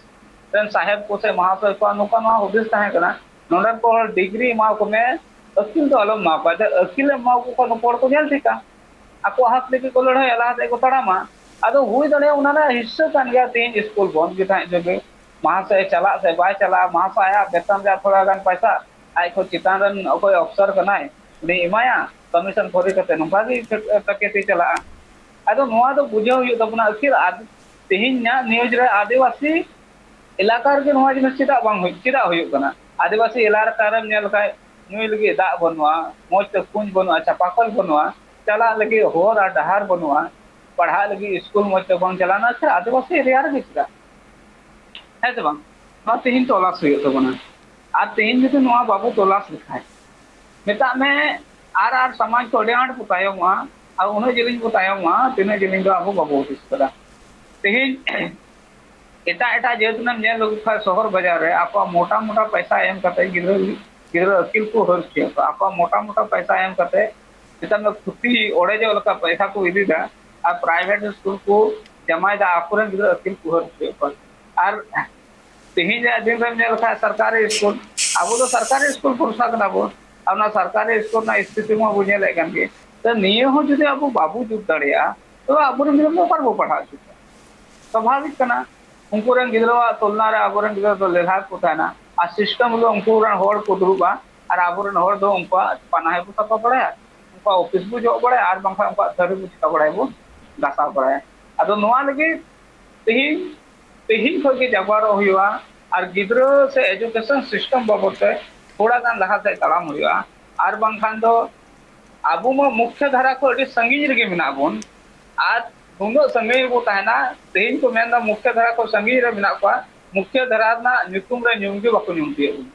ᱨᱮᱱ ᱥᱟᱦᱮᱵᱽ ᱠᱚ ᱥᱮ ᱢᱟᱦᱟᱥᱚᱭ ᱠᱚᱣᱟᱜ ᱱᱚᱝᱠᱟ ᱱᱚᱣᱟ ᱦᱩᱫᱤᱥ ᱛᱟᱦᱮᱸ ᱠᱟᱱᱟ, ᱱᱚᱰᱮ ᱠᱚ ᱦᱚᱲ ᱰᱤᱜᱽᱨᱤ ᱮᱢᱟ ᱠᱚ ᱢᱮ, ᱟᱹᱠᱤᱞ ᱫᱚ ᱟᱞᱚᱢ ᱮᱢᱟ ᱠᱚᱣᱟ᱾ ᱟᱫᱚ ᱟᱹᱠᱤᱞ ᱮᱢ ᱮᱢᱟ ᱠᱚ ᱠᱷᱟᱱ ᱱᱩᱠᱩ ᱦᱚᱲ ᱠᱚ ᱧᱮᱞ ᱴᱷᱤᱠᱟ, ᱟᱠᱚᱣᱟᱜ ᱦᱚᱠ ᱞᱟᱹᱜᱤᱫ ᱠᱚ ᱞᱟᱹᱲᱦᱟᱹᱭᱟ, ᱞᱟᱦᱟ ᱥᱮᱫ ᱠᱚ ᱛᱟᱲᱟᱢᱟ᱾ ᱟᱫᱚ ᱦᱩᱭ ᱫᱟᱲᱮᱭᱟᱜᱼᱟ ᱚᱱᱟ ᱨᱮᱱᱟᱜ ᱦᱤᱥᱥᱟᱹ ᱠᱟᱱ ᱜᱮᱭᱟ ᱛᱮᱦᱮᱧ ᱥᱠᱩᱞ ᱵᱚᱱᱫ ᱜᱮ ᱛᱟᱦᱮᱸ ᱦᱚᱪᱚ ᱜᱮ, ᱢᱟᱦᱟᱥᱚᱭ ᱪᱟᱞᱟᱜ ᱥᱮ ᱵᱟᱭ ᱪᱟᱞᱟᱜᱼᱟ, ᱢᱟᱦᱟᱥᱚᱭ ᱟᱭᱟᱜ ᱵᱮᱛᱚᱱ ᱨᱮᱭᱟᱜ ᱛᱷᱚᱲᱟ ᱜᱟᱱ ᱯᱚᱭᱥᱟ ᱟᱡ ᱠᱷᱚᱱ ᱪᱮᱛᱟᱱ ᱨᱮᱱ ᱚᱠᱚᱭ ᱚᱯᱷᱥᱚᱨ ᱠᱟᱱᱟᱭ ᱩᱱᱤ ᱮᱢᱟᱭᱟ, ᱠᱚᱢᱤᱥᱚᱱ ᱯᱷᱨᱤ ᱠᱟᱛᱮ ᱱᱚᱝᱠᱟ ᱜᱮ ᱯᱮᱠᱮᱴ ᱮ ᱪᱟᱞᱟᱜᱼᱟ᱾ ᱟᱫᱚ ᱱᱚᱣᱟ ᱫᱚ ᱵᱩᱡᱷᱟᱹᱣ ᱦᱩᱭᱩᱜ ᱛᱟᱵᱚᱱᱟ, ᱟᱹᱠᱷᱤᱨ ᱟᱨ ᱛᱮᱦᱮᱧᱟᱜ ᱱᱤᱭᱩᱡᱽ ᱨᱮ ᱟᱹᱫᱤᱵᱟᱹᱥᱤ ᱮᱞᱟᱠᱟ ᱨᱮᱜᱮ ᱱᱚᱣᱟ ᱡᱤᱱᱤᱥ ᱪᱮᱫᱟᱜ ᱵᱟᱝ ᱦᱩᱭᱩᱜ, ᱪᱮᱫᱟᱜ ᱦᱩᱭᱩᱜ ᱠᱟᱱᱟ? ᱟᱹᱫᱤᱵᱟᱹᱥᱤ ᱮᱞᱟᱠᱟ ᱨᱮᱢ ᱧᱮᱞ ᱞᱮᱠᱷᱟᱡ ᱧᱩᱭ ᱞᱟᱹᱜᱤᱫ ᱫᱟᱜ ᱵᱟᱹᱱᱩᱜᱼᱟ, ᱢᱚᱡᱽ ᱛᱮ ᱠᱩᱧ ᱵᱟᱹᱱᱩᱜᱼᱟ, ᱪᱟᱯᱟᱠᱚᱞ ᱵᱟᱹᱱᱩᱜᱼᱟ, ᱪᱟᱞᱟᱜ ᱞᱟᱹᱜᱤᱫ ᱦᱚᱨ ᱟᱨ ᱰᱟᱦᱟᱨ ᱵᱟᱹᱱᱩᱜᱼᱟ, ᱯᱟᱲᱦᱟᱜ ᱞᱟᱹᱜᱤᱫ ᱥᱠᱩᱞ ᱢᱚᱡᱽ ᱛᱮ ᱵᱟᱝ ᱪᱟᱞᱟᱜᱼᱟ, ᱥᱮ ᱟᱹᱫᱤᱵᱟᱹᱥᱤ ᱮᱨᱤᱭᱟ ᱨᱮᱜᱮ ᱪᱮᱫᱟᱜ? ᱦᱮᱸ ᱥᱮ ᱵᱟᱝ? ᱱᱚᱣᱟ ᱛᱮᱦᱮᱧ ᱛᱚᱞᱟᱥ ᱦᱩᱭᱩᱜ ᱛᱟᱵᱚᱱᱟ᱾ ᱟᱨ ᱛᱮᱦᱮᱧ ᱡᱩᱫᱤ ᱱᱚᱣᱟ ᱵᱟᱵᱚ ᱛᱚᱞᱟᱥ ᱞᱮᱠᱷᱟᱡ, ᱢᱮᱛᱟᱜ ᱢᱮ, ᱟᱨ, ᱟᱨ ᱥᱚᱢᱟᱡᱽ ᱠᱚ ᱟᱹᱰᱤ ᱟᱸᱴ ᱵᱚ ᱛᱟᱭᱚᱢᱚᱜᱼᱟ, ᱟᱨ ᱩᱱᱟᱹᱜ ᱡᱤᱞᱤᱧ ᱵᱚ ᱛᱟᱭᱚᱢᱚᱜᱼᱟ, ᱛᱤᱱᱟᱹᱜ ᱡᱤᱞᱤᱧ ᱫᱚ ᱟᱵᱚ ᱵᱟᱵᱚ ᱦᱩᱫᱤᱥ ᱠᱟᱫᱟ᱾ ᱛᱮᱦᱮᱧ ᱮᱴᱟᱜ ᱮᱴᱟᱜ ᱡᱟᱹᱛ ᱨᱮᱱ ᱧᱮᱞ ᱞᱮᱠᱚ ᱠᱷᱟᱱ ᱥᱚᱦᱚᱨ ᱵᱟᱡᱟᱨ ᱨᱮ ᱟᱠᱚᱣᱟᱜ ᱢᱚᱴᱟ ᱢᱚᱴᱟ ᱯᱚᱭᱥᱟ ᱮᱢ ᱠᱟᱛᱮ ᱜᱤᱫᱽᱨᱟᱹ, ᱜᱤᱫᱽᱨᱟᱹ ᱟᱹᱠᱤᱞ ᱠᱚ ᱦᱟᱹᱨ ᱦᱚᱪᱚᱭᱮᱫ ᱠᱚᱣᱟ, ᱟᱠᱚᱣᱟᱜ ᱢᱚᱴᱟ ᱢᱚᱴᱟ ᱯᱚᱭᱥᱟ ᱮᱢ ᱠᱟᱛᱮ ᱱᱮᱛᱟᱨ ᱫᱚ ᱯᱩᱛᱷᱤ ᱚᱲᱮᱡᱚᱜ ᱞᱮᱠᱟ ᱯᱚᱭᱥᱟ ᱠᱚ ᱤᱫᱤᱭᱮᱫᱟ, ᱟᱨ ᱯᱨᱟᱭᱵᱷᱮᱴ ᱥᱠᱩᱞ ᱠᱚ ᱡᱟᱢᱟᱭᱮᱫᱟ, ᱟᱠᱚᱨᱮᱱ ᱜᱤᱫᱽᱨᱟᱹ ᱟᱹᱠᱤᱞ ᱠᱚ ᱦᱟᱹᱨ ᱦᱚᱪᱚᱭᱮᱫ ᱠᱚᱣᱟ᱾ ᱟᱨ ᱛᱮᱦᱮᱧ ᱨᱮᱭᱟᱜ ᱫᱤᱱ ᱨᱮᱢ ᱧᱮᱞ ᱞᱮᱠᱷᱟᱱ ᱥᱚᱨᱠᱟᱨᱤ ᱥᱠᱩᱞ, ᱟᱵᱚ ᱫᱚ ᱥᱚᱨᱠᱟᱨᱤ ᱥᱠᱩᱞ ᱵᱷᱚᱨᱥᱟ ᱠᱟᱱᱟ ᱵᱚᱱ, ᱟᱨ ᱚᱱᱟ ᱥᱚᱨᱠᱟᱨᱤ ᱥᱠᱩᱞ ᱨᱮᱱᱟᱜ ᱥᱛᱷᱤᱛᱤ ᱢᱟ ᱵᱚᱱ ᱧᱮᱞᱮᱫ ᱠᱟᱱ ᱜᱮ᱾ ᱛᱚ ᱱᱤᱭᱟᱹ ᱦᱚᱸ ᱡᱩᱫᱤ ᱟᱵᱚ ᱵᱟᱵᱚ ᱡᱩᱛ ᱫᱟᱲᱮᱭᱟᱜᱼᱟ, ᱛᱚ ᱟᱵᱚᱨᱮᱱ ᱜᱤᱫᱽᱨᱟᱹ ᱫᱚ ᱚᱠᱟ ᱨᱮᱵᱚ ᱯᱟᱲᱦᱟᱣ ᱦᱚᱪᱚ ᱠᱚᱣᱟ? ᱥᱟᱵᱷᱟᱵᱤᱠ ᱠᱟᱱᱟ, ᱩᱱᱠᱩ ᱨᱮᱱ ᱜᱤᱫᱽᱨᱟᱹᱣᱟᱜ ᱛᱩᱞᱱᱟ ᱨᱮ ᱟᱵᱚᱨᱮᱱ ᱜᱤᱫᱽᱨᱟᱹ ᱫᱚ ᱞᱮᱞᱦᱟ ᱠᱚ ᱛᱟᱦᱮᱱᱟ᱾ ᱟᱨ ᱥᱤᱥᱴᱮᱢ ᱦᱤᱞᱳᱜ ᱩᱱᱠᱩ ᱨᱮᱱ ᱦᱚᱲ ᱠᱚ ᱫᱩᱲᱩᱵᱼᱟ, ᱟᱨ ᱟᱵᱚᱨᱮᱱ ᱦᱚᱲ ᱫᱚ ᱩᱱᱠᱩᱣᱟᱜ ᱯᱟᱱᱟᱦᱤ ᱠᱚ ᱥᱟᱯᱷᱟ ᱵᱟᱲᱟᱭᱟ, ᱩᱱᱠᱩᱣᱟᱜ ᱚᱯᱷᱤᱥ ᱵᱚ ᱡᱚᱜ ᱵᱟᱲᱟᱭᱟ, ᱟᱨ ᱵᱟᱝᱠᱷᱟᱱ ᱩᱱᱠᱩᱣᱟᱜ ᱛᱷᱟᱹᱨᱤ ᱵᱚ ᱪᱤᱠᱟ ᱵᱟᱲᱟᱭᱟ, ᱵᱚ ᱜᱟᱥᱟᱣ ᱵᱟᱲᱟᱭᱟ᱾ ᱟᱫᱚ ᱱᱚᱣᱟ ᱞᱟᱹᱜᱤᱫ ᱛᱮᱦᱮᱧ, ᱛᱮᱦᱮᱧ ᱠᱷᱚᱱ ᱜᱮ ᱡᱟᱜᱽᱣᱟᱨᱚᱜ ᱦᱩᱭᱩᱜᱼᱟ᱾ ᱟᱨ ᱜᱤᱫᱽᱨᱟᱹ ᱥᱮ ᱮᱡᱩᱠᱮᱥᱚᱱ ᱥᱤᱥᱴᱮᱢ ᱵᱟᱵᱚᱫ ᱛᱮ ᱛᱷᱚᱲᱟ ᱜᱟᱱ ᱞᱟᱦᱟ ᱥᱮᱫ ᱛᱟᱲᱟᱢ ᱦᱩᱭᱩᱜᱼᱟ, ᱟᱨ ᱵᱟᱝᱠᱷᱟᱱ ᱫᱚ ᱟᱵᱚ ᱢᱟ ᱢᱩᱠᱷᱭᱚ ᱫᱷᱟᱨᱟ ᱠᱷᱚᱱ ᱟᱹᱰᱤ ᱥᱟᱺᱜᱤᱧ ᱨᱮᱜᱮ ᱢᱮᱱᱟᱜ ᱵᱚᱱ᱾ ᱟᱨ ᱱᱩᱱᱟᱹᱜ ᱥᱟᱺᱜᱤᱧ ᱨᱮᱵᱚ ᱛᱟᱦᱮᱱᱟ, ᱛᱮᱦᱮᱧ ᱠᱚ ᱢᱮᱱᱫᱟ ᱢᱩᱠᱷᱭᱚ ᱫᱷᱟᱨᱟ ᱠᱷᱚᱱ ᱥᱟᱺᱜᱤᱧ ᱨᱮ ᱢᱮᱱᱟᱜ ᱠᱚᱣᱟ, ᱢᱩᱠᱷᱭᱚ ᱫᱷᱟᱨᱟ ᱨᱮᱱᱟᱜ ᱧᱩᱛᱩᱢ ᱨᱮ ᱧᱩᱢ ᱜᱮ ᱵᱟᱠᱚ ᱧᱩᱢ ᱛᱤᱭᱳᱜ ᱵᱚᱱᱟ᱾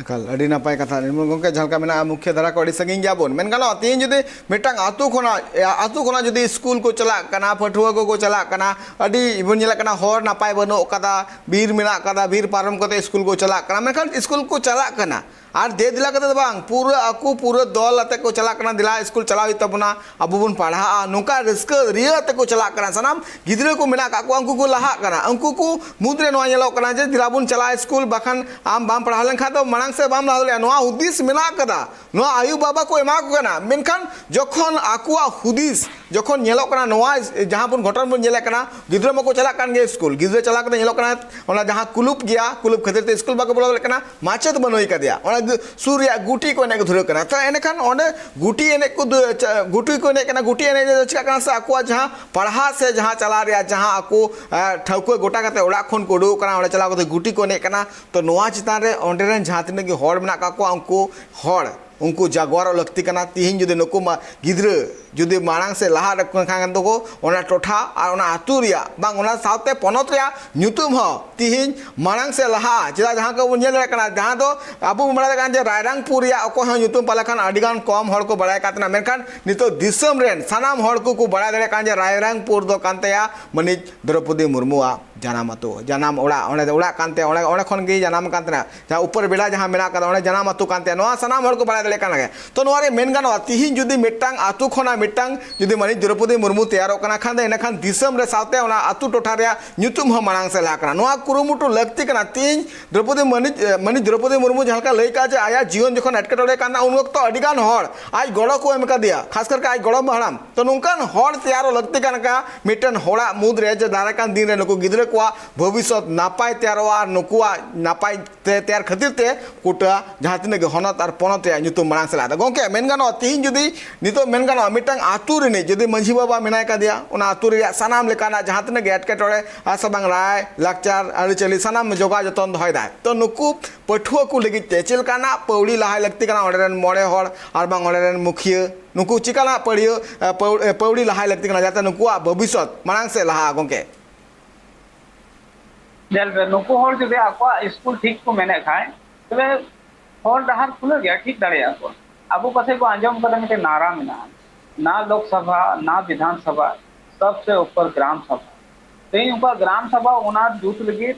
ᱮᱠᱟᱞ, ᱟᱹᱰᱤ ᱱᱟᱯᱟᱭ ᱠᱟᱛᱷᱟ᱾ ᱱᱤᱨᱢᱚᱞ ᱜᱚᱢᱠᱮ, ᱡᱟᱦᱟᱸ ᱞᱮᱠᱟ ᱢᱮᱱᱟᱜᱼᱟ, ᱢᱩᱠᱷᱭᱚ ᱫᱷᱟᱨᱟ ᱠᱷᱚᱱ ᱟᱹᱰᱤ ᱥᱟᱺᱜᱤᱧ ᱜᱮᱭᱟ ᱵᱚᱱ, ᱢᱮᱱ ᱜᱟᱱᱚᱜᱼᱟ᱾ ᱛᱮᱦᱮᱧ ᱡᱩᱫᱤ ᱢᱤᱫᱴᱟᱝ ᱟᱹᱛᱩ ᱠᱷᱚᱱᱟᱜ, ᱮ, ᱟᱹᱛᱩ ᱠᱷᱚᱱᱟᱜ ᱡᱩᱫᱤ ᱥᱠᱩᱞ ᱠᱚ ᱪᱟᱞᱟᱜ ᱠᱟᱱᱟ, ᱯᱟᱹᱴᱷᱩᱣᱟᱹ ᱠᱚᱠᱚ ᱪᱟᱞᱟᱜ ᱠᱟᱱᱟ, ᱟᱹᱰᱤ ᱵᱚᱱ ᱧᱮᱞᱮᱫ ᱠᱟᱱᱟ, ᱦᱚᱨ ᱱᱟᱯᱟᱭ ᱵᱟᱹᱱᱩᱜ ᱠᱟᱫᱟ, ᱵᱤᱨ ᱢᱮᱱᱟᱜ ᱠᱟᱫᱟ, ᱵᱤᱨ ᱯᱟᱨᱚᱢ ᱠᱟᱛᱮ ᱥᱠᱩᱞ ᱠᱚ ᱪᱟᱞᱟᱜ ᱠᱟᱱᱟ, ᱢᱮᱱᱠᱷᱟᱱ ᱥᱠᱩᱞ ᱠᱚ ᱪᱟᱞᱟᱜ ᱠᱟᱱᱟ᱾ ᱟᱨ ᱫᱮ ᱫᱮᱞᱟ ᱠᱟᱛᱮ ᱫᱚ ᱵᱟᱝ, ᱯᱩᱨᱟᱹ ᱟᱠᱚ ᱯᱩᱨᱟᱹ ᱫᱚᱞ ᱟᱛᱮ ᱠᱚ ᱪᱟᱞᱟᱜ ᱠᱟᱱᱟ, "ᱫᱮᱞᱟ ᱥᱠᱩᱞ ᱪᱟᱞᱟᱣ ᱦᱩᱭᱩᱜ ᱛᱟᱵᱚᱱᱟ, ᱟᱵᱚ ᱵᱚᱱ ᱯᱟᱲᱦᱟᱜᱼᱟ", ᱱᱚᱝᱠᱟ ᱨᱟᱹᱥᱠᱟᱹ ᱨᱤᱭᱟᱹ ᱟᱛᱮ ᱠᱚ ᱪᱟᱞᱟᱜ ᱠᱟᱱᱟ᱾ ᱥᱟᱱᱟᱢ ᱜᱤᱫᱽᱨᱟᱹ ᱠᱚ ᱢᱮᱱᱟᱜ ᱠᱟᱜ ᱠᱚᱣᱟ, ᱩᱱᱠᱩ ᱠᱚ ᱞᱟᱦᱟᱜ ᱠᱟᱱᱟ᱾ ᱩᱱᱠᱩ ᱠᱚ ᱢᱩᱫᱽᱨᱮ ᱱᱚᱣᱟ ᱧᱮᱞᱚᱜ ᱠᱟᱱᱟ ᱡᱮ, "ᱫᱮᱞᱟ ᱵᱚᱱ ᱪᱟᱞᱟᱜᱼᱟ ᱥᱠᱩᱞ, ᱵᱟᱠᱷᱟᱱ ᱟᱢ ᱵᱟᱢ ᱯᱟᱲᱦᱟᱣ ᱞᱮᱱᱠᱷᱟᱱ ᱫᱚ ᱢᱟᱲᱟᱝ ᱥᱮᱫ ᱵᱟᱢ ᱞᱟᱦᱟ ᱫᱟᱲᱮᱭᱟᱜᱼᱟ", ᱱᱚᱣᱟ ᱦᱩᱫᱤᱥ ᱢᱮᱱᱟᱜ ᱠᱟᱫᱟ᱾ ᱱᱚᱣᱟ ᱟᱭᱳ ᱵᱟᱵᱟ ᱠᱚ ᱮᱢᱟ ᱠᱚ ᱠᱟᱱᱟ, ᱢᱮᱱᱠᱷᱟᱱ ᱡᱚᱠᱷᱚᱱ ᱟᱠᱚᱣᱟᱜ ᱦᱩᱫᱤᱥ ᱡᱚᱠᱷᱚᱱ ᱧᱮᱞᱚᱜ ᱠᱟᱱᱟ, ᱱᱚᱣᱟ ᱡᱟᱦᱟᱸ ᱵᱚᱱ ᱜᱷᱚᱴᱚᱱ ᱵᱚᱱ ᱧᱮᱞᱮᱫ ᱠᱟᱱᱟ, ᱜᱤᱫᱽᱨᱟᱹ ᱢᱟᱠᱚ ᱪᱟᱞᱟᱜ ᱠᱟᱱ ᱜᱮ ᱥᱠᱩᱞ, ᱜᱤᱫᱽᱨᱟᱹ ᱪᱟᱞᱟᱣ ᱠᱟᱛᱮ ᱧᱮᱞᱚᱜ ᱠᱟᱱᱟ, ᱚᱱᱟ ᱡᱟᱦᱟᱸ ᱠᱩᱞᱩᱯ ᱜᱮᱭᱟ, ᱠᱩᱞᱩᱯ ᱠᱷᱟᱹᱛᱤᱨ ᱛᱮ ᱥᱠᱩᱞ ᱵᱟᱠᱚ ᱵᱚᱞᱚ ᱫᱟᱲᱮᱭᱟᱜ ᱠᱟᱱᱟ, ᱢᱟᱪᱮᱫ ᱵᱟᱹᱱᱩᱭ ᱠᱟᱫᱮᱭᱟ, ᱚᱱᱟ ᱜᱤ-, ᱥᱩᱨ ᱨᱮᱭᱟᱜ ᱜᱩᱴᱤ ᱠᱚ ᱮᱱᱮᱡ ᱠᱚ ᱫᱷᱩᱨᱟᱹᱜ ᱠᱟᱱᱟ᱾ ᱛᱚ ᱮᱸᱰᱮᱠᱷᱟᱱ ᱚᱸᱰᱮ ᱜᱩᱴᱤ ᱮᱱᱮᱡ ᱠᱚ ᱫᱩ-, ᱪᱟ-, ᱜᱩᱴᱤ ᱠᱚ ᱮᱱᱮᱡ ᱠᱟᱱᱟ, ᱜᱩᱴᱤ ᱮᱱᱮᱡ ᱨᱮᱫᱚ ᱪᱤᱠᱟᱹᱜ ᱠᱟᱱᱟ ᱥᱮ, ᱟᱠᱚᱣᱟᱜ ᱡᱟᱦᱟᱸ ᱯᱟᱲᱦᱟᱜ ᱥᱮ ᱡᱟᱦᱟᱸ ᱪᱟᱞᱟᱣ ᱨᱮᱭᱟᱜ ᱡᱟᱦᱟᱸ ᱟᱠᱚ, ᱮ, ᱴᱷᱟᱹᱣᱠᱟᱹ ᱜᱚᱴᱟ ᱠᱟᱛᱮ ᱚᱲᱟᱜ ᱠᱷᱚᱱ ᱠᱚ ᱩᱰᱩᱠᱚᱜ ᱠᱟᱱᱟ, ᱚᱸᱰᱮ ᱪᱟᱞᱟᱣ ᱠᱟᱛᱮ ᱜᱩᱴᱤ ᱠᱚ ᱮᱱᱮᱡ ᱠᱟᱱᱟ᱾ ᱛᱚ ᱱᱚᱣᱟ ᱪᱮᱛᱟᱱ ᱨᱮ ᱚᱸᱰᱮ ᱨᱮᱱ ᱡᱟᱦᱟᱸ ᱛᱤᱱᱟᱹᱜ ᱜᱮ ᱦᱚᱲ ᱢᱮᱱᱟᱜ ᱠᱟᱜ ᱠᱚᱣᱟ, ᱩᱱᱠᱩ ᱦᱚᱲ ᱩᱱᱠᱩ ᱡᱟᱜᱽᱣᱟᱨᱚᱜ ᱞᱟᱹᱠᱛᱤ ᱠᱟᱱᱟ᱾ ᱛᱤᱦᱤᱧ ᱡᱩᱫᱤ ᱱᱩᱠᱩ ᱢᱟ-, ᱜᱤᱫᱽᱨᱟᱹ ᱡᱩᱫᱤ ᱢᱟᱲᱟᱝ ᱥᱮᱫ ᱞᱟᱦᱟ ᱞᱮᱠᱚ ᱠᱷᱟᱱ ᱫᱚᱠᱚ, ᱚᱱᱟ ᱴᱚᱴᱷᱟ ᱟᱨ ᱚᱱᱟ ᱟᱹᱛᱩ ᱨᱮᱭᱟᱜ, ᱵᱟᱝ, ᱚᱱᱟ ᱥᱟᱶᱛᱮ ᱯᱚᱱᱚᱛ ᱨᱮᱭᱟᱜ ᱧᱩᱛᱩᱢ ᱦᱚᱸ ᱛᱤᱦᱤᱧ ᱢᱟᱲᱟᱝ ᱥᱮᱫ ᱞᱟᱦᱟᱜᱼᱟ᱾ ᱪᱮᱫᱟᱜ, ᱡᱟᱦᱟᱸ ᱠᱚ ᱵᱚᱱ ᱧᱮᱞ ᱫᱟᱲᱮᱭᱟᱜ ᱠᱟᱱᱟ, ᱡᱟᱦᱟᱸ ᱫᱚ ᱟᱵᱚ ᱵᱚᱱ ᱵᱟᱲᱟᱭ ᱫᱟᱲᱮᱭᱟᱜ ᱠᱟᱱᱟ ᱡᱮ ᱨᱟᱭᱨᱟᱝᱯᱩᱨ ᱨᱮᱭᱟᱜ ᱚᱠᱚᱭ ᱦᱚᱸ ᱧᱩᱛᱩᱢ ᱯᱟᱞᱮ ᱠᱷᱟᱱ ᱟᱹᱰᱤ ᱜᱟᱱ ᱠᱚᱢ ᱦᱚᱲ ᱠᱚ ᱵᱟᱲᱟᱭ ᱠᱟᱱ ᱛᱟᱦᱮᱱᱟ, ᱢᱮᱱᱠᱷᱟᱱ ᱱᱤᱛᱚᱜ ᱫᱤᱥᱚᱢ ᱨᱮᱱ ᱥᱟᱱᱟᱢ ᱦᱚᱲ ᱠᱚᱠᱚ ᱵᱟᱲᱟᱭ ᱫᱟᱲᱮᱭᱟᱜ ᱠᱟᱱᱟ ᱡᱮ ᱨᱟᱭᱨᱟᱝᱯᱩᱨ ᱫᱚ ᱠᱟᱱ ᱛᱟᱭᱟ ᱢᱟᱹᱱᱤᱡ ᱫᱨᱚᱯᱚᱫᱤ ᱢᱩᱨᱢᱩᱣᱟᱜ ᱡᱟᱱᱟᱢ ᱟᱹᱛᱩ, ᱡᱟᱱᱟᱢ ᱚᱲᱟᱜ, ᱚᱸᱰᱮ, ᱚᱲᱟᱜ ᱠᱟᱱ ᱛᱟᱭᱟ, ᱚᱸᱰᱮ, ᱚᱸᱰᱮ ᱠᱷᱚᱱ ᱜᱮ ᱡᱟᱱᱟᱢ ᱠᱟᱱ ᱛᱟᱦᱮᱱᱟ᱾ ᱡᱟᱦᱟᱸ ᱩᱯᱚᱨ ᱵᱮᱰᱟ ᱡᱟᱦᱟᱸ ᱢᱮᱱᱟᱜ ᱠᱟᱫᱟ, ᱚᱸᱰᱮ ᱡᱟᱱᱟᱢ ᱟᱹᱛᱩ ᱠᱟᱱ ᱛᱟᱭᱟ, ᱱᱚᱣᱟ ᱥᱟᱱᱟᱢ ᱦᱚᱲ ᱠᱚ ᱵᱟᱲᱟᱭ ᱫᱟᱲᱮᱭᱟᱜ ᱠᱟᱱ ᱜᱮᱭᱟ᱾ ᱛᱚ ᱱᱚᱣᱟ ᱨᱮ ᱢᱮᱱ ᱜᱟᱱᱚᱜᱼᱟ, ᱛᱤᱦᱤᱧ ᱡᱩᱫᱤ ᱢᱤᱫᱴᱟᱝ ᱟᱹᱛᱩ ᱠᱷᱚᱱᱟᱜ ᱢᱤᱫᱴᱟᱝ ᱡᱩᱫᱤ ᱢᱟᱹᱱᱤᱡ ᱫᱨᱚᱯᱚᱫᱤ ᱢᱩᱨᱢᱩ ᱛᱮᱭᱟᱨᱚᱜ ᱠᱟᱱᱟ ᱠᱷᱟᱱ ᱫᱚ ᱮᱸᱰᱮᱠᱷᱟᱱ ᱫᱤᱥᱚᱢ ᱨᱮ ᱥᱟᱶᱛᱮ ᱚᱱᱟ ᱟᱹᱛᱩ ᱴᱚᱴᱷᱟ ᱨᱮᱭᱟᱜ ᱧᱩᱛᱩᱢ ᱦᱚᱸ ᱢᱟᱲᱟᱝ ᱥᱮᱫ ᱞᱟᱦᱟ ᱠᱟᱱᱟ᱾ ᱱᱚᱣᱟ ᱠᱩᱨᱩᱢᱩᱴᱩ ᱞᱟᱹᱠᱛᱤ ᱠᱟᱱᱟ᱾ ᱛᱮᱦᱮᱧ ᱫᱨᱚᱯᱚᱫᱤ ᱢᱟᱹᱱᱤᱡ, ᱢᱟᱹᱱᱤᱡ ᱫᱨᱚᱯᱚᱫᱤ ᱢᱩᱨᱢᱩ ᱡᱟᱦᱟᱸ ᱞᱮᱠᱟ ᱞᱟᱹᱭ ᱠᱟᱜᱼᱟ ᱡᱮ ᱟᱭᱟᱜ ᱡᱤᱭᱚᱱ ᱡᱚᱠᱷᱚᱱ ᱮᱴᱠᱮᱴᱚᱬᱮ ᱠᱟᱱ ᱛᱟᱦᱮᱸ ᱩᱱ ᱚᱠᱛᱚ ᱟᱹᱰᱤ ᱜᱟᱱ ᱦᱚᱲ ᱟᱡ ᱜᱚᱲᱚ ᱠᱚ ᱮᱢ ᱠᱟᱫᱮᱭᱟ, ᱠᱷᱟᱥ ᱠᱟᱨ ᱟᱡ ᱜᱚᱲᱚᱢ ᱦᱟᱲᱟᱢ᱾ ᱛᱚ ᱱᱚᱝᱠᱟᱱ ᱦᱚᱲ ᱛᱮᱭᱟᱨᱚᱜ ᱞᱟᱹᱠᱛᱤ ᱠᱟᱱᱟ ᱢᱤᱫᱴᱮᱱ ᱦᱚᱲᱟᱜ ᱢᱩᱫᱽ ᱨᱮ ᱡᱮ ᱫᱟᱨᱟᱭ ᱠᱟᱱ ᱫᱤᱱ ᱨᱮ ᱱᱩᱠᱩ ᱜᱤᱫᱽᱨᱟᱹ ᱠᱚᱣᱟᱜ ᱵᱷᱚᱵᱤᱥᱥᱚᱛ ᱱᱟᱯᱟᱭ ᱛᱮᱭᱟᱨᱚᱜᱼᱟ ᱟᱨ ᱱᱩᱠᱩᱣᱟᱜ ᱱᱟᱯᱟᱭ ᱛᱮ ᱛᱮᱭᱟᱨ ᱠᱷᱟᱹᱛᱤᱨ ᱛᱮ ᱜᱚᱴᱟ ᱡᱟᱦᱟᱸ ᱛᱤᱱᱟᱹᱜ ᱜᱮ ᱦᱚᱱᱚᱛ ᱟᱨ ᱯᱚᱱᱚᱛ ᱨᱮᱭᱟᱜ ᱧᱩᱛᱩᱢ ᱢᱟᱲᱟᱝ ᱥᱮᱫ ᱞᱟᱦᱟ ᱤᱫᱤᱜᱼᱟ᱾ ᱜᱚᱢᱠᱮ, ᱢᱮᱱ ᱜᱟᱱᱚᱜᱼᱟ, ᱛᱮᱦᱮᱧ ᱡᱩᱫᱤ ᱱᱤᱛᱚᱜ ᱢᱮᱱ ᱜᱟᱱᱚᱜᱼᱟ, ᱢᱤᱫᱴᱟᱝ ᱟᱹᱛᱩ ᱨᱤᱱᱤᱡ ᱡᱩᱫᱤ ᱢᱟᱹᱡᱷᱤ ᱵᱟᱵᱟ ᱢᱮᱱᱟᱭ ᱠᱟᱫᱮᱭᱟ, ᱚᱱᱟ ᱟᱹᱛᱩ ᱨᱮᱭᱟᱜ ᱥᱟᱱᱟᱢ ᱞᱮᱠᱟᱱᱟᱜ ᱡᱟᱦᱟᱸ ᱛᱤᱱᱟᱹᱜ ᱜᱮ ᱮᱴᱠᱮᱴᱚᱬᱮ ᱟᱨ ᱥᱮ ᱵᱟᱝ ᱨᱟᱭ ᱞᱟᱠᱪᱟᱨ ᱟᱹᱨᱤᱪᱟᱹᱞᱤ ᱥᱟᱱᱟᱢ ᱡᱚᱜᱟᱣ ᱡᱚᱛᱚᱱ ᱫᱚᱦᱚᱭᱮᱫᱟᱭ᱾ ᱛᱚ ᱱᱩᱠᱩ ᱯᱟᱹᱴᱷᱩᱣᱟᱹ ᱠᱚ ᱞᱟᱹᱜᱤᱫ ᱛᱮ ᱪᱮᱫ ᱞᱮᱠᱟᱱᱟᱜ ᱯᱟᱹᱣᱲᱤ ᱞᱟᱦᱟᱭ ᱞᱟᱹᱠᱛᱤ ᱠᱟᱱᱟ? ᱚᱸᱰᱮ ᱨᱮᱱ ᱢᱚᱬᱮ ᱦᱚᱲ ᱟᱨ ᱵᱟᱝ ᱚᱸᱰᱮ ᱨᱮᱱ ᱢᱩᱠᱷᱤᱭᱟᱹ ᱱᱩᱠᱩ ᱪᱤᱠᱟᱱᱟᱜ ᱯᱟᱹᱲᱤᱭᱟᱹ, ᱮ, ᱯᱟᱹᱣ-, ᱮ, ᱯᱟᱹᱣᱲᱤ ᱞᱟᱦᱟᱭ ᱞᱟᱹᱠᱛᱤ ᱠᱟᱱᱟ ᱡᱟᱛᱮ ᱱᱩᱠᱩᱣᱟᱜ ᱵᱷᱚᱵᱤᱥᱥᱚᱛ ᱢᱟᱲᱟᱝ ᱥᱮᱫ ᱞᱟᱦᱟᱜᱼᱟ, ᱜᱚᱢᱠᱮ? ᱧᱮᱞ ᱯᱮ, ᱱᱩᱠᱩ ᱦᱚᱲ ᱡᱩᱫᱤ ᱟᱠᱚᱣᱟᱜ ᱥᱠᱩᱞ ᱴᱷᱤᱠ ᱠᱚ ᱢᱮᱱᱮᱫ ᱠᱷᱟᱱ, ᱛᱚᱵᱮ ᱦᱚᱨ ᱰᱟᱦᱟᱨ ᱠᱷᱩᱞᱟᱹᱣ ᱜᱮᱭᱟ, ᱴᱷᱤᱠ ᱫᱟᱲᱮᱭᱟᱜᱼᱟ ᱠᱚ᱾ ᱟᱵᱚ ᱯᱟᱥᱮᱡ ᱵᱚ ᱟᱸᱡᱚᱢ ᱠᱟᱫᱟ, ᱢᱤᱫᱴᱮᱱ ᱱᱟᱨᱟ ᱢᱮᱱᱟᱜᱼᱟ, "ᱱᱟ ᱞᱳᱠ ᱥᱚᱵᱷᱟ, ᱱᱟ ᱵᱤᱫᱷᱟᱱ ᱥᱚᱵᱷᱟ, ᱥᱚᱵᱥᱮ ᱩᱯᱚᱨ ᱜᱨᱟᱢ ᱥᱚᱵᱷᱟ"᱾ ᱛᱮᱦᱮᱧ ᱩᱱᱠᱩᱣᱟᱜ ᱜᱨᱟᱢ ᱥᱚᱵᱷᱟ ᱚᱱᱟ ᱡᱩᱛ ᱞᱟᱹᱜᱤᱫ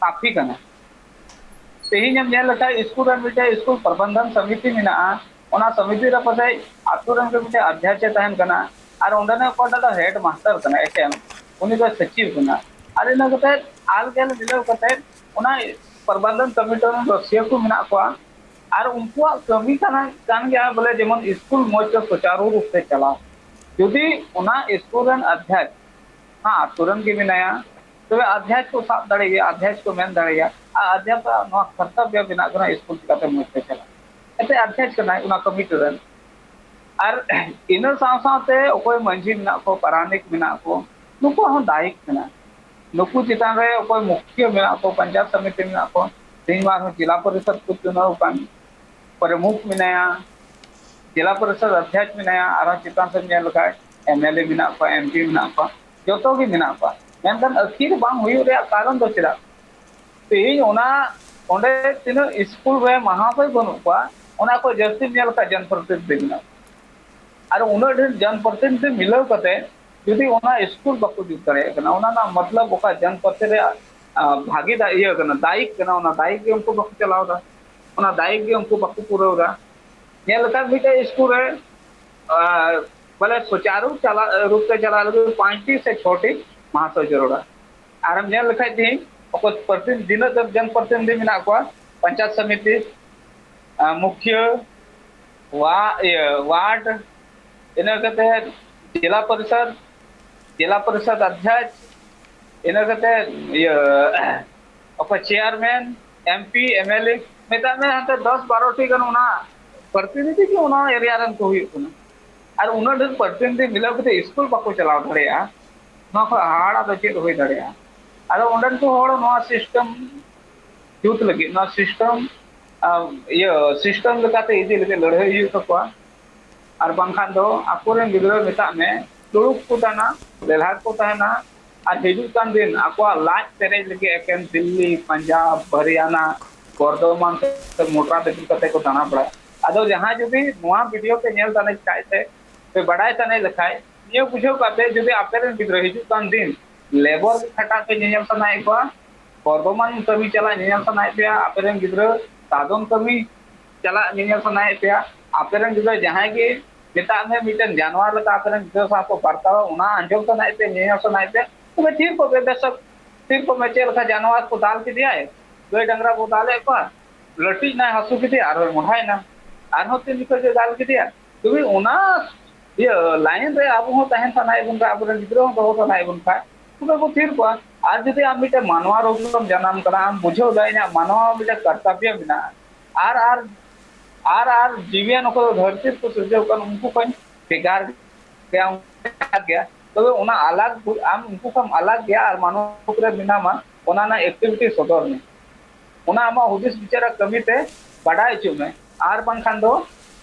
ᱠᱟᱹᱯᱤ ᱠᱟᱱᱟ᱾ ᱛᱮᱦᱮᱧ ᱮᱢ ᱧᱮᱞ ᱞᱮᱠᱷᱟᱱ ᱥᱠᱩᱞ ᱨᱮ ᱢᱤᱫᱴᱮᱱ ᱥᱠᱩᱞ ᱯᱨᱚᱵᱚᱱᱫᱷᱚᱱ ᱥᱚᱢᱤᱛᱤ ᱢᱮᱱᱟᱜᱼᱟ, ᱚᱱᱟ ᱥᱚᱢᱤᱛᱤ ᱨᱮ ᱯᱟᱥᱮᱡ ᱟᱛᱳ ᱨᱮᱱ ᱜᱮ ᱢᱤᱫᱴᱮᱱ ᱚᱫᱷᱭᱟᱪᱟᱨᱭ ᱛᱟᱦᱮᱱ ᱠᱟᱱᱟ, ᱟᱨ ᱚᱸᱰᱮᱱᱟᱜ ᱚᱠᱚᱭᱴᱟᱜ ᱫᱚ ᱦᱮᱰ ᱢᱟᱥᱴᱟᱨ ᱠᱟᱱᱟ, ᱮᱪ ᱮᱢ, ᱩᱱᱤ ᱫᱚ ᱥᱚᱪᱤᱵᱽ ᱠᱟᱱᱟ, ᱟᱨ ᱤᱱᱟᱹ ᱠᱟᱛᱮ ᱟᱞᱜᱮᱞ ᱢᱤᱞᱟᱹᱣ ᱠᱟᱛᱮ ᱚᱱᱟ ᱯᱨᱚᱵᱚᱱᱫᱷᱚᱱ ᱠᱚᱢᱤᱴᱤ ᱨᱮᱱ ᱨᱟᱹᱥᱤᱭᱟᱹ ᱠᱚ ᱢᱮᱱᱟᱜ ᱠᱚᱣᱟ, ᱟᱨ ᱩᱱᱠᱩᱣᱟᱜ ᱠᱟᱹᱢᱤ ᱠᱟᱱᱟ, ᱠᱟᱱ ᱜᱮᱭᱟ ᱵᱚᱞᱮ ᱡᱮᱢᱚᱱ ᱥᱠᱩᱞ ᱢᱚᱡᱽ ᱛᱮ ᱥᱩᱪᱟᱨᱩ ᱨᱩᱯ ᱛᱮ ᱪᱟᱞᱟᱣ᱾ ᱡᱩᱫᱤ ᱚᱱᱟ ᱥᱠᱩᱞ ᱨᱮᱱ ᱚᱫᱷᱭᱟᱪᱟᱨᱭ ᱚᱱᱟ ᱟᱛᱳ ᱨᱮᱱ ᱜᱮ ᱢᱮᱱᱟᱭᱟ, ᱛᱚᱵᱮ ᱚᱫᱷᱭᱟᱪᱟᱨᱭ ᱠᱚ ᱥᱟᱵ ᱫᱟᱲᱮᱭᱟᱜ ᱜᱮᱭᱟ, ᱚᱫᱷᱭᱟᱪᱟᱨᱭ ᱠᱚ ᱢᱮᱱ ᱫᱟᱲᱮᱭᱟᱜᱼᱟ, ᱟᱨ ᱚᱫᱷᱭᱟᱪᱟᱨᱭ ᱱᱚᱣᱟ ᱠᱚᱨᱛᱚᱵᱽᱵᱚ ᱢᱮᱱᱟᱜ ᱠᱟᱱᱟ ᱥᱠᱩᱞ ᱪᱤᱠᱟᱛᱮ ᱢᱚᱡᱽ ᱛᱮ ᱪᱟᱞᱟᱜᱼᱟ᱾ ᱮᱱᱛᱮ ᱚᱫᱷᱭᱟᱪᱟᱨᱭ ᱠᱟᱱᱟᱭ ᱚᱱᱟ ᱠᱚᱢᱤᱴᱤ ᱨᱮᱱ᱾ ᱟᱨ ᱤᱱᱟᱹ ᱥᱟᱶ ᱥᱟᱶᱛᱮ ᱚᱠᱚᱭ ᱢᱟᱹᱡᱷᱤ ᱢᱮᱱᱟᱜ ᱠᱚ, ᱯᱟᱨᱟᱱᱤᱠ ᱢᱮᱱᱟᱜ ᱠᱚ, ᱱᱩᱠᱩᱣᱟᱜ ᱦᱚᱸ ᱫᱟᱭᱤᱛ ᱢᱮᱱᱟᱜᱼᱟ᱾ ᱱᱩᱠᱩ ᱪᱮᱛᱟᱱ ᱨᱮ ᱚᱠᱚᱭ ᱢᱩᱠᱷᱤᱭᱟᱹ ᱢᱮᱱᱟᱜ ᱠᱚ, ᱯᱚᱧᱪᱟᱭᱮᱛ ᱥᱚᱢᱤᱛᱤ ᱢᱮᱱᱟᱜ ᱠᱚ, ᱛᱮᱦᱮᱧ ᱢᱟ ᱟᱨᱦᱚᱸ ᱡᱮᱞᱟ ᱯᱚᱨᱤᱥᱚᱫ ᱠᱚ ᱪᱩᱱᱟᱹᱣ ᱟᱠᱟᱱ, ᱯᱨᱚᱢᱩᱠᱷ ᱢᱮᱱᱟᱭᱟ, ᱡᱮᱞᱟ ᱯᱚᱨᱤᱥᱚᱫ ᱚᱫᱷᱭᱟᱪᱟᱨᱭ ᱢᱮᱱᱟᱭᱟ, ᱟᱨᱦᱚᱸ ᱪᱮᱛᱟᱱ ᱥᱮᱫ ᱧᱮᱞ ᱞᱮᱠᱷᱟᱡ ᱮᱢ ᱮᱞ ᱮ ᱢᱮᱱᱟᱜ ᱠᱚᱣᱟ, ᱮᱢ ᱯᱤ ᱢᱮᱱᱟᱜ ᱠᱚᱣᱟ, ᱡᱚᱛᱚ ᱜᱮ ᱢᱮᱱᱟᱜ ᱠᱚᱣᱟ᱾ ᱢᱮᱱᱠᱷᱟᱱ ᱟᱹᱠᱷᱤᱨ ᱵᱟᱝ ᱦᱩᱭᱩᱜ ᱨᱮᱭᱟᱜ ᱠᱟᱨᱚᱱ ᱫᱚ ᱪᱮᱫᱟᱜ? ᱛᱮᱦᱮᱧ ᱚᱱᱟ ᱚᱸᱰᱮ ᱛᱤᱱᱟᱹᱜ ᱥᱠᱩᱞ ᱨᱮ ᱢᱟᱦᱟᱥᱚᱭ ᱵᱟᱹᱱᱩᱜ ᱠᱚᱣᱟ, ᱚᱱᱟ ᱠᱚ ᱡᱟᱹᱥᱛᱤ ᱧᱮᱞ ᱠᱷᱟᱡ ᱡᱚᱱᱯᱨᱚᱛᱤᱱᱤᱫᱷᱤ ᱢᱮᱱᱟᱜ ᱠᱚᱣᱟ᱾ ᱟᱨ ᱩᱱᱟᱹᱜ ᱰᱷᱮᱨ ᱡᱚᱱᱯᱨᱚᱛᱤᱱᱤᱫᱷᱤ ᱢᱤᱞᱟᱹᱣ ᱠᱟᱛᱮ ᱡᱩᱫᱤ ᱚᱱᱟ ᱥᱠᱩᱞ ᱵᱟᱠᱚ ᱡᱩᱛ ᱫᱟᱲᱮᱭᱟᱜ ᱠᱟᱱᱟ, ᱚᱱᱟ ᱨᱮᱱᱟᱜ ᱢᱚᱛᱞᱚᱵ ᱚᱠᱟ ᱡᱚᱱᱯᱨᱚᱛᱤᱱᱤᱫᱷᱤ ᱨᱮᱭᱟᱜ, ᱟ, ᱵᱷᱟᱜᱤ ᱫᱟ-, ᱤᱭᱟᱹ ᱠᱟᱱᱟ, ᱫᱟᱭᱤᱠ ᱠᱟᱱᱟ, ᱚᱱᱟ ᱫᱟᱭᱤᱠ ᱜᱮ ᱩᱱᱠᱩ ᱵᱟᱠᱚ ᱪᱟᱞᱟᱣ ᱮᱫᱟ, ᱚᱱᱟ ᱫᱟᱭᱤᱠ ᱜᱮ ᱩᱱᱠᱩ ᱵᱟᱠᱚ ᱯᱩᱨᱟᱹᱣ ᱮᱫᱟ᱾ ᱧᱮᱞ ᱞᱮᱠᱷᱟᱱ ᱢᱤᱫᱴᱮᱡ ᱥᱠᱩᱞ ᱨᱮ, ᱟ, ᱵᱚᱞᱮ ᱥᱩᱪᱟᱨᱩ ᱪᱟᱞᱟᱜ ᱨᱩᱯ ᱛᱮ ᱪᱟᱞᱟᱜ ᱞᱟᱹᱜᱤᱫ ᱯᱟᱸᱪᱴᱤ ᱥᱮ ᱪᱷᱚᱴᱤ ᱢᱟᱦᱟᱥᱚᱭ ᱡᱟᱹᱨᱩᱲᱟ᱾ ᱟᱨᱮᱢ ᱧᱮᱞ ᱞᱮᱠᱷᱟᱡ ᱛᱤᱦᱤᱧ ᱚᱠᱚᱭ ᱯᱨᱚᱛᱤ-, ᱛᱤᱱᱟᱹᱜ ᱡᱚᱱ ᱯᱨᱚᱛᱤᱱᱤᱫᱷᱤ ᱢᱮᱱᱟᱜ ᱠᱚᱣᱟ, ᱯᱚᱧᱪᱟᱭᱮᱛ ᱥᱚᱢᱤᱛᱤ, ᱟᱸ, ᱢᱩᱠᱷᱤᱭᱟᱹ, ᱣᱟ-, ᱤᱭᱟᱹ, ᱣᱟᱨᱰ, ᱤᱱᱟᱹ ᱠᱟᱛᱮ ᱡᱮᱞᱟ ᱯᱚᱨᱤᱥᱚᱫ, ᱡᱮᱞᱟ ᱯᱚᱨᱤᱥᱚᱫ ᱚᱫᱷᱭᱚᱠᱥ, ᱤᱱᱟᱹ ᱠᱟᱛᱮ ᱤᱭᱟᱹ ᱚᱠᱚᱭ chairman, M P, M L A, ᱢᱮᱛᱟᱜ ᱢᱮ ᱦᱟᱱᱛᱮ ᱫᱚᱥ ᱵᱟᱨᱚ ᱴᱤ ᱜᱟᱱ ᱚᱱᱟ ᱯᱨᱚᱛᱤᱱᱤᱫᱷᱤ ᱜᱮ ᱚᱱᱟ ᱮᱨᱤᱭᱟ ᱨᱮᱱ ᱠᱚ ᱦᱩᱭᱩᱜ ᱠᱟᱱᱟ᱾ ᱟᱨ ᱩᱱᱟᱹᱜ ᱰᱷᱮᱨ ᱯᱨᱚᱛᱤᱱᱤᱫᱷᱤ ᱢᱤᱞᱟᱹᱣ ᱠᱟᱛᱮ ᱥᱠᱩᱞ ᱵᱟᱠᱚ ᱪᱟᱞᱟᱣ ᱫᱟᱲᱮᱭᱟᱜᱼᱟ, ᱱᱚᱣᱟ ᱠᱷᱚᱱ ᱦᱟᱦᱟᱲᱟ ᱫᱚ ᱪᱮᱫ ᱦᱩᱭ ᱫᱟᱲᱮᱭᱟᱜᱼᱟ? ᱟᱫᱚ ᱚᱸᱰᱮᱱ ᱠᱚ ᱦᱚᱲ ᱱᱚᱣᱟ ᱥᱤᱥᱴᱮᱢ ᱡᱩᱛ ᱞᱟᱹᱜᱤᱫ, ᱱᱚᱣᱟ ᱥᱤᱥᱴᱮᱢ, ᱟ, ᱤᱭᱟᱹ, ᱥᱤᱥᱴᱮᱢ ᱞᱮᱠᱟᱛᱮ ᱤᱫᱤ ᱞᱟᱹᱜᱤᱫ ᱞᱟᱹᱲᱦᱟᱹᱭ ᱦᱩᱭᱩᱜ ᱛᱟᱠᱚᱣᱟ᱾ ᱟᱨ ᱵᱟᱝᱠᱷᱟᱱ ᱫᱚ ᱟᱠᱚᱨᱮᱱ ᱜᱤᱫᱽᱨᱟᱹ ᱢᱮᱛᱟᱜ ᱢᱮ ᱫᱩᱲᱩᱵ ᱠᱚ ᱛᱟᱦᱮᱱᱟ, ᱞᱮᱞᱦᱟ ᱠᱚ ᱛᱟᱦᱮᱱᱟ, ᱟᱨ ᱦᱤᱡᱩᱜ ᱠᱟᱱ ᱫᱤᱱ ᱟᱠᱚᱣᱟᱜ ᱞᱟᱡ ᱯᱮᱨᱮᱡ ᱞᱟᱹᱜᱤᱫ ᱮᱠᱮᱱ ᱫᱤᱞᱞᱤ, ᱯᱟᱧᱡᱟᱵᱽ, ᱦᱚᱨᱤᱭᱟᱱᱟ, ᱵᱚᱨᱫᱷᱚᱢᱟᱱ ᱥᱮ ᱢᱚᱴᱨᱟ ᱫᱤᱯᱤᱞ ᱠᱟᱛᱮ ᱠᱚ ᱫᱟᱬᱟ ᱵᱟᱲᱟᱭᱟ᱾ ᱟᱫᱚ ᱡᱟᱦᱟᱸᱭ ᱡᱩᱫᱤ ᱱᱚᱣᱟ ᱵᱷᱤᱰᱤᱭᱳ ᱯᱮ ᱧᱮᱞ ᱥᱟᱱᱟᱭᱮᱫ ᱠᱷᱟᱡ ᱥᱮ ᱯᱮ ᱵᱟᱰᱟᱭ ᱥᱟᱱᱟᱭᱮᱫ ᱞᱮᱠᱷᱟᱡ, ᱱᱤᱭᱟᱹ ᱵᱩᱡᱷᱟᱹᱣ ᱠᱟᱛᱮ ᱡᱩᱫᱤ ᱟᱯᱮ ᱨᱮᱱ ᱜᱤᱫᱽᱨᱟᱹ ᱦᱤᱡᱩᱜ ᱠᱟᱱ ᱫᱤᱱ ᱞᱮᱵᱚᱨ ᱠᱷᱟᱴᱟᱜ ᱯᱮ ᱧᱮᱧᱮᱞ ᱥᱟᱱᱟᱭᱮᱫ ᱠᱚᱣᱟ, ᱵᱚᱨᱫᱷᱚᱢᱟᱱ ᱠᱟᱹᱢᱤ ᱪᱟᱞᱟᱜ ᱧᱮᱧᱮᱞ ᱥᱟᱱᱟᱭᱮᱫ ᱯᱮᱭᱟ, ᱟᱯᱮ ᱨᱮᱱ ᱜᱤᱫᱽᱨᱟᱹ ᱥᱟᱫᱚᱢ ᱠᱟᱹᱢᱤ ᱪᱟᱞᱟᱜ ᱧᱮᱧᱮᱞ ᱥᱟᱱᱟᱭᱮᱫ ᱯᱮᱭᱟ, ᱟᱯᱮ ᱨᱮᱱ ᱜᱤᱫᱽᱨᱟᱹ ᱡᱟᱦᱟᱸᱭ ᱜᱮ ᱢᱮᱛᱟᱜ ᱢᱮ ᱢᱤᱫᱴᱮᱱ ᱡᱟᱱᱣᱟᱨ ᱞᱮᱠᱟ ᱟᱯᱮ ᱨᱮᱱ ᱜᱤᱫᱽᱨᱟᱹ ᱥᱟᱶ ᱠᱚ ᱵᱟᱨᱛᱟᱣᱟ, ᱚᱱᱟ ᱟᱸᱡᱚᱢ ᱥᱟᱱᱟᱭᱮᱫ ᱯᱮᱭᱟ, ᱧᱮᱧᱮᱞ ᱥᱟᱱᱟᱭᱮᱫ ᱯᱮᱭᱟ, ᱛᱚᱵᱮ ᱛᱷᱤᱨ ᱠᱚᱜ ᱯᱮ, ᱵᱮᱥ ᱛᱷᱤᱨ ᱠᱚᱜ ᱢᱮ᱾ ᱪᱮᱫ ᱞᱮᱠᱟ ᱡᱟᱱᱣᱟᱨ ᱠᱚ ᱫᱟᱞ ᱠᱮᱫᱮᱭᱟᱭ, ᱜᱟᱹᱭ ᱰᱟᱝᱨᱟ ᱵᱚ ᱫᱟᱞᱮᱫ ᱠᱚᱣᱟ, ᱞᱟᱹᱴᱤᱡ ᱱᱟᱭ ᱦᱟᱹᱥᱩ ᱠᱮᱫᱮᱭᱟ, ᱟᱨᱦᱚᱸᱭ ᱢᱚᱦᱰᱟᱭᱮᱱᱟ, ᱟᱨᱦᱚᱸ ᱛᱤᱱ ᱡᱚᱠᱷᱚᱱ ᱡᱮ ᱫᱟᱞ ᱠᱮᱫᱮᱭᱟ, ᱛᱚᱵᱮ ᱚᱱᱟ ᱤᱭᱟᱹ ᱞᱟᱭᱤᱱ ᱨᱮ ᱟᱵᱚ ᱦᱚᱸ ᱛᱟᱦᱮᱱ ᱥᱟᱱᱟᱭᱮᱫ ᱵᱚᱱ ᱠᱷᱟᱱ, ᱟᱵᱚᱨᱮᱱ ᱜᱤᱫᱽᱨᱟᱹ ᱦᱚᱸ ᱫᱚᱦᱚ ᱥᱟᱱᱟᱭᱮᱫ ᱵᱚᱱ ᱠᱷᱟᱱ, ᱛᱚᱵᱮ ᱠᱚ ᱛᱷᱤᱨ ᱠᱚᱣᱟ᱾ ᱟᱨ ᱡᱩᱫᱤ ᱟᱢ ᱢᱤᱫᱴᱮᱱ ᱢᱟᱱᱣᱟ ᱨᱩᱯ ᱨᱮᱢ ᱡᱟᱱᱟᱢ ᱠᱟᱱᱟ, ᱟᱢ ᱵᱩᱡᱷᱟᱹᱣ ᱫᱟ ᱤᱧᱟᱹᱜ ᱢᱟᱱᱣᱟ ᱢᱤᱫᱴᱮᱱ ᱠᱚᱨᱛᱚᱵᱵᱚ ᱢᱮᱱᱟᱜᱼᱟ, ᱟᱨ, ᱟᱨ, ᱟᱨ, ᱟᱨ ᱡᱤᱣᱤᱭᱟᱱ ᱚᱠᱚᱭ ᱫᱷᱟᱹᱨᱛᱤ ᱨᱮᱠᱚ ᱥᱤᱨᱡᱟᱹᱣ ᱠᱟᱱ ᱩᱱᱠᱩ ᱠᱷᱚᱱ ᱵᱷᱮᱜᱟᱨ ᱜᱮᱭᱟ, ᱜᱮᱭᱟ᱾ ᱛᱚᱵᱮ ᱚᱱᱟ ᱟᱞᱟᱜᱽ, ᱟᱢ ᱩᱱᱠᱩ ᱠᱷᱚᱱ ᱟᱞᱟᱜᱽ ᱜᱮᱭᱟ ᱟᱨ ᱢᱟᱱᱣᱟ ᱨᱩᱯ ᱨᱮ ᱢᱮᱱᱟᱢᱟ, ᱚᱱᱟ ᱨᱮᱱᱟᱜ ᱮᱠᱴᱤᱵᱷᱤᱴᱤ ᱥᱚᱫᱚᱨ ᱢᱮ᱾ ᱚᱱᱟ ᱟᱢᱟᱜ ᱦᱩᱫᱤᱥ ᱵᱤᱪᱟᱹᱨ ᱟᱨ ᱠᱟᱹᱢᱤ ᱛᱮ ᱵᱟᱰᱟᱭ ᱦᱚᱪᱚᱜ ᱢᱮ᱾ ᱟᱨ ᱵᱟᱝᱠᱷᱟᱱ ᱫᱚ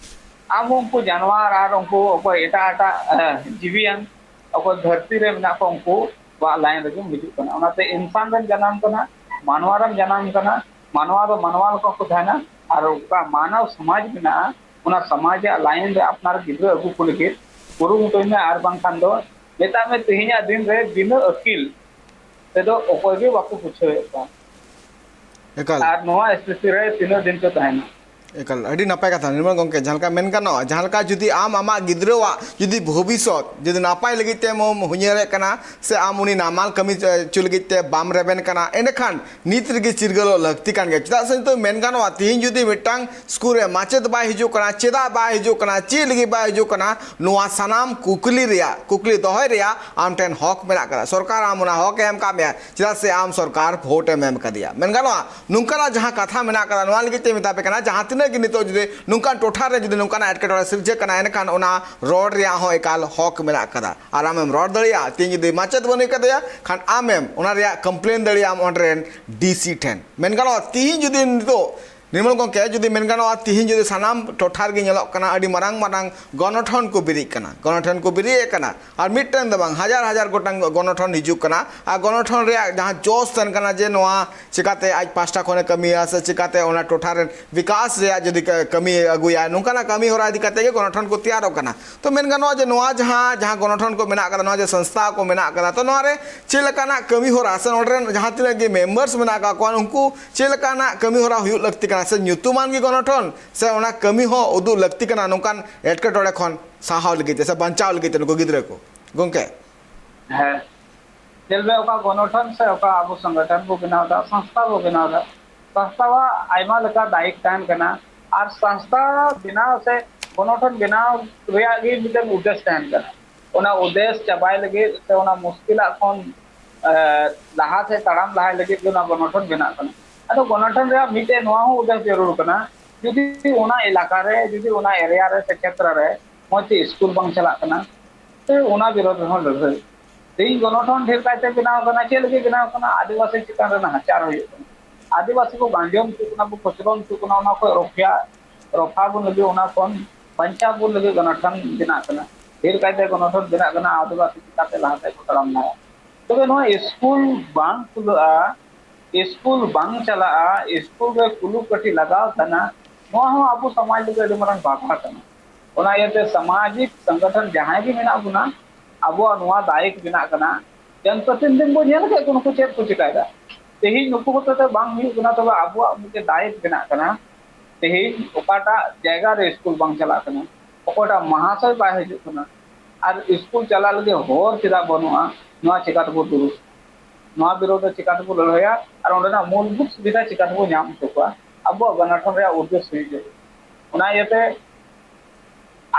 ᱟᱢ ᱦᱚᱸ ᱩᱱᱠᱩ ᱡᱟᱱᱣᱟᱨ ᱟᱨ ᱩᱱᱠᱩ ᱚᱠᱚᱭ ᱮᱴᱟᱜ ᱮᱴᱟᱜ, ᱮ, ᱡᱤᱣᱤᱭᱟᱱ ᱚᱠᱚᱭ ᱫᱷᱟᱹᱨᱛᱤ ᱨᱮ ᱢᱮᱱᱟᱜ ᱠᱚᱣᱟ, ᱩᱱᱠᱩᱣᱟᱜ ᱞᱟᱭᱤᱱ ᱨᱮᱜᱮᱢ ᱦᱤᱡᱩᱜ ᱠᱟᱱᱟ᱾ ᱚᱱᱟᱛᱮ ᱤᱱᱥᱟᱱ ᱨᱮᱢ ᱡᱟᱱᱟᱢ ᱠᱟᱱᱟ, ᱢᱟᱱᱣᱟ ᱨᱮᱢ ᱡᱟᱱᱟᱢ ᱠᱟᱱᱟ, ᱢᱟᱱᱣᱟ ᱫᱚ ᱢᱟᱱᱣᱟ ᱞᱮᱠᱟ ᱠᱚ ᱛᱟᱦᱮᱱᱟ, ᱟᱨ ᱚᱠᱟ ᱢᱟᱱᱚᱵ ᱥᱚᱢᱟᱡᱽ ᱢᱮᱱᱟᱜᱼᱟ, ᱚᱱᱟ ᱥᱚᱢᱟᱡᱽ ᱨᱮᱭᱟᱜ ᱞᱟᱭᱤᱱ ᱨᱮ ᱟᱯᱱᱟᱨ ᱜᱤᱫᱽᱨᱟᱹ ᱟᱹᱜᱩ ᱠᱚ ᱞᱟᱹᱜᱤᱫ ᱠᱩᱨᱩᱢᱩᱴᱩᱭ ᱢᱮ, ᱟᱨ ᱵᱟᱝᱠᱷᱟᱱ ᱫᱚ ᱢᱮᱛᱟᱜ ᱢᱮ ᱛᱮᱦᱮᱧᱟᱜ ᱫᱤᱱ ᱨᱮ ᱵᱤᱱᱟᱹ ᱟᱹᱠᱤᱞ ᱛᱮᱫᱚ ᱚᱠᱚᱭ ᱜᱮ ᱵᱟᱠᱚ ᱵᱩᱡᱷᱟᱹᱣᱮᱫ ᱠᱚᱣᱟ᱾ ᱮᱠᱟᱞ᱾ ᱟᱨ ᱱᱚᱣᱟ ᱥᱛᱷᱤᱛᱤ ᱨᱮ ᱛᱤᱱᱟᱹᱜ ᱫᱤᱱ ᱠᱚ ᱛᱟᱦᱮᱱᱟ? ᱮᱠᱟᱞ, ᱟᱹᱰᱤ ᱱᱟᱯᱟᱭ ᱠᱟᱛᱷᱟ᱾ ᱱᱤᱨᱢᱚᱞ ᱜᱚᱢᱠᱮ, ᱡᱟᱦᱟᱸ ᱞᱮᱠᱟ ᱢᱮᱱ ᱜᱟᱱᱚᱜᱼᱟ, ᱡᱟᱦᱟᱸ ᱞᱮᱠᱟ ᱡᱩᱫᱤ ᱟᱢ ᱟᱢᱟᱜ ᱜᱤᱫᱽᱨᱟᱹᱣᱟᱜ ᱡᱩᱫᱤ ᱵᱷᱚᱵᱤᱥᱥᱚᱛ ᱡᱩᱫᱤ ᱱᱟᱯᱟᱭ ᱞᱟᱹᱜᱤᱫ ᱛᱮ ᱟᱢᱮᱢ ᱦᱩᱧᱭᱟᱹᱨᱮᱫ ᱠᱟᱱᱟ, ᱥᱮ ᱟᱢ ᱩᱱᱤ ᱱᱟᱢᱟᱞ ᱠᱟᱹᱢᱤ ᱦᱚᱪᱚ ᱞᱟᱹᱜᱤᱫ ᱛᱮ ᱵᱟᱢ ᱨᱮᱵᱮᱱ ᱠᱟᱱᱟ, ᱮᱸᱰᱮᱠᱷᱟᱱ ᱱᱤᱛ ᱨᱮᱜᱮ ᱪᱤᱨᱜᱟᱹᱞᱚᱜ ᱞᱟᱹᱠᱛᱤ ᱠᱟᱱ ᱜᱮᱭᱟ᱾ ᱪᱮᱫᱟᱜ ᱥᱮ ᱱᱤᱛᱚᱜ ᱢᱮᱱ ᱜᱟᱱᱚᱜᱼᱟ, ᱛᱤᱦᱤᱧ ᱡᱩᱫᱤ ᱢᱤᱫᱴᱟᱝ ᱥᱠᱩᱞ ᱨᱮ ᱢᱟᱪᱮᱫ ᱵᱟᱭ ᱦᱤᱡᱩᱜ ᱠᱟᱱᱟ, ᱪᱮᱫᱟᱜ ᱵᱟᱭ ᱦᱤᱡᱩᱜ ᱠᱟᱱᱟ, ᱪᱮᱫ ᱞᱟᱹᱜᱤᱫ ᱵᱟᱭ ᱦᱤᱡᱩᱜ ᱠᱟᱱᱟ, ᱱᱚᱣᱟ ᱥᱟᱱᱟᱢ ᱠᱩᱠᱞᱤ ᱨᱮᱭᱟᱜ, ᱠᱩᱠᱞᱤ ᱫᱚᱦᱚᱭ ᱨᱮᱭᱟᱜ ᱟᱢ ᱴᱷᱮᱱ ᱦᱚᱠ ᱢᱮᱱᱟᱜ ᱟᱠᱟᱫᱟ᱾ ᱥᱚᱨᱠᱟᱨ ᱟᱢ ᱚᱱᱟ ᱦᱚᱠ ᱮ ᱮᱢ ᱟᱠᱟᱫ ᱢᱮᱭᱟ, ᱪᱮᱫᱟᱜ ᱥᱮ ᱟᱢ ᱥᱚᱨᱠᱟᱨ ᱵᱷᱳᱴ ᱮᱢ ᱮᱢ ᱟᱠᱟᱫᱮᱭᱟ᱾ ᱢᱮᱱ ᱜᱟᱱᱚᱜᱼᱟ, ᱱᱚᱝᱠᱟᱱᱟᱜ ᱡᱟᱦᱟᱸ ᱠᱟᱛᱷᱟ ᱢᱮᱱᱟᱜ ᱟᱠᱟᱫᱟ, ᱱᱚᱣᱟ ᱞᱟᱹᱜᱤᱫ ᱛᱮ ᱢᱮᱛᱟ ᱯᱮ ᱠᱟᱱᱟ, ᱡᱟᱦᱟᱸ ᱛᱤᱱᱟᱹᱜ ᱜᱮ ᱱᱤᱛᱚᱜ ᱡᱩᱫᱤ ᱱᱚᱝᱠᱟᱱ ᱴᱚᱴᱷᱟ ᱨᱮ ᱡᱩᱫᱤ ᱱᱚᱝᱠᱟᱱᱟᱜ ᱮᱴᱠᱮᱴᱚᱬᱮ ᱥᱤᱨᱡᱟᱹᱜ ᱠᱟᱱᱟ, ᱮᱱᱠᱷᱟᱱ ᱚᱱᱟ ᱨᱚᱲ ᱨᱮᱭᱟᱜ ᱦᱚᱸ ᱮᱠᱟᱞ ᱦᱚᱠ ᱢᱮᱱᱟᱜ ᱟᱠᱟᱫᱟ᱾ ᱟᱨ ᱟᱢᱮᱢ ᱨᱚᱲ ᱫᱟᱲᱮᱭᱟᱜᱼᱟ, ᱛᱤᱦᱤᱧ ᱡᱩᱫᱤ ᱢᱟᱪᱮᱫ ᱵᱟᱹᱱᱩᱭ ᱠᱟᱫᱮᱭᱟ ᱠᱷᱟᱱ, ᱟᱢᱮᱢ ᱚᱱᱟ ᱨᱮᱭᱟᱜ ᱠᱚᱢᱯᱞᱮᱱ ᱫᱟᱲᱮᱭᱟᱜᱼᱟᱢ ᱚᱸᱰᱮ ᱨᱮᱱ ᱰᱤ ᱥᱤ ᱴᱷᱮᱱ᱾ ᱢᱮᱱ ᱜᱟᱱᱚᱜᱼᱟ, ᱛᱤᱦᱤᱧ ᱡᱩᱫᱤ ᱱᱤᱛᱚᱜ ᱱᱤᱨᱢᱚᱞ ᱜᱚᱢᱠᱮ, ᱡᱩᱫᱤ ᱢᱮᱱ ᱜᱟᱱᱚᱜᱼᱟ, ᱛᱤᱦᱤᱧ ᱡᱩᱫᱤ ᱥᱟᱱᱟᱢ ᱴᱚᱴᱷᱟ ᱨᱮᱜᱮ ᱧᱮᱞᱚᱜ ᱠᱟᱱᱟ, ᱟᱹᱰᱤ ᱢᱟᱨᱟᱝ ᱢᱟᱨᱟᱝ ᱜᱚᱱᱚᱴᱷᱚᱱ ᱠᱚ ᱵᱮᱨᱮᱫ ᱠᱟᱱᱟ, ᱜᱚᱱᱚᱴᱷᱚᱱ ᱠᱚ ᱵᱮᱨᱮᱫ ᱠᱟᱱᱟ, ᱟᱨ ᱢᱤᱫᱴᱮᱱ ᱫᱚ ᱵᱟᱝ, ᱦᱟᱡᱟᱨ ᱦᱟᱡᱟᱨ ᱜᱚᱴᱟᱝ ᱜᱚᱱᱚᱴᱷᱚᱱ ᱦᱤᱡᱩᱜ ᱠᱟᱱᱟ᱾ ᱟᱨ ᱜᱚᱱᱚᱴᱷᱚᱱ ᱨᱮᱭᱟᱜ ᱡᱟᱦᱟᱸ ᱡᱚᱥ ᱛᱟᱦᱮᱱ ᱠᱟᱱᱟ, ᱡᱮ ᱱᱚᱣᱟ ᱪᱤᱠᱟᱛᱮ ᱟᱡ ᱯᱟᱥᱴᱟ ᱠᱷᱚᱱᱮ ᱠᱟᱹᱢᱤᱭᱟ ᱥᱮ ᱪᱤᱠᱟᱛᱮ ᱚᱱᱟ ᱴᱚᱴᱷᱟ ᱨᱮᱱ ᱵᱤᱠᱟᱥ ᱨᱮᱭᱟᱜ ᱡᱩᱫᱤ ᱠᱟᱹᱢᱤ ᱟᱹᱜᱩᱭᱟ, ᱱᱚᱝᱠᱟᱱᱟᱜ ᱠᱟᱹᱢᱤ ᱦᱚᱨᱟ ᱤᱫᱤ ᱠᱟᱛᱮ ᱜᱮ ᱜᱚᱱᱚᱴᱷᱚᱱ ᱠᱚ ᱛᱮᱭᱟᱨᱚᱜ ᱠᱟᱱᱟ᱾ ᱛᱚ ᱢᱮᱱ ᱜᱟᱱᱚᱜᱼᱟ ᱡᱮ ᱱᱚᱣᱟ ᱡᱟᱦᱟᱸ, ᱡᱟᱦᱟᱸ ᱜᱚᱱᱚᱴᱷᱚᱱ ᱠᱚ ᱢᱮᱱᱟᱜ ᱠᱟᱫᱟ, ᱱᱚᱣᱟ ᱡᱮ ᱥᱚᱝᱥᱛᱷᱟ ᱠᱚ ᱢᱮᱱᱟᱜ ᱠᱟᱫᱟ, ᱛᱚ ᱱᱚᱣᱟ ᱨᱮ ᱪᱮᱫ ᱞᱮᱠᱟᱱᱟᱜ ᱠᱟᱹᱢᱤ ᱦᱚᱨᱟ ᱥᱮ ᱱᱚᱰᱮ ᱨᱮᱱ ᱡᱟᱦᱟᱸ ᱛᱤᱱᱟᱹᱜ ᱜᱮ ᱢᱮᱢᱵᱟᱨᱥ ᱢᱮᱱᱟᱜ ᱟᱠᱟᱫ ᱠᱚᱣᱟ, ᱩᱱᱠᱩ ᱪᱮᱫ ᱞᱮᱠᱟᱱᱟᱜ ᱠᱟᱹᱢᱤ ᱦᱚᱨᱟ ᱦᱩᱭᱩᱜ ᱞᱟᱹᱠᱛᱤ ᱠᱟᱱᱟ ᱥᱮ ᱧᱩᱛᱩᱢᱟᱱ ᱜᱮ ᱜᱚᱱᱚᱴᱷᱚᱱ ᱥᱮ ᱚᱱᱟ ᱠᱟᱹᱢᱤ ᱦᱚᱸ ᱩᱫᱩᱜ ᱞᱟᱹᱠᱛᱤ ᱠᱟᱱᱟ ᱱᱚᱝᱠᱟᱱ ᱮᱴᱠᱮᱴᱚᱬᱮ ᱠᱷᱚᱱ ᱥᱟᱦᱟᱣ ᱞᱟᱹᱜᱤᱫ ᱛᱮ ᱥᱮ ᱵᱟᱧᱪᱟᱣ ᱞᱟᱹᱜᱤᱫ ᱛᱮ ᱱᱩᱠᱩ ᱜᱤᱫᱽᱨᱟᱹ ᱠᱚ? ᱜᱚᱢᱠᱮ᱾ ᱦᱮᱸ, ᱧᱮᱞ ᱢᱮ, ᱚᱠᱟ ᱜᱚᱱᱚᱴᱷᱚᱱ ᱥᱮ ᱚᱠᱟ ᱟᱵᱚ ᱥᱚᱝᱜᱚᱴᱷᱚᱱ ᱵᱚ ᱵᱮᱱᱟᱣ ᱮᱫᱟ, ᱥᱚᱝᱥᱛᱷᱟ ᱵᱚ ᱵᱮᱱᱟᱣ ᱮᱫᱟ, ᱥᱚᱝᱥᱛᱷᱟᱣᱟᱜ ᱟᱭᱢᱟ ᱞᱮᱠᱟ ᱫᱟᱭᱤᱛ ᱛᱟᱦᱮᱱ ᱠᱟᱱᱟ᱾ ᱟᱨ ᱥᱚᱝᱥᱛᱷᱟ ᱵᱮᱱᱟᱣ ᱥᱮ ᱜᱚᱱᱚᱴᱷᱚᱱ ᱵᱮᱱᱟᱣ ᱨᱮᱭᱟᱜ ᱜᱮ ᱢᱤᱫᱴᱮᱱ ᱩᱫᱽᱫᱮᱥ ᱛᱟᱦᱮᱱ ᱠᱟᱱᱟ᱾ ᱚᱱᱟ ᱩᱫᱽᱫᱮᱥ ᱪᱟᱵᱟᱭ ᱞᱟᱹᱜᱤᱫ ᱥᱮ ᱚᱱᱟ ᱢᱩᱥᱠᱤᱞᱟᱜ ᱠᱷᱚᱱ ᱞᱟᱦᱟ ᱥᱮᱫ ᱛᱟᱲᱟᱢ ᱞᱟᱦᱟᱭ ᱞᱟᱹᱜᱤᱫ ᱜᱮ ᱚᱱᱟ ᱜᱚᱱᱚᱴᱷᱚᱱ ᱵᱮᱱᱟᱜ ᱠᱟᱱᱟ᱾ ᱟᱫᱚ ᱜᱚᱱᱚᱴᱷᱚᱱ ᱨᱮᱭᱟᱜ ᱢᱤᱫᱴᱮᱱ ᱱᱚᱣᱟ ᱦᱚᱸ ᱩᱫᱽᱫᱮᱥ ᱡᱟᱹᱨᱩᱲ ᱠᱟᱱᱟ, ᱡᱩᱫᱤ ᱚᱱᱟ ᱮᱞᱟᱠᱟ ᱨᱮ, ᱡᱩᱫᱤ ᱚᱱᱟ ᱮᱨᱤᱭᱟ ᱨᱮ ᱥᱮ ᱠᱷᱮᱛᱨᱚ ᱨᱮ ᱢᱚᱡᱽ ᱛᱮ ᱥᱠᱩᱞ ᱵᱟᱝ ᱪᱟᱞᱟᱜ ᱠᱟᱱᱟ, ᱛᱚ ᱚᱱᱟ ᱵᱤᱨᱳᱫᱷ ᱨᱮᱦᱚᱸ ᱞᱟᱹᱲᱦᱟᱹᱭ᱾ ᱛᱮᱦᱮᱧ ᱜᱚᱱᱚᱴᱷᱚᱱ ᱰᱷᱮᱨ ᱠᱟᱭᱛᱮ ᱵᱮᱱᱟᱣ ᱠᱟᱱᱟ, ᱪᱮᱫ ᱞᱟᱹᱜᱤᱫ ᱵᱮᱱᱟᱣ ᱠᱟᱱᱟ? ᱟᱹᱫᱤᱵᱟᱹᱥᱤ ᱪᱮᱛᱟᱱ ᱨᱮ ᱱᱟᱦᱟᱪᱟᱨ ᱦᱩᱭᱩᱜ ᱠᱟᱱᱟ, ᱟᱹᱫᱤᱵᱟᱹᱥᱤ ᱠᱚ ᱜᱟᱸᱡᱚᱱ ᱦᱚᱪᱚᱜ ᱠᱟᱱᱟ, ᱠᱚ ᱠᱚᱪᱞᱚᱱ ᱦᱚᱪᱚᱜ ᱠᱟᱱᱟ, ᱚᱱᱟ ᱠᱷᱚᱱ ᱨᱚᱯᱷᱟ ᱨᱚᱯᱷᱟ ᱵᱚᱱ ᱞᱟᱹᱜᱤᱫ, ᱚᱱᱟ ᱠᱷᱚᱱ ᱵᱟᱧᱪᱟᱣ ᱵᱚᱱ ᱞᱟᱹᱜᱤᱫ ᱜᱚᱱᱚᱴᱷᱚᱱ ᱵᱮᱱᱟᱜ ᱠᱟᱱᱟ᱾ ᱰᱷᱮᱨ ᱠᱟᱭᱛᱮ ᱜᱚᱱᱚᱴᱷᱚᱱ ᱵᱮᱱᱟᱜ ᱠᱟᱱᱟ, ᱟᱹᱫᱤᱵᱟᱹᱥᱤ ᱪᱮᱛᱟᱱ ᱛᱮ ᱞᱟᱦᱟ ᱥᱮᱫ ᱠᱚ ᱛᱟᱲᱟᱢ ᱞᱟᱦᱟᱭᱟ᱾ ᱛᱚᱵᱮ ᱱᱚᱣᱟ ᱥᱠᱩᱞ ᱵᱟᱝ ᱠᱷᱩᱞᱟᱹᱜᱼᱟ, ᱥᱠᱩᱞ ᱵᱟᱝ ᱪᱟᱞᱟᱜᱼᱟ, ᱥᱠᱩᱞ ᱨᱮ ᱠᱩᱞᱩᱯ ᱠᱟᱹᱴᱷᱤ ᱞᱟᱜᱟᱣ ᱛᱟᱦᱮᱱᱟ, ᱱᱚᱣᱟ ᱦᱚᱸ ᱟᱵᱚ ᱥᱚᱢᱟᱡᱽ ᱞᱟᱹᱜᱤᱫ ᱟᱹᱰᱤ ᱢᱟᱨᱟᱝ ᱵᱟᱫᱷᱟ ᱠᱟᱱᱟ᱾ ᱚᱱᱟ ᱤᱭᱟᱹᱛᱮ ᱥᱟᱢᱟᱡᱤᱠ ᱥᱚᱝᱜᱚᱴᱷᱚᱱ ᱡᱟᱦᱟᱸᱭ ᱜᱮ ᱢᱮᱱᱟᱜ ᱵᱚᱱᱟ, ᱟᱵᱚᱣᱟᱜ ᱱᱚᱣᱟ ᱫᱟᱭᱤᱛ ᱢᱮᱱᱟᱜ ᱠᱟᱱᱟ᱾ ᱡᱚᱱᱯᱨᱚᱛᱤᱱᱤᱫᱷᱤ ᱵᱚᱱ ᱧᱮᱞ ᱠᱮᱫ ᱠᱚ, ᱱᱩᱠᱩ ᱪᱮᱫ ᱠᱚ ᱪᱤᱠᱟᱭᱮᱫᱟ᱾ ᱛᱮᱦᱮᱧ ᱱᱩᱠᱩ ᱦᱚᱛᱮᱛᱮ ᱵᱟᱝ ᱦᱩᱭᱩᱜ ᱠᱟᱱᱟ, ᱛᱚᱵᱮ ᱟᱵᱚᱣᱟᱜ ᱢᱤᱫᱴᱮᱱ ᱫᱟᱭᱤᱛ ᱢᱮᱱᱟᱜ ᱠᱟᱱᱟ᱾ ᱛᱮᱦᱮᱧ ᱚᱠᱟᱴᱟᱜ ᱡᱟᱭᱜᱟ ᱨᱮ ᱥᱠᱩᱞ ᱵᱟᱝ ᱪᱟᱞᱟᱜ ᱠᱟᱱᱟ, ᱚᱠᱚᱭᱴᱟᱜ ᱢᱟᱦᱟᱥᱚᱭ ᱵᱟᱭ ᱦᱤᱡᱩᱜ ᱠᱟᱱᱟ, ᱟᱨ ᱥᱠᱩᱞ ᱪᱟᱞᱟᱜ ᱞᱟᱹᱜᱤᱫ ᱦᱚᱨ ᱪᱮᱫᱟᱜ ᱵᱟᱹᱱᱩᱜᱼᱟ, ᱱᱚᱣᱟ ᱪᱮᱠᱟ ᱛᱮᱵᱚ ᱫᱩᱨᱩᱥ, ᱱᱚᱣᱟ ᱵᱤᱨᱳᱫᱷ ᱨᱮ ᱪᱮᱠᱟ ᱛᱮᱵᱚ ᱞᱟᱹᱲᱦᱟᱹᱭᱟ, ᱟᱨ ᱚᱸᱰᱮᱱᱟᱜ ᱢᱩᱞᱵᱷᱩᱛ ᱥᱩᱵᱤᱫᱷᱟ ᱪᱮᱠᱟ ᱛᱮᱵᱚ ᱧᱟᱢ ᱦᱚᱪᱚ ᱠᱚᱣᱟ, ᱟᱵᱚᱣᱟᱜ ᱜᱚᱱᱚᱴᱷᱚᱱ ᱨᱮᱭᱟᱜ ᱩᱫᱽᱫᱮᱥ ᱦᱩᱭᱩᱜ ᱡᱟᱹᱨᱩᱲ᱾ ᱚᱱᱟ ᱤᱭᱟᱹᱛᱮ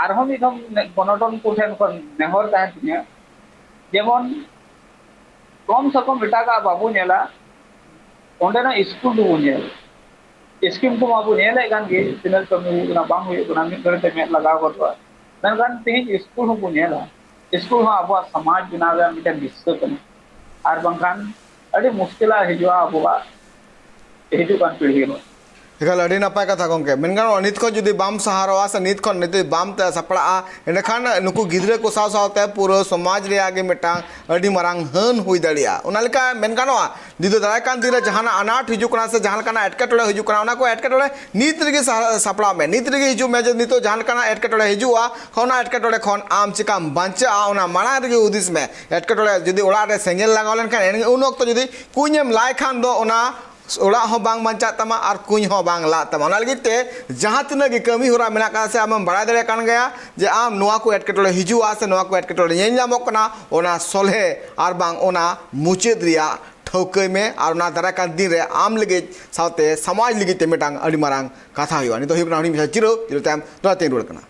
ᱟᱨᱦᱚᱸ ᱢᱤᱫ ᱫᱷᱟᱣ ᱜᱚᱱᱚᱴᱷᱚᱱ ᱠᱚ ᱴᱷᱮᱱ ᱠᱷᱚᱱ ᱱᱮᱦᱚᱨ ᱛᱟᱦᱮᱱ ᱛᱤᱧᱟᱹ, ᱡᱮᱢᱚᱱ ᱠᱚᱢ ᱥᱮ ᱠᱚᱢ ᱮᱴᱟᱜᱟᱜ ᱵᱟᱵᱚ ᱧᱮᱞᱟ, ᱚᱸᱰᱮᱱᱟᱜ ᱥᱠᱩᱞ ᱫᱚᱵᱚ ᱧᱮᱞ᱾ ᱥᱠᱤᱢ ᱠᱚ ᱢᱟᱵᱚ ᱧᱮᱞᱮᱫ ᱠᱟᱱ ᱜᱮ, ᱛᱤᱱᱟᱹᱜ ᱠᱟᱹᱢᱤ ᱦᱩᱭᱩᱜ ᱠᱟᱱᱟ ᱵᱟᱝ ᱦᱩᱭᱩᱜ ᱠᱟᱱᱟ, ᱢᱤᱫ ᱜᱷᱟᱹᱲᱤᱡ ᱛᱮ ᱢᱮᱫ ᱞᱟᱜᱟᱣ ᱜᱚᱫᱚᱜᱼᱟ᱾ ᱢᱮᱱᱠᱷᱟᱱ ᱛᱮᱦᱮᱧ ᱥᱠᱩᱞ ᱦᱚᱸᱵᱚ ᱧᱮᱞᱟ, ᱥᱠᱩᱞ ᱦᱚᱸ ᱟᱵᱚᱣᱟᱜ ᱥᱚᱢᱟᱡᱽ ᱵᱮᱱᱟᱣ ᱨᱮᱭᱟᱜ ᱢᱤᱫᱴᱮᱱ ᱦᱤᱥᱥᱟᱹ ᱠᱟᱱᱟ, ᱟᱨ ᱵᱟᱝᱠᱷᱟᱱ ᱟᱹᱰᱤ ᱢᱩᱥᱠᱤᱞᱟᱜ ᱦᱤᱡᱩᱜᱼᱟ ᱟᱵᱚᱣᱟᱜ ᱦᱤᱡᱩᱜ ᱠᱟᱱ ᱯᱤᱲᱦᱤ ᱨᱮ᱾ ᱮᱠᱟᱞ ᱟᱹᱰᱤ ᱱᱟᱯᱟᱭ ᱠᱟᱛᱷᱟ ᱜᱚᱢᱠᱮ᱾ ᱢᱮᱱ ᱜᱟᱱᱚᱜᱼᱟ, ᱱᱤᱛ ᱠᱷᱚᱱ ᱡᱩᱫᱤ ᱵᱟᱢ ᱥᱟᱦᱟᱨᱚᱜᱼᱟ ᱥᱮ ᱱᱤᱛ ᱠᱷᱚᱱ ᱱᱤᱛ ᱵᱟᱢ ᱛᱮ ᱥᱟᱯᱲᱟᱜᱼᱟ, ᱮᱸᱰᱮᱠᱷᱟᱱ ᱱᱩᱠᱩ ᱜᱤᱫᱽᱨᱟᱹ ᱠᱚ ᱥᱟᱶ ᱥᱟᱶᱛᱮ ᱯᱩᱨᱟᱹ ᱥᱚᱢᱟᱡᱽ ᱨᱮᱭᱟᱜ ᱜᱮ ᱢᱤᱫᱴᱟᱝ ᱟᱹᱰᱤ ᱢᱟᱨᱟᱝ ᱦᱟᱹᱱ ᱦᱩᱭ ᱫᱟᱲᱮᱭᱟᱜᱼᱟ᱾ ᱚᱱᱟ ᱞᱮᱠᱟ ᱢᱮᱱ ᱜᱟᱱᱚᱜᱼᱟ, ᱡᱩᱫᱤ ᱫᱟᱨᱟᱭ ᱠᱟᱱ ᱫᱤᱱ ᱨᱮ ᱡᱟᱦᱟᱱᱟᱜ ᱟᱱᱟᱴ ᱦᱤᱡᱩᱜ ᱠᱟᱱᱟ ᱥᱮ ᱡᱟᱦᱟᱸ ᱞᱮᱠᱟᱱᱟᱜ ᱮᱴᱠᱮᱴᱚᱬᱮ ᱦᱤᱡᱩᱜ ᱠᱟᱱᱟ, ᱚᱱᱟ ᱠᱚ ᱮᱴᱠᱮᱴᱚᱬᱮ ᱱᱤᱛ ᱨᱮᱜᱮ ᱥᱟ-, ᱥᱟᱯᱲᱟᱣ ᱢᱮ, ᱱᱤᱛ ᱨᱮᱜᱮ ᱦᱤᱡᱩᱜ ᱢᱮ᱾ ᱡᱮ ᱱᱤᱛᱚᱜ ᱡᱟᱦᱟᱸ ᱞᱮᱠᱟᱱᱟᱜ ᱮᱴᱠᱮᱴᱚᱬᱮ ᱦᱤᱡᱩᱜᱼᱟ, ᱚᱱᱟ ᱮᱴᱠᱮᱴᱚᱬᱮ ᱠᱷᱚᱱ ᱟᱢ ᱪᱤᱠᱟᱢ ᱵᱟᱧᱪᱟᱜᱼᱟ, ᱚᱱᱟ ᱢᱟᱲᱟᱝ ᱨᱮᱜᱮ ᱦᱩᱫᱤᱥ ᱢᱮ᱾ ᱮᱴᱠᱮᱴᱚᱬᱮ ᱡᱩᱫᱤ ᱚᱲᱟᱜ ᱨᱮ ᱥᱮᱸᱜᱮᱞ ᱞᱟᱜᱟᱣ ᱞᱮᱱᱠᱷᱟᱱ, ᱮᱱ-, ᱩᱱ ᱚᱠᱛᱚ ᱡᱩᱫᱤ ᱠᱩᱧ ᱮᱢ ᱞᱟᱭ ᱠᱷᱟᱱ ᱫᱚ, ᱚᱱᱟ ᱚᱲᱟᱜ ᱦᱚᱸ ᱵᱟᱝ ᱵᱟᱧᱪᱟᱜ ᱛᱟᱢᱟ ᱟᱨ ᱠᱩᱧ ᱦᱚᱸ ᱵᱟᱝ ᱞᱟᱜ ᱛᱟᱢᱟ᱾ ᱚᱱᱟ ᱞᱟᱹᱜᱤᱫ ᱛᱮ ᱡᱟᱦᱟᱸ ᱛᱤᱱᱟᱹᱜ ᱜᱮ ᱠᱟᱹᱢᱤ ᱦᱚᱨᱟ ᱢᱮᱱᱟᱜ ᱟᱠᱟᱫᱟ ᱥᱮ ᱟᱢᱮᱢ ᱵᱟᱲᱟᱭ ᱫᱟᱲᱮᱭᱟᱜ ᱠᱟᱱ ᱜᱮᱭᱟ ᱡᱮ ᱟᱢ ᱱᱚᱣᱟ ᱠᱚ ᱮᱴᱠᱮᱴᱚᱬᱮ ᱦᱤᱡᱩᱜᱼᱟ ᱥᱮ ᱱᱚᱣᱟ ᱠᱚ ᱮᱴᱠᱮᱴᱚᱬᱮ ᱧᱮᱞ ᱧᱟᱢᱚᱜ ᱠᱟᱱᱟ, ᱚᱱᱟ ᱥᱚᱞᱦᱮ ᱟᱨ ᱵᱟᱝ ᱚᱱᱟ ᱢᱩᱪᱟᱹᱫ ᱨᱮᱭᱟᱜ ᱴᱷᱟᱹᱣᱠᱟᱹᱭ ᱢᱮ᱾ ᱟᱨ ᱚᱱᱟ ᱫᱟᱨᱟᱭ ᱠᱟᱱ ᱫᱤᱱ ᱨᱮ ᱟᱢ ᱞᱟᱹᱜᱤᱫ ᱥᱟᱶᱛᱮ ᱥᱚᱢᱟᱡᱽ ᱞᱟᱹᱜᱤᱫ ᱛᱮ ᱢᱤᱫᱴᱟᱝ ᱟᱹᱰᱤ ᱢᱟᱨᱟᱝ ᱠᱟᱛᱷᱟ ᱦᱩᱭᱩᱜᱼᱟ᱾ ᱱᱤᱛᱚᱜ ᱦᱩᱭᱩᱜ ᱠᱟᱱᱟ ᱦᱩᱰᱤᱧ ᱢᱟᱪᱷᱟ ᱡᱤᱨᱟᱹᱣ, ᱡᱤᱨᱟᱹᱣ ᱛᱟᱭᱚᱢ ᱫᱚᱦᱲᱟ ᱛᱮᱧ ᱨᱩᱣᱟᱹᱲ ᱠᱟᱱᱟ᱾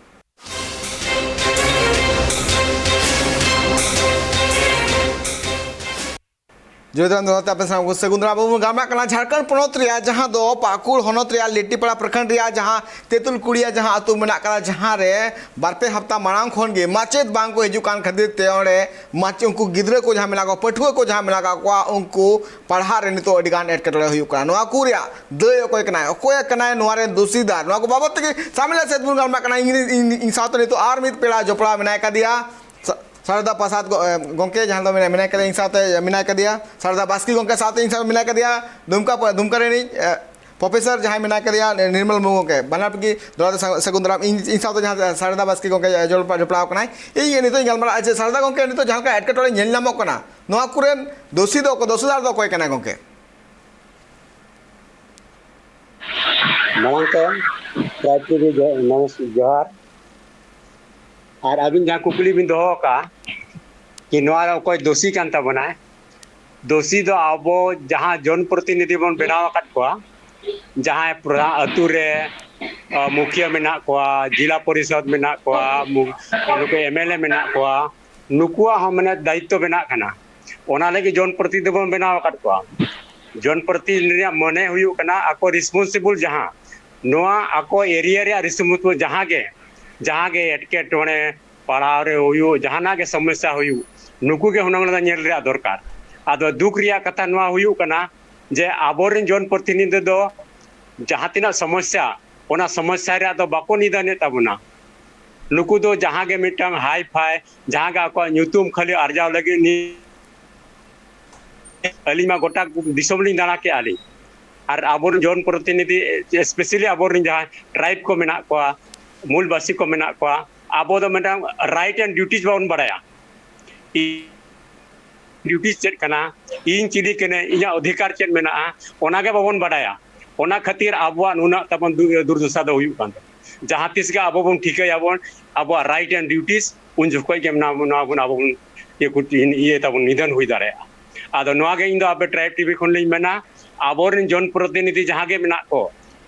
ᱡᱳᱭ ᱫᱟᱨᱟᱢ ᱫᱚᱦᱲᱟ ᱛᱮ ᱟᱯᱮ ᱥᱟᱱᱟᱢ ᱠᱚ ᱥᱟᱹᱜᱩᱱ ᱫᱟᱨᱟᱢ᱾ ᱟᱵᱚ ᱵᱚᱱ ᱜᱟᱞᱢᱟᱨᱟᱜ ᱠᱟᱱᱟ ᱡᱷᱟᱲᱠᱷᱚᱸᱰ ᱯᱚᱱᱚᱛ ᱨᱮᱭᱟᱜ, ᱡᱟᱦᱟᱸ ᱫᱚ ᱯᱟᱹᱠᱩᱲ ᱦᱚᱱᱚᱛ ᱨᱮᱭᱟᱜ ᱞᱤᱴᱤᱯᱟᱲᱟ ᱯᱨᱚᱠᱷᱚᱸᱰ ᱨᱮᱭᱟᱜ ᱡᱟᱦᱟᱸ ᱛᱮᱸᱛᱩᱞ ᱠᱩᱲᱤᱭᱟ ᱡᱟᱦᱟᱸ ᱟᱹᱛᱩ ᱢᱮᱱᱟᱜ ᱠᱟᱫᱟ, ᱡᱟᱦᱟᱸ ᱨᱮ ᱵᱟᱨ ᱯᱮ ᱦᱟᱯᱛᱟ ᱢᱟᱲᱟᱝ ᱠᱷᱚᱱ ᱜᱮ ᱢᱟᱪᱮᱫ ᱵᱟᱝ ᱠᱚ ᱦᱤᱡᱩᱜ ᱠᱟᱱ ᱠᱷᱟᱹᱛᱤᱨ ᱛᱮ ᱚᱸᱰᱮ ᱢᱟᱪᱮᱫ, ᱩᱱᱠᱩ ᱜᱤᱫᱽᱨᱟᱹ ᱠᱚ ᱡᱟᱦᱟᱸ ᱢᱮᱱᱟᱜ ᱠᱚᱣᱟ, ᱯᱟᱹᱴᱷᱩᱣᱟᱹ ᱠᱚ ᱡᱟᱦᱟᱸ ᱢᱮᱱᱟᱜ ᱠᱟᱜ ᱠᱚᱣᱟ, ᱩᱱᱠᱩ ᱯᱟᱲᱦᱟᱜ ᱨᱮ ᱱᱤᱛᱚᱜ ᱟᱹᱰᱤ ᱜᱟᱱ ᱮᱴᱠᱮᱴᱚᱬᱮ ᱦᱩᱭᱩᱜ ᱠᱟᱱᱟ᱾ ᱱᱚᱣᱟ ᱠᱚ ᱨᱮᱭᱟᱜ ᱫᱟᱹᱭ ᱚᱠᱚᱭ ᱠᱟᱱᱟᱭ, ᱚᱠᱚᱭ ᱠᱟᱱᱟᱭ ᱱᱚᱣᱟ ᱨᱮᱱ ᱫᱩᱥᱤᱫᱟᱨ, ᱱᱚᱣᱟ ᱠᱚ ᱵᱟᱵᱚᱫ ᱛᱮᱜᱮ ᱥᱟᱢᱤᱞᱟ ᱥᱮᱫ ᱵᱚᱱ ᱜᱟᱞᱢᱟᱨᱟᱜ ᱠᱟᱱᱟ᱾ ᱤᱧ, ᱤᱧ, ᱤᱧ ᱥᱟᱶᱛᱮ ᱱᱤᱛᱚᱜ ᱟᱨ ᱢᱤᱫ ᱯᱮᱲᱟ ᱡᱚᱯᱲᱟᱣ ᱢᱮᱱᱟᱭ ᱠᱟᱫᱮᱭᱟ᱾ ᱥᱟ-, ᱥᱟᱨᱚᱫᱟ ᱯᱨᱟᱥᱟᱫ ᱜᱚ-, ᱮ, ᱜᱚᱝᱠᱮ, ᱡᱟᱦᱟᱸ ᱫᱚ ᱢᱮᱱᱟᱭ, ᱢᱮᱱᱟᱭ ᱠᱟᱫᱮᱭᱟ, ᱤᱧ ᱥᱟᱶᱛᱮ ᱢᱮᱱᱟᱭ ᱠᱟᱫᱮᱭᱟ᱾ ᱥᱟᱨᱚᱫᱟ ᱵᱟᱥᱠᱮ ᱜᱚᱝᱠᱮ ᱥᱟᱶᱛᱮ ᱤᱧ ᱥᱟᱶ ᱢᱮᱱᱟᱭ ᱠᱟᱫᱮᱭᱟ, ᱫᱩᱢᱠᱟ ᱯᱚ-, ᱫᱩᱢᱠᱟ ᱨᱤᱱᱤᱡ, ᱮ, ᱯᱨᱚᱯᱷᱮᱥᱚᱨ ᱡᱟᱦᱟᱸᱭ ᱢᱮᱱᱟᱭ ᱠᱟᱫᱮᱭᱟ, ᱱᱤᱨᱢᱚᱞ ᱢᱩᱨᱢᱩ ᱜᱚᱝᱠᱮ, ᱵᱟᱱᱟᱨ ᱜᱮ ᱫᱚᱦᱲᱟ ᱛᱮ ᱥᱟ-, ᱥᱟᱹᱜᱩᱱ ᱫᱟᱨᱟᱢ᱾ ᱤᱧ, ᱤᱧ ᱥᱟᱶᱛᱮ ᱡᱟᱦᱟᱸ ᱥᱟᱨᱚᱫᱟ ᱵᱟᱥᱠᱮ ᱜᱚᱝᱠᱮ ᱡᱚᱲ-, ᱡᱚᱯᱲᱟᱣ ᱠᱟᱱᱟᱭ, ᱤᱧ ᱱᱤᱛᱚᱜ ᱤᱧ ᱜᱟᱞᱢᱟᱨᱟᱜᱼᱟ ᱡᱮ ᱥᱟᱨᱚᱫᱟ ᱜᱚᱝᱠᱮ, ᱱᱤᱛᱚᱜ ᱡᱟᱦᱟᱸ ᱞᱮᱠᱟ ᱮᱴᱠᱮᱴᱚᱬᱮ ᱧᱮᱞ ᱧᱟᱢᱚᱜ ᱠᱟᱱᱟ, ᱱᱚᱣᱟ ᱠᱚᱨᱮᱱ ᱫᱳᱥᱤ ᱫᱚ ᱚᱠᱚᱭ, ᱫᱳᱥᱤᱫᱟᱨ ᱫᱚ ᱚᱠᱚᱭ ᱠᱟᱱᱟᱭ ᱜᱚᱝᱠᱮ? ᱢᱟᱲᱟᱝ ᱛᱮ ᱴᱨᱟᱭᱤᱵᱽ ᱴᱤᱵᱷᱤ ᱡᱚ-, ᱱᱚᱢᱚᱥ-, ᱡᱚᱦᱟᱨ᱾ ᱟᱨ ᱟᱹᱵᱤᱱ ᱡᱟᱦᱟᱸ ᱠᱩᱠᱞᱤ ᱵᱤᱱ ᱫᱚᱦᱚ ᱟᱠᱟᱫᱼᱟ ᱠᱤ ᱱᱚᱣᱟ ᱨᱮ ᱚᱠᱚᱭ ᱫᱳᱥᱤ ᱠᱟᱱ ᱛᱟᱵᱚᱱᱟᱭ, ᱫᱳᱥᱤ ᱫᱚ ᱟᱵᱚ ᱡᱟᱦᱟᱸ ᱡᱚᱱ ᱯᱨᱚᱛᱤᱱᱤᱫᱷᱤ ᱵᱚᱱ ᱵᱮᱱᱟᱣ ᱟᱠᱟᱫ ᱠᱚᱣᱟ, ᱡᱟᱦᱟᱸᱭ ᱯᱨᱟ-, ᱟᱹᱛᱩ ᱨᱮ, ᱟ, ᱢᱩᱠᱷᱤᱭᱟᱹ ᱢᱮᱱᱟᱜ ᱠᱚᱣᱟ, ᱡᱮᱞᱟ ᱯᱚᱨᱤᱥᱚᱫᱽ ᱢᱮᱱᱟᱜ ᱠᱚᱣᱟ, ᱢᱩ-, ᱱᱩᱠᱩ ᱮᱢ ᱮᱞ ᱮ ᱢᱮᱱᱟᱜ ᱠᱚᱣᱟ, ᱱᱩᱠᱩᱣᱟᱜ ᱦᱚᱸ ᱢᱟᱱᱮ ᱫᱟᱭᱤᱛᱛᱚ ᱵᱮᱱᱟᱜ ᱠᱟᱱᱟ᱾ ᱚᱱᱟ ᱞᱟᱹᱜᱤᱫ ᱡᱚᱱ ᱯᱨᱚᱛᱤᱱᱤᱫᱷᱤ ᱵᱚᱱ ᱵᱮᱱᱟᱣ ᱟᱠᱟᱫ ᱠᱚᱣᱟ᱾ ᱡᱚᱱ ᱯᱨᱚᱛᱤᱱᱤᱫᱷᱤ ᱨᱮᱭᱟᱜ ᱢᱚᱱᱮ ᱦᱩᱭᱩᱜ ᱠᱟᱱᱟ ᱟᱠᱚ ᱨᱮᱥᱯᱚᱱᱥᱤᱵᱚᱞ ᱡᱟᱦᱟᱸ, ᱱᱚᱣᱟ ᱟᱠᱚ ᱮᱨᱤᱭᱟ ᱨᱮᱭᱟᱜ ᱨᱮᱥᱯᱚᱱᱥᱤᱵᱚᱞ ᱡᱟᱦᱟᱸ ᱜᱮ, ᱡᱟᱦᱟᱸ ᱜᱮ ᱮᱴᱠᱮᱴᱚᱬᱮ, ᱯᱟᱲᱦᱟᱣ ᱨᱮ ᱦᱩᱭᱩᱜ, ᱡᱟᱦᱟᱱᱟᱜ ᱜᱮ ᱥᱚᱢᱚᱥᱥᱟ ᱦᱩᱭᱩᱜ, ᱱᱩᱠᱩ ᱜᱮ ᱦᱩᱱᱟᱹᱝ ᱚᱱᱟ ᱫᱚ ᱧᱮᱞ ᱨᱮᱭᱟᱜ ᱫᱚᱨᱠᱟᱨ᱾ ᱟᱫᱚ ᱫᱩᱠ ᱨᱮᱭᱟᱜ ᱠᱟᱛᱷᱟ ᱱᱚᱣᱟ ᱦᱩᱭᱩᱜ ᱠᱟᱱᱟ ᱡᱮ ᱟᱵᱚᱨᱮᱱ ᱡᱚᱱ ᱯᱨᱚᱛᱤᱱᱤᱫᱷᱤ ᱫᱚ ᱡᱟᱦᱟᱸ ᱛᱤᱱᱟᱹᱜ ᱥᱚᱢᱚᱥᱥᱟ, ᱚᱱᱟ ᱥᱚᱢᱚᱥᱥᱟ ᱨᱮᱭᱟᱜ ᱫᱚ ᱵᱟᱠᱚ ᱱᱤᱫᱟᱹᱱᱮᱫ ᱛᱟᱵᱚᱱᱟ᱾ ᱱᱩᱠᱩ ᱫᱚ ᱡᱟᱦᱟᱸ ᱜᱮ ᱢᱤᱫᱴᱟᱝ ᱦᱟᱭ ᱯᱷᱟᱭ, ᱡᱟᱦᱟᱸ ᱜᱮ ᱟᱠᱚᱣᱟᱜ ᱧᱩᱛᱩᱢ ᱠᱷᱟᱹᱞᱤ ᱟᱨᱡᱟᱣ ᱞᱟᱹᱜᱤᱫ ᱱᱤ-, ᱟᱹᱞᱤᱧ ᱢᱟ ᱜᱚᱴᱟ ᱫᱤᱥᱚᱢ ᱞᱤᱧ ᱫᱟᱬᱟ ᱠᱮᱜᱼᱟ ᱞᱤᱧ᱾ ᱟᱨ ᱟᱵᱚᱨᱮᱱ ᱡᱚᱱ ᱯᱨᱚᱛᱤᱱᱤᱫᱷᱤ, specially ᱟᱵᱚᱨᱮᱱ ᱡᱟᱦᱟᱸ ᱴᱨᱟᱭᱤᱵᱽ ᱠᱚ ᱢᱮᱱᱟᱜ ᱠᱚᱣᱟ, ᱢᱩᱞᱵᱟᱥᱤ ᱠᱚ ᱢᱮᱱᱟᱜ ᱠᱚᱣᱟ, ᱟᱵᱚ ᱫᱚ ᱢᱤᱫᱴᱟᱝ right and duties ᱵᱟᱵᱚᱱ ᱵᱟᱲᱟᱭᱟ᱾ ᱤ-, duties ᱪᱮᱫ ᱠᱟᱱᱟ, ᱤᱧ ᱪᱤᱞᱤ ᱠᱟᱹᱱᱟᱹᱧ, ᱤᱧᱟᱹᱜ ᱚᱫᱷᱤᱠᱟᱨ ᱪᱮᱫ ᱢᱮᱱᱟᱜᱼᱟ, ᱚᱱᱟ ᱜᱮ ᱵᱟᱵᱚᱱ ᱵᱟᱰᱟᱭᱟ᱾ ᱚᱱᱟ ᱠᱷᱟᱹᱛᱤᱨ ᱟᱵᱚᱣᱟᱜ ᱱᱩᱱᱟᱹᱜ ᱛᱟᱵᱚᱱ ᱫᱩ-, ᱫᱩᱨᱫᱚᱥᱟ ᱫᱚ ᱦᱩᱭᱩᱜ ᱠᱟᱱ ᱛᱟᱵᱚᱱᱟ᱾ ᱡᱟᱦᱟᱸ ᱛᱤᱥ ᱜᱮ ᱟᱵᱚ ᱵᱚᱱ ᱴᱷᱤᱠᱟᱹᱭᱟᱵᱚᱱ ᱟᱵᱚᱣᱟᱜ right and duties, ᱩᱱ ᱡᱚᱠᱷᱚᱡ ᱜᱮ ᱱᱚᱣᱟ, ᱱᱚᱣᱟ ᱵᱚᱱ ᱟᱵᱚ ᱵᱚᱱ ᱤᱭᱟᱹ ᱠᱚ, ᱤᱭᱟᱹ ᱛᱟᱵᱚᱱ ᱱᱤᱫᱷᱟᱹᱱ ᱦᱩᱭ ᱫᱟᱲᱮᱭᱟᱜᱼᱟ᱾ ᱟᱫᱚ ᱱᱚᱣᱟ ᱜᱮ ᱤᱧ ᱫᱚ ᱟᱯᱮ ᱴᱨᱟᱭᱤᱵᱽ ᱴᱤᱵᱷᱤ ᱠᱷᱚᱱ ᱞᱤᱧ ᱢᱮᱱᱟ, ᱟᱵᱚᱨᱮᱱ ᱡᱚᱱ ᱯᱨᱚᱛᱤᱱᱤᱫᱷᱤ ᱡᱟᱦᱟᱸ ᱜᱮ ᱢᱮᱱᱟᱜ ᱠᱚ,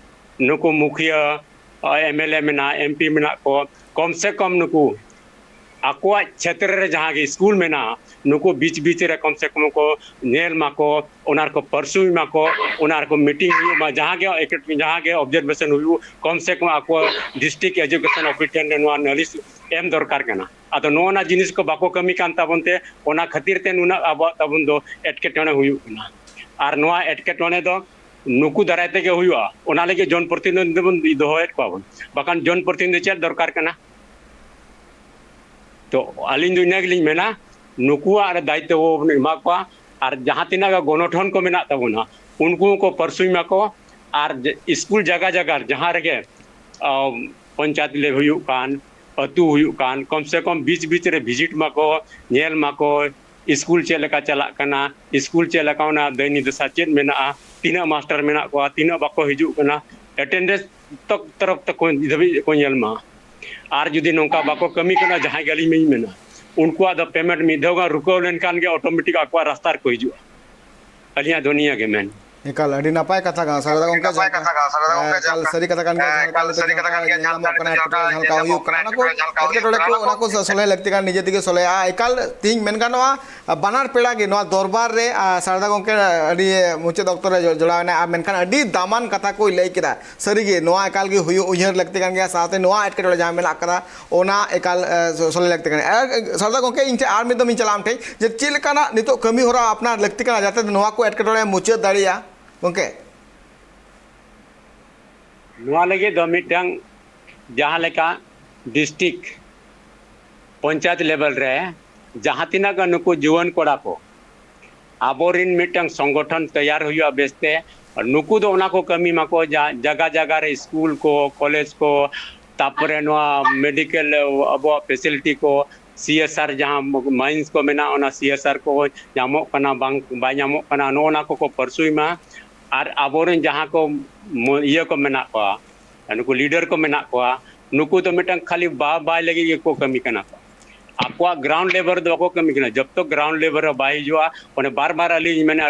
ᱱᱩᱠᱩ ᱢᱩᱠᱷᱤᱭᱟᱹ, ᱮᱢ ᱮᱞ ᱮ ᱢᱮᱱᱟᱜᱼᱟ, ᱮᱢ ᱯᱤ ᱢᱮᱱᱟᱜ ᱠᱚ, ᱠᱚᱢ ᱥᱮ ᱠᱚᱢ ᱱᱩᱠᱩ ᱟᱠᱚᱣᱟᱜ ᱪᱷᱮᱛᱨᱚ ᱨᱮ ᱡᱟᱦᱟᱸ ᱜᱮ ᱥᱠᱩᱞ ᱢᱮᱱᱟᱜᱼᱟ, ᱱᱩᱠᱩ ᱵᱤᱪ ᱵᱤᱪ ᱨᱮ ᱠᱚᱢ ᱥᱮ ᱠᱚᱢ ᱠᱚ ᱧᱮᱞ ᱢᱟᱠᱚ, ᱚᱱᱟ ᱨᱮᱠᱚ ᱯᱟᱹᱨᱥᱩᱭ ᱢᱟᱠᱚ, ᱚᱱᱟ ᱨᱮᱠᱚ meeting ᱦᱩᱭᱩᱜ ᱢᱟ, ᱡᱟᱦᱟᱸ ᱜᱮ ᱮᱠ-, ᱡᱟᱦᱟᱸ ᱜᱮ observation ᱦᱩᱭᱩᱜ, ᱠᱚᱢ ᱥᱮ ᱠᱚᱢ ᱟᱠᱚ district education office ᱴᱷᱮᱱ ᱨᱮ ᱱᱚᱣᱟ ᱱᱟᱹᱞᱤᱥ ᱮᱢ ᱫᱚᱨᱠᱟᱨ ᱠᱟᱱᱟ᱾ ᱟᱫᱚ ᱱᱚᱜᱼᱚ ᱱᱟ ᱡᱤᱱᱤᱥ ᱠᱚ ᱵᱟᱠᱚ ᱠᱟᱹᱢᱤ ᱠᱟᱱ ᱛᱟᱵᱚᱱ ᱛᱮ, ᱚᱱᱟ ᱠᱷᱟᱹᱛᱤᱨ ᱛᱮ ᱱᱩᱱᱟᱹᱜ ᱟᱵᱚᱣᱟᱜ ᱛᱟᱵᱚᱱ ᱫᱚ ᱮᱴᱠᱮᱴᱚᱬᱮ ᱦᱩᱭᱩᱜ ᱠᱟᱱᱟ᱾ ᱟᱨ ᱱᱚᱣᱟ ᱮᱴᱠᱮᱴᱚᱬᱮ ᱫᱚ ᱱᱩᱠᱩ ᱫᱟᱨᱟᱭ ᱛᱮᱜᱮ ᱦᱩᱭᱩᱜᱼᱟ᱾ ᱚᱱᱟ ᱞᱟᱹᱜᱤᱫ ᱡᱚᱱ ᱯᱨᱚᱛᱤᱱᱤᱫᱷᱤ ᱵᱚᱱ ᱫᱚᱦᱚᱭᱮᱫ ᱠᱚᱣᱟ ᱵᱚᱱ, ᱵᱟᱠᱷᱟᱱ ᱡᱚᱱ ᱯᱨᱚᱛᱤᱱᱤᱫᱷᱤ ᱪᱮᱫ ᱫᱚᱨᱠᱟᱨ ᱠᱟᱱᱟ? ᱛᱚ ᱟᱹᱞᱤᱧ ᱫᱚ ᱤᱱᱟᱹ ᱜᱮᱞᱤᱧ ᱢᱮᱱᱟ, ᱱᱩᱠᱩᱣᱟᱜ ᱨᱮ ᱫᱟᱭᱤᱛᱛᱚ ᱵᱚᱱ ᱮᱢᱟ ᱠᱚᱣᱟ᱾ ᱟᱨ ᱡᱟᱦᱟᱸ ᱛᱤᱱᱟᱹᱜ ᱜᱮ ᱜᱚᱱᱚᱴᱷᱚᱱ ᱠᱚ ᱢᱮᱱᱟᱜ ᱛᱟᱵᱚᱱᱟ, ᱩᱱᱠᱩ ᱦᱚᱸᱠᱚ ᱯᱟᱹᱨᱥᱩᱭ ᱢᱟᱠᱚ᱾ ᱟᱨ ᱡᱮ ᱥᱠᱩᱞ ᱡᱟᱭᱜᱟ ᱡᱟᱭᱜᱟ ᱡᱟᱦᱟᱸ ᱨᱮᱜᱮ, ᱟᱢ, ᱯᱚᱧᱪᱟᱭᱮᱛ ᱞᱮ ᱦᱩᱭᱩᱜ ᱠᱟᱱ, ᱟᱹᱛᱩ ᱦᱩᱭᱩᱜ ᱠᱟᱱ, ᱠᱚᱢ ᱥᱮ ᱠᱚᱢ ᱵᱤᱪ ᱵᱤᱪ ᱨᱮ visit ᱢᱟᱠᱚ, ᱧᱮᱞ ᱢᱟᱠᱚ, ᱥᱠᱩᱞ ᱪᱮᱫ ᱞᱮᱠᱟ ᱪᱟᱞᱟᱜ ᱠᱟᱱᱟ, ᱥᱠᱩᱞ ᱪᱮᱫ ᱞᱮᱠᱟ ᱚᱱᱟ ᱫᱟᱹᱭᱱᱤ ᱫᱚᱥᱟ ᱪᱮᱫ ᱢᱮᱱᱟᱜᱼᱟ, ᱛᱤᱱᱟᱹᱜ ᱢᱟᱥᱴᱟᱨ ᱢᱮᱱᱟᱜ ᱠᱚᱣᱟ, ᱛᱤᱱᱟᱹᱜ ᱵᱟᱠᱚ ᱦᱤᱡᱩᱜ ᱠᱟᱱᱟ, ᱮᱴᱮᱱᱰᱮᱱᱥ ᱛᱚᱠ ᱛᱚᱨᱚᱯ ᱛᱮᱠᱚ ᱫᱷᱟᱹᱵᱤᱡ ᱠᱚ ᱧᱮᱞ ᱢᱟ᱾ ᱟᱨ ᱡᱩᱫᱤ ᱱᱚᱝᱠᱟ ᱵᱟᱠᱚ ᱠᱟᱹᱢᱤ ᱠᱟᱱᱟ, ᱡᱟᱦᱟᱸᱭ ᱜᱮ ᱟᱹᱞᱤᱧ ᱞᱤᱧ ᱢᱮᱱᱟ, ᱩᱱᱠᱩᱣᱟᱜ ᱫᱚ ᱯᱮᱢᱮᱱᱴ ᱢᱤᱫ ᱫᱷᱟᱣ ᱜᱟᱱ ᱨᱩᱠᱟᱹᱣ ᱞᱮᱱᱠᱷᱟᱱ ᱜᱮ ᱚᱴᱳᱢᱮᱴᱤᱠ ᱟᱠᱚᱣᱟᱜ ᱨᱟᱥᱛᱟ ᱨᱮᱠᱚ ᱦᱤᱡᱩᱜᱼᱟ᱾ ᱟᱹᱞᱤᱧᱟᱜ ᱫᱚ ᱱᱤᱭᱟᱹ ᱜᱮ ᱢᱮᱱ᱾ ᱮᱠᱟᱞ ᱟᱹᱰᱤ ᱱᱟᱯᱟᱭ ᱠᱟᱛᱷᱟ ᱠᱟᱱᱟ ᱥᱟᱨᱫᱟ ᱜᱚᱝᱠᱮ, ᱱᱟᱯᱟᱭ ᱡᱟᱦᱟᱸ ᱠᱟᱛᱷᱟ ᱠᱟᱱᱟ ᱥᱟᱨᱫᱟ ᱜᱚᱝᱠᱮ, ᱮᱠᱟᱞ ᱡᱟᱦᱟᱸ ᱥᱟᱹᱨᱤ ᱠᱟᱛᱷᱟ ᱠᱟᱱ ᱜᱮᱭᱟ, ᱮᱠᱟᱞ ᱡᱟᱦᱟᱸ ᱞᱮᱠᱟ ᱥᱟᱹᱨᱤ ᱠᱟᱛᱷᱟ ᱠᱟᱱ ᱜᱮᱭᱟ, ᱡᱟᱦᱟᱸ ᱞᱮᱠᱟ ᱧᱮᱞ ᱧᱟᱢᱚᱜ ᱠᱟᱱᱟ, ᱮᱴᱠᱮᱴᱚᱬᱮ ᱡᱟᱦᱟᱸ ᱞᱮᱠᱟ ᱦᱩᱭᱩᱜ ᱠᱟᱱᱟ, ᱚᱱᱟ ᱠᱚ ᱮᱴᱠᱮᱴᱚᱬᱮ ᱠᱚ, ᱚᱱᱟ ᱠᱚ ᱥᱚᱞᱦᱮ ᱞᱟᱹᱠᱛᱤ ᱠᱟᱱᱟ, ᱱᱤᱡᱮ ᱛᱮᱜᱮ ᱥᱚᱞᱦᱮᱜᱼᱟ᱾ ᱮᱠᱟᱞ ᱛᱮᱦᱮᱧ ᱢᱮᱱ ᱜᱟᱱᱚᱜᱼᱟ, ᱵᱟᱱᱟᱨ ᱯᱮᱲᱟ ᱜᱮ ᱱᱚᱣᱟ ᱫᱚᱨᱵᱟᱨ ᱨᱮ, ᱟᱨ ᱥᱟᱨᱫᱟ ᱜᱚᱝᱠᱮ ᱟᱹᱰᱤ ᱢᱩᱪᱟᱹᱫ ᱚᱠᱛᱚ ᱨᱮ ᱡᱚ-, ᱡᱚᱲᱟᱣ ᱮᱱᱟ, ᱟᱨ ᱢᱮᱱᱠᱷᱟᱱ ᱟᱹᱰᱤ ᱫᱟᱢᱟᱱ ᱠᱟᱛᱷᱟ ᱠᱚᱭ ᱞᱟᱹᱭ ᱠᱮᱫᱟ᱾ ᱥᱟᱹᱨᱤᱜᱮ ᱱᱚᱣᱟ ᱮᱠᱟᱞ ᱜᱮ ᱦᱩᱭᱩᱜ, ᱩᱭᱦᱟᱹᱨ ᱞᱟᱹᱠᱛᱤ ᱠᱟᱱ ᱜᱮᱭᱟ, ᱥᱟᱶᱛᱮ ᱱᱚᱣᱟ ᱮᱴᱠᱮᱴᱚᱬᱮ ᱡᱟᱦᱟᱸ ᱢᱮᱱᱟᱜ ᱟᱠᱟᱫᱟ, ᱚᱱᱟ ᱮᱠᱟᱞ, ᱮ, ᱥᱚ-, ᱥᱚᱞᱦᱮ ᱞᱟᱹᱠᱛᱤ ᱠᱟᱱᱟ᱾ ᱮ, ᱥᱟᱨᱫᱟ ᱜᱚᱝᱠᱮ, ᱤᱧ ᱴᱷᱮᱱ ᱟᱨ ᱢᱤᱫ ᱫᱚᱢ ᱤᱧ ᱪᱟᱞᱟᱜᱼᱟ ᱟᱢ ᱴᱷᱮᱱ, ᱡᱮ ᱪᱮᱫ ᱞᱮᱠᱟᱱᱟᱜ ᱱᱤᱛᱚᱜ ᱠᱟᱹᱢᱤ ᱦᱚᱨᱟ ᱟᱯᱱᱟᱨ ᱞᱟᱹᱠᱛᱤ ᱠᱟᱱᱟ, ᱡᱟᱛᱮ ᱱᱚᱣᱟ ᱠᱚ ᱮᱴᱠᱮᱴᱚᱬᱮ ᱢᱩᱪᱟᱹᱫ ᱫᱟᱲᱮᱭᱟᱜᱼᱟ ᱜᱚᱝᱠᱮ? ᱱᱚᱣᱟ ᱞᱟᱹᱜᱤᱫ ᱫᱚ ᱢᱤᱫᱴᱟᱝ ᱡᱟᱦᱟᱸ ᱞᱮᱠᱟ ᱰᱤᱥᱴᱨᱤᱠᱴ ᱯᱚᱧᱪᱟᱭᱮᱛ ᱞᱮᱵᱮᱞ ᱨᱮ ᱡᱟᱦᱟᱸ ᱛᱤᱱᱟᱹᱜ ᱜᱟᱱ ᱱᱩᱠᱩ ᱡᱩᱣᱟᱹᱱ ᱠᱚᱲᱟ ᱠᱚ, ᱟᱵᱚᱨᱤᱱ ᱢᱤᱫᱴᱟᱝ ᱥᱚᱝᱜᱚᱴᱷᱚᱱ ᱛᱮᱭᱟᱨ ᱦᱩᱭᱩᱜᱼᱟ ᱵᱮᱥᱛᱮ᱾ ᱱᱩᱠᱩ ᱫᱚ ᱚᱱᱟ ᱠᱚ ᱠᱟᱹᱢᱤ ᱢᱟᱠᱚ, ᱡᱟ-, ᱡᱟᱭᱜᱟ ᱡᱟᱭᱜᱟ ᱨᱮ ᱥᱠᱩᱞ ᱠᱚ, ᱠᱚᱞᱮᱡᱽ ᱠᱚ, ᱛᱟᱯᱚᱨᱮ ᱱᱚᱣᱟ ᱢᱮᱰᱤᱠᱮᱞ ᱟᱵᱚᱣᱟᱜ ᱯᱷᱮᱥᱤᱞᱤᱴᱤ ᱠᱚ, ᱥᱤ ᱮᱥ ᱟᱨ ᱡᱟᱦᱟᱸ ᱢᱟᱭᱤᱱᱥ ᱠᱚ ᱢᱮᱱᱟᱜᱼᱟ, ᱚᱱᱟ ᱥᱤ ᱮᱥ ᱟᱨ ᱠᱚ ᱧᱟᱢᱚᱜ ᱠᱟᱱᱟ, ᱵᱟᱝ, ᱵᱟᱭ ᱧᱟᱢᱚᱜ ᱠᱟᱱᱟ, ᱱᱚᱜᱼᱚ ᱱᱟ ᱠᱚᱠᱚ ᱯᱟᱹᱨᱥᱩᱭ ᱢᱟ᱾ ᱟᱨ ᱟᱵᱚᱨᱮᱱ ᱡᱟᱦᱟᱸ ᱠᱚ ᱢᱚ-, ᱤᱭᱟᱹ ᱠᱚ ᱢᱮᱱᱟᱜ ᱠᱚᱣᱟ, ᱱᱩᱠᱩ ᱞᱤᱰᱟᱨ ᱠᱚ ᱢᱮᱱᱟᱜ ᱠᱚᱣᱟ, ᱱᱩᱠᱩ ᱫᱚ ᱢᱤᱫᱴᱟᱝ ᱠᱷᱟᱹᱞᱤ ᱵᱟ-, ᱵᱟᱭ ᱞᱟᱹᱜᱤᱫ ᱜᱮᱠᱚ ᱠᱟᱹᱢᱤ ᱠᱟᱱᱟ ᱠᱚ᱾ ᱟᱠᱚᱣᱟᱜ ᱜᱨᱟᱣᱩᱱᱰ ᱞᱮᱵᱮᱞ ᱨᱮᱫᱚ ᱵᱟᱠᱚ ᱠᱟᱹᱢᱤ ᱠᱟᱱᱟ᱾ ᱡᱚᱵ ᱛᱚᱠ ᱜᱨᱟᱣᱩᱱᱰ ᱞᱮᱵᱮᱞ ᱨᱮ ᱵᱟᱭ ᱦᱤᱡᱩᱜᱼᱟ, ᱚᱱᱮ ᱵᱟᱨ ᱵᱟᱨ ᱟᱹᱞᱤᱧ ᱢᱮᱱᱟ,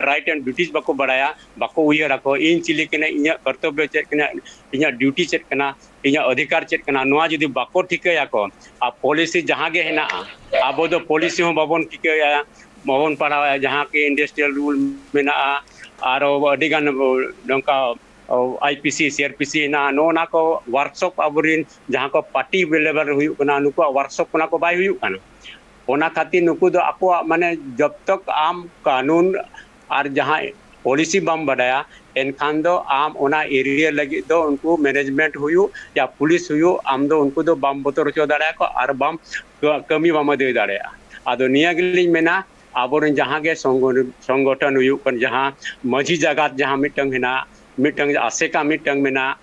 ᱨᱟᱭᱤᱴ ᱮᱱᱰ ᱰᱤᱭᱩᱴᱤᱥ ᱵᱟᱠᱚ ᱵᱟᱲᱟᱭᱟ, ᱵᱟᱠᱚ ᱩᱭᱦᱟᱹᱨᱟᱠᱚ, ᱤᱧ ᱪᱤᱞᱤ ᱠᱟᱹᱱᱟᱹᱧ, ᱤᱧᱟᱹᱜ ᱠᱚᱨᱛᱚᱵᱵᱚ ᱪᱮᱫ ᱠᱟᱱᱟ, ᱤᱧᱟᱹᱜ ᱰᱤᱭᱩᱴᱤ ᱪᱮᱫ ᱠᱟᱱᱟ, ᱤᱧᱟᱹᱜ ᱚᱫᱷᱤᱠᱟᱨ ᱪᱮᱫ ᱠᱟᱱᱟ, ᱱᱚᱣᱟ ᱡᱩᱫᱤ ᱵᱟᱠᱚ ᱴᱷᱤᱠᱟᱹᱭᱟᱠᱚ, ᱟᱨ ᱯᱚᱞᱤᱥᱤ ᱡᱟᱦᱟᱸ ᱜᱮ ᱦᱮᱱᱟᱜᱼᱟ, ᱟᱵᱚ ᱫᱚ ᱯᱚᱞᱤᱥᱤ ᱦᱚᱸ ᱵᱟᱵᱚᱱ ᱴᱷᱤᱠᱟᱹᱭᱟ, ᱵᱟᱵᱚᱱ ᱯᱟᱲᱦᱟᱣᱟ, ᱡᱟᱦᱟᱸ ᱠᱤ ᱤᱱᱰᱟᱥᱴᱨᱤᱭᱟᱞ ᱨᱩᱞ ᱢᱮᱱᱟᱜᱼᱟ, ᱟᱨᱚ ᱟᱹᱰᱤᱜᱟᱱ ᱱᱚᱝᱠᱟ I P C, C R P C ᱦᱮᱱᱟᱜᱼᱟ, ᱱᱚᱜᱼᱚ ᱱᱟ ᱠᱚ ᱣᱟᱨᱠᱥᱚᱯ ᱟᱵᱚᱨᱮᱱ ᱡᱟᱦᱟᱸ ᱠᱚ ᱯᱟᱨᱴᱤ ᱞᱮᱵᱮᱞ ᱨᱮ ᱦᱩᱭᱩᱜ ᱠᱟᱱᱟ, ᱱᱩᱠᱩᱣᱟᱜ ᱣᱟᱨᱠᱥᱚᱯ ᱚᱱᱟ ᱠᱚ ᱵᱟᱭ ᱦᱩᱭᱩᱜ ᱠᱟᱱᱟ᱾ ᱚᱱᱟ ᱠᱷᱟᱹᱛᱤᱨ ᱱᱩᱠᱩ ᱫᱚ ᱟᱠᱚᱣᱟᱜ, ᱢᱟᱱᱮ, ᱡᱚᱵ ᱛᱚᱠ ᱟᱢ ᱠᱟᱹᱱᱩᱱ ᱟᱨ ᱡᱟᱦᱟᱸ ᱯᱚᱞᱤᱥᱤ ᱵᱟᱢ ᱵᱟᱰᱟᱭᱟ, ᱮᱱᱠᱷᱟᱱ ᱫᱚ ᱟᱢ ᱚᱱᱟ ᱮᱨᱤᱭᱟ ᱞᱟᱹᱜᱤᱫ ᱫᱚ ᱩᱱᱠᱩ ᱢᱮᱱᱮᱡᱽᱢᱮᱱᱴ ᱦᱩᱭᱩᱜ ᱭᱟ ᱯᱩᱞᱤᱥ ᱦᱩᱭᱩᱜ, ᱟᱢ ᱫᱚ ᱩᱱᱠᱩ ᱫᱚ ᱵᱟᱢ ᱵᱚᱛᱚᱨ ᱦᱚᱪᱚ ᱫᱟᱲᱮᱭᱟᱠᱚᱣᱟ ᱟᱨ ᱵᱟᱢ ᱠᱟᱹ-, ᱠᱟᱹᱢᱤ ᱵᱟᱢ ᱟᱹᱫᱟᱹᱭ ᱫᱟᱲᱮᱭᱟᱜᱼᱟ᱾ ᱟᱫᱚ ᱱᱤᱭᱟᱹ ᱜᱮᱞᱤᱧ ᱢᱮᱱᱟ, ᱟᱵᱚᱨᱮᱱ ᱡᱟᱦᱟᱸ ᱜᱮ ᱥᱚᱝᱜᱚ-, ᱥᱚᱝᱜᱚᱴᱷᱚᱱ ᱦᱩᱭᱩᱜ ᱠᱟᱱ, ᱡᱟᱦᱟᱸ ᱢᱟᱹᱡᱷᱤ ᱡᱟᱜᱟᱛ ᱡᱟᱦᱟᱸ ᱢᱤᱫᱴᱟᱝ ᱦᱮᱱᱟᱜ, ᱢᱤᱫᱴᱟᱝ ᱟᱥᱮᱠᱟ ᱢᱤᱫᱴᱟᱝ ᱢᱮᱱᱟᱜ,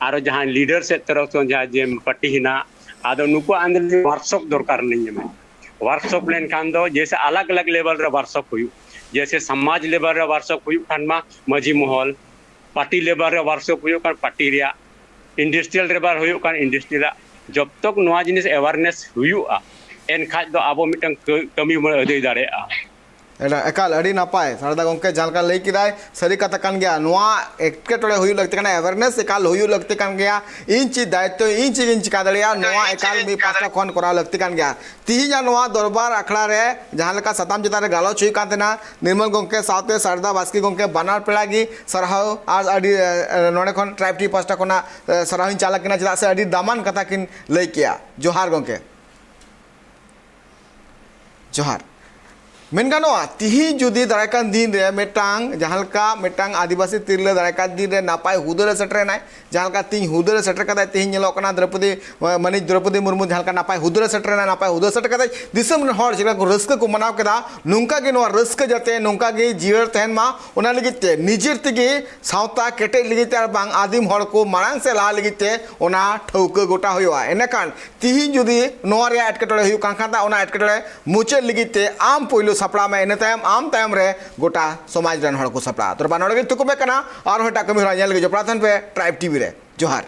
ᱟᱨᱚ ᱡᱟᱦᱟᱸ ᱞᱤᱰᱟᱨ ᱥᱮᱫ ᱛᱚᱨᱚᱯ ᱠᱷᱚᱱ ᱡᱟᱦᱟᱸ ᱡᱮ ᱯᱟᱨᱴᱤ ᱦᱮᱱᱟᱜ, ᱟᱫᱚ ᱱᱩᱠᱩᱣᱟᱜ ᱟᱸᱫᱚᱲ ᱣᱟᱨᱠᱥᱚᱯ ᱫᱚᱨᱠᱟᱨ ᱞᱤᱧ ᱮᱢᱟ᱾ ᱣᱟᱨᱠᱥᱚᱯ ᱞᱮᱱᱠᱷᱟᱱ ᱫᱚ ᱡᱮᱭᱥᱮ ᱟᱞᱟᱜᱽ ᱟᱞᱟᱜᱽ ᱞᱮᱵᱮᱞ ᱨᱮ ᱣᱟᱨᱠᱥᱚᱯ ᱦᱩᱭᱩᱜ, ᱡᱮᱭᱥᱮ ᱥᱚᱢᱟᱡᱽ ᱞᱮᱵᱮᱞ ᱨᱮ ᱣᱟᱨᱠᱥᱚᱯ ᱦᱩᱭᱩᱜ ᱠᱷᱟᱱ ᱢᱟ ᱢᱟᱹᱡᱷᱤ ᱢᱚᱦᱚᱞ, ᱯᱟᱨᱴᱤ ᱞᱮᱵᱮᱞ ᱨᱮ ᱣᱟᱨᱠᱥᱚᱯ ᱦᱩᱭᱩᱜ ᱠᱟᱱ ᱯᱟᱨᱴᱤ ᱨᱮᱭᱟᱜ, ᱤᱱᱰᱟᱥᱴᱨᱤᱭᱟᱞ ᱞᱮᱵᱮᱞ ᱦᱩᱭᱩᱜ ᱠᱟᱱ ᱤᱱᱰᱟᱥᱴᱨᱤ ᱨᱮᱭᱟᱜ, ᱡᱚᱵ ᱛᱚᱠ ᱱᱚᱣᱟ ᱡᱤᱱᱤᱥ ᱮᱣᱟᱨᱱᱮᱥ ᱦᱩᱭᱩᱜᱼᱟ, ᱮᱱᱠᱷᱟᱡ ᱫᱚ ᱟᱵᱚ ᱢᱤᱫᱴᱟᱝ ᱠᱟᱹ- ᱠᱟᱹᱢᱤ ᱵᱚᱱ ᱟᱹᱫᱟᱹᱭ ᱫᱟᱲᱮᱭᱟᱜᱼᱟ᱾ ᱮᱠᱟᱞ ᱟᱹᱰᱤ ᱱᱟᱯᱟᱭ ᱥᱟᱨᱫᱟ ᱜᱚᱢᱠᱮ ᱡᱟᱦᱟᱸ ᱞᱮᱠᱟ ᱞᱟᱹᱭ ᱠᱮᱫᱟᱭ, ᱥᱟᱹᱨᱤ ᱠᱟᱛᱷᱟ ᱠᱟᱱ ᱜᱮᱭᱟ᱾ ᱱᱚᱣᱟ ᱮᱴᱠᱮᱴᱚᱬᱮ ᱦᱩᱭᱩᱜ ᱞᱟᱹᱠᱛᱤ ᱠᱟᱱᱟ, ᱮᱣᱟᱨᱱᱮᱥ ᱮᱠᱟᱞ ᱦᱩᱭᱩᱜ ᱞᱟᱹᱠᱛᱤ ᱠᱟᱱ ᱜᱮᱭᱟ᱾ ᱤᱧ ᱪᱮᱫ ᱫᱟᱭᱤᱛᱛᱚ, ᱤᱧ ᱪᱮᱫ ᱤᱧ ᱪᱤᱠᱟ ᱫᱟᱲᱮᱭᱟᱜᱼᱟ, ᱱᱚᱣᱟ ᱮᱠᱟᱞ ᱢᱤᱫ ᱯᱟᱦᱴᱟ ᱠᱷᱚᱱ ᱠᱚᱨᱟᱣ ᱞᱟᱹᱠᱛᱤ ᱠᱟᱱ ᱜᱮᱭᱟ᱾ ᱛᱤᱦᱤᱧᱟᱜ ᱱᱚᱣᱟ ᱫᱚᱨᱵᱟᱨ ᱟᱠᱷᱲᱟ ᱨᱮ ᱡᱟᱦᱟᱸ ᱞᱮᱠᱟ ᱥᱟᱛᱟᱢ ᱪᱮᱛᱟᱱ ᱨᱮ ᱜᱟᱞᱚᱪ ᱦᱩᱭᱩᱜ ᱠᱟᱱ ᱛᱟᱦᱮᱱᱟ, ᱱᱤᱨᱢᱚᱞ ᱜᱚᱢᱠᱮ ᱥᱟᱶᱛᱮ ᱥᱟᱨᱫᱟ ᱵᱟᱥᱠᱮ ᱜᱚᱢᱠᱮ ᱵᱟᱱᱟᱨ ᱯᱮᱲᱟ ᱜᱮ ᱥᱟᱨᱦᱟᱣ, ᱟᱨ ᱟᱹᱰᱤ ᱮ, ᱮ, ᱱᱚᱰᱮ ᱠᱷᱚᱱ ᱴᱨᱟᱭᱤᱵᱽ ᱴᱤ ᱯᱟᱦᱴᱟ ᱠᱷᱚᱱᱟᱜ ᱮ, ᱥᱟᱨᱦᱟᱣ ᱤᱧ ᱪᱟᱞ ᱟᱹᱠᱤᱱᱟ, ᱪᱮᱫᱟᱜ ᱥᱮ ᱟᱹᱰᱤ ᱫᱟᱢᱟᱱ ᱠᱟᱛᱷᱟ ᱠᱤᱱ ᱞᱟᱹᱭ ᱠᱮᱜᱼᱟ᱾ ᱡᱚᱦᱟᱨ ᱜᱚᱢᱠᱮ᱾ ᱡᱚᱦᱟᱨ᱾ ᱢᱮᱱ ᱜᱟᱱᱚᱜᱼᱟ, ᱛᱤᱦᱤᱧ ᱡᱩᱫᱤ ᱫᱟᱨᱟᱭ ᱠᱟᱱ ᱫᱤᱱ ᱨᱮ ᱢᱤᱫᱴᱟᱝ, ᱡᱟᱦᱟᱸ ᱞᱮᱠᱟ ᱢᱤᱫᱴᱟᱝ ᱟᱹᱫᱤᱵᱟᱹᱥᱤ ᱛᱤᱨᱞᱟᱹ ᱫᱟᱨᱟᱭ ᱠᱟᱱ ᱫᱤᱱ ᱨᱮ ᱱᱟᱯᱟᱭ ᱦᱩᱫᱟᱹ ᱨᱮ ᱥᱮᱴᱮᱨᱮᱱᱟᱭ, ᱡᱟᱦᱟᱸ ᱞᱮᱠᱟ ᱛᱤᱦᱤᱧ ᱦᱩᱫᱟᱹ ᱨᱮ ᱥᱮᱴᱮᱨ ᱠᱟᱛᱮ ᱛᱤᱦᱤᱧ ᱧᱮᱞᱚᱜ ᱠᱟᱱᱟ ᱫᱨᱚᱯᱚᱫᱤ, ᱢᱟᱹᱱᱤᱡ ᱫᱨᱚᱯᱚᱫᱤ ᱢᱩᱨᱢᱩ ᱡᱟᱦᱟᱸ ᱞᱮᱠᱟ ᱱᱟᱯᱟᱭ ᱦᱩᱫᱟᱹ ᱨᱮ ᱥᱮᱴᱮᱨᱮᱱᱟᱭ, ᱱᱟᱯᱟᱭ ᱦᱩᱫᱟᱹ ᱥᱮᱴᱮᱨ ᱠᱟᱛᱮ ᱫᱤᱥᱚᱢ ᱨᱮᱱ ᱦᱚᱲ ᱪᱮᱫ ᱞᱮᱠᱟ ᱠᱚ ᱨᱟᱹᱥᱠᱟᱹ ᱠᱚ ᱢᱟᱱᱟᱣ ᱠᱮᱫᱟ, ᱱᱚᱝᱠᱟ ᱜᱮ ᱱᱚᱣᱟ ᱨᱟᱹᱥᱠᱟᱹ ᱡᱟᱛᱮ ᱱᱚᱝᱠᱟ ᱜᱮ ᱡᱤᱭᱟᱹᱲ ᱛᱟᱦᱮᱱ ᱢᱟ, ᱚᱱᱟ ᱞᱟᱹᱜᱤᱫ ᱛᱮ ᱱᱤᱡᱮᱨ ᱛᱮᱜᱮ ᱥᱟᱶᱛᱟ ᱠᱮᱴᱮᱡ ᱞᱟᱹᱜᱤᱫ ᱛᱮ ᱟᱨ ᱵᱟᱝ ᱟᱹᱫᱤᱢ ᱦᱚᱲ ᱠᱚ ᱢᱟᱲᱟᱝ ᱥᱮᱫ ᱞᱟᱦᱟ ᱞᱟᱹᱜᱤᱫ ᱛᱮ ᱚᱱᱟ ᱴᱷᱟᱹᱣᱠᱟᱹ ᱜᱚᱴᱟ ᱦᱩᱭᱩᱜᱼᱟ᱾ ᱮᱸᱰᱮᱠᱷᱟᱱ ᱛᱤᱦᱤᱧ ᱡᱩᱫᱤ ᱱᱚᱣᱟ ᱨᱮᱭᱟᱜ ᱮᱴᱠᱮᱴᱚᱬᱮ ᱦᱩᱭᱩᱜ ᱠᱟᱱ ᱠᱷᱟᱱ, ᱚᱱᱟ ᱮᱴᱠᱮᱴᱚᱬᱮ ᱢᱩᱪᱟᱹᱫ ᱞᱟᱹᱜᱤᱫ ᱛᱮ ᱟᱢ ᱯᱳᱭᱞᱳ ᱥᱟᱯᱲᱟᱣ ᱢᱮ, ᱤᱱᱟᱹ ᱛᱟᱭᱚᱢ ᱟᱢ ᱛᱟᱭᱚᱢ ᱨᱮ ᱜᱚᱴᱟ ᱥᱚᱢᱟᱡᱽ ᱨᱮᱱ ᱦᱚᱲ ᱠᱚ ᱥᱟᱯᱲᱟᱜᱼᱟ᱾ ᱛᱚᱵᱮ ᱱᱚᱰᱮ ᱜᱮᱧ ᱛᱷᱩᱠᱩᱢᱮᱫ ᱠᱟᱱᱟ, ᱟᱨᱦᱚᱸ ᱮᱴᱟᱜ ᱠᱟᱹᱢᱤ ᱦᱚᱨᱟ ᱧᱮᱞ ᱞᱟᱹᱜᱤᱫ ᱡᱚᱯᱲᱟᱣ ᱛᱟᱦᱮᱱ ᱯᱮ ᱴᱨᱟᱭᱤᱵᱽ ᱴᱤᱵᱷᱤ ᱨᱮ᱾ ᱡᱚᱦᱟᱨ᱾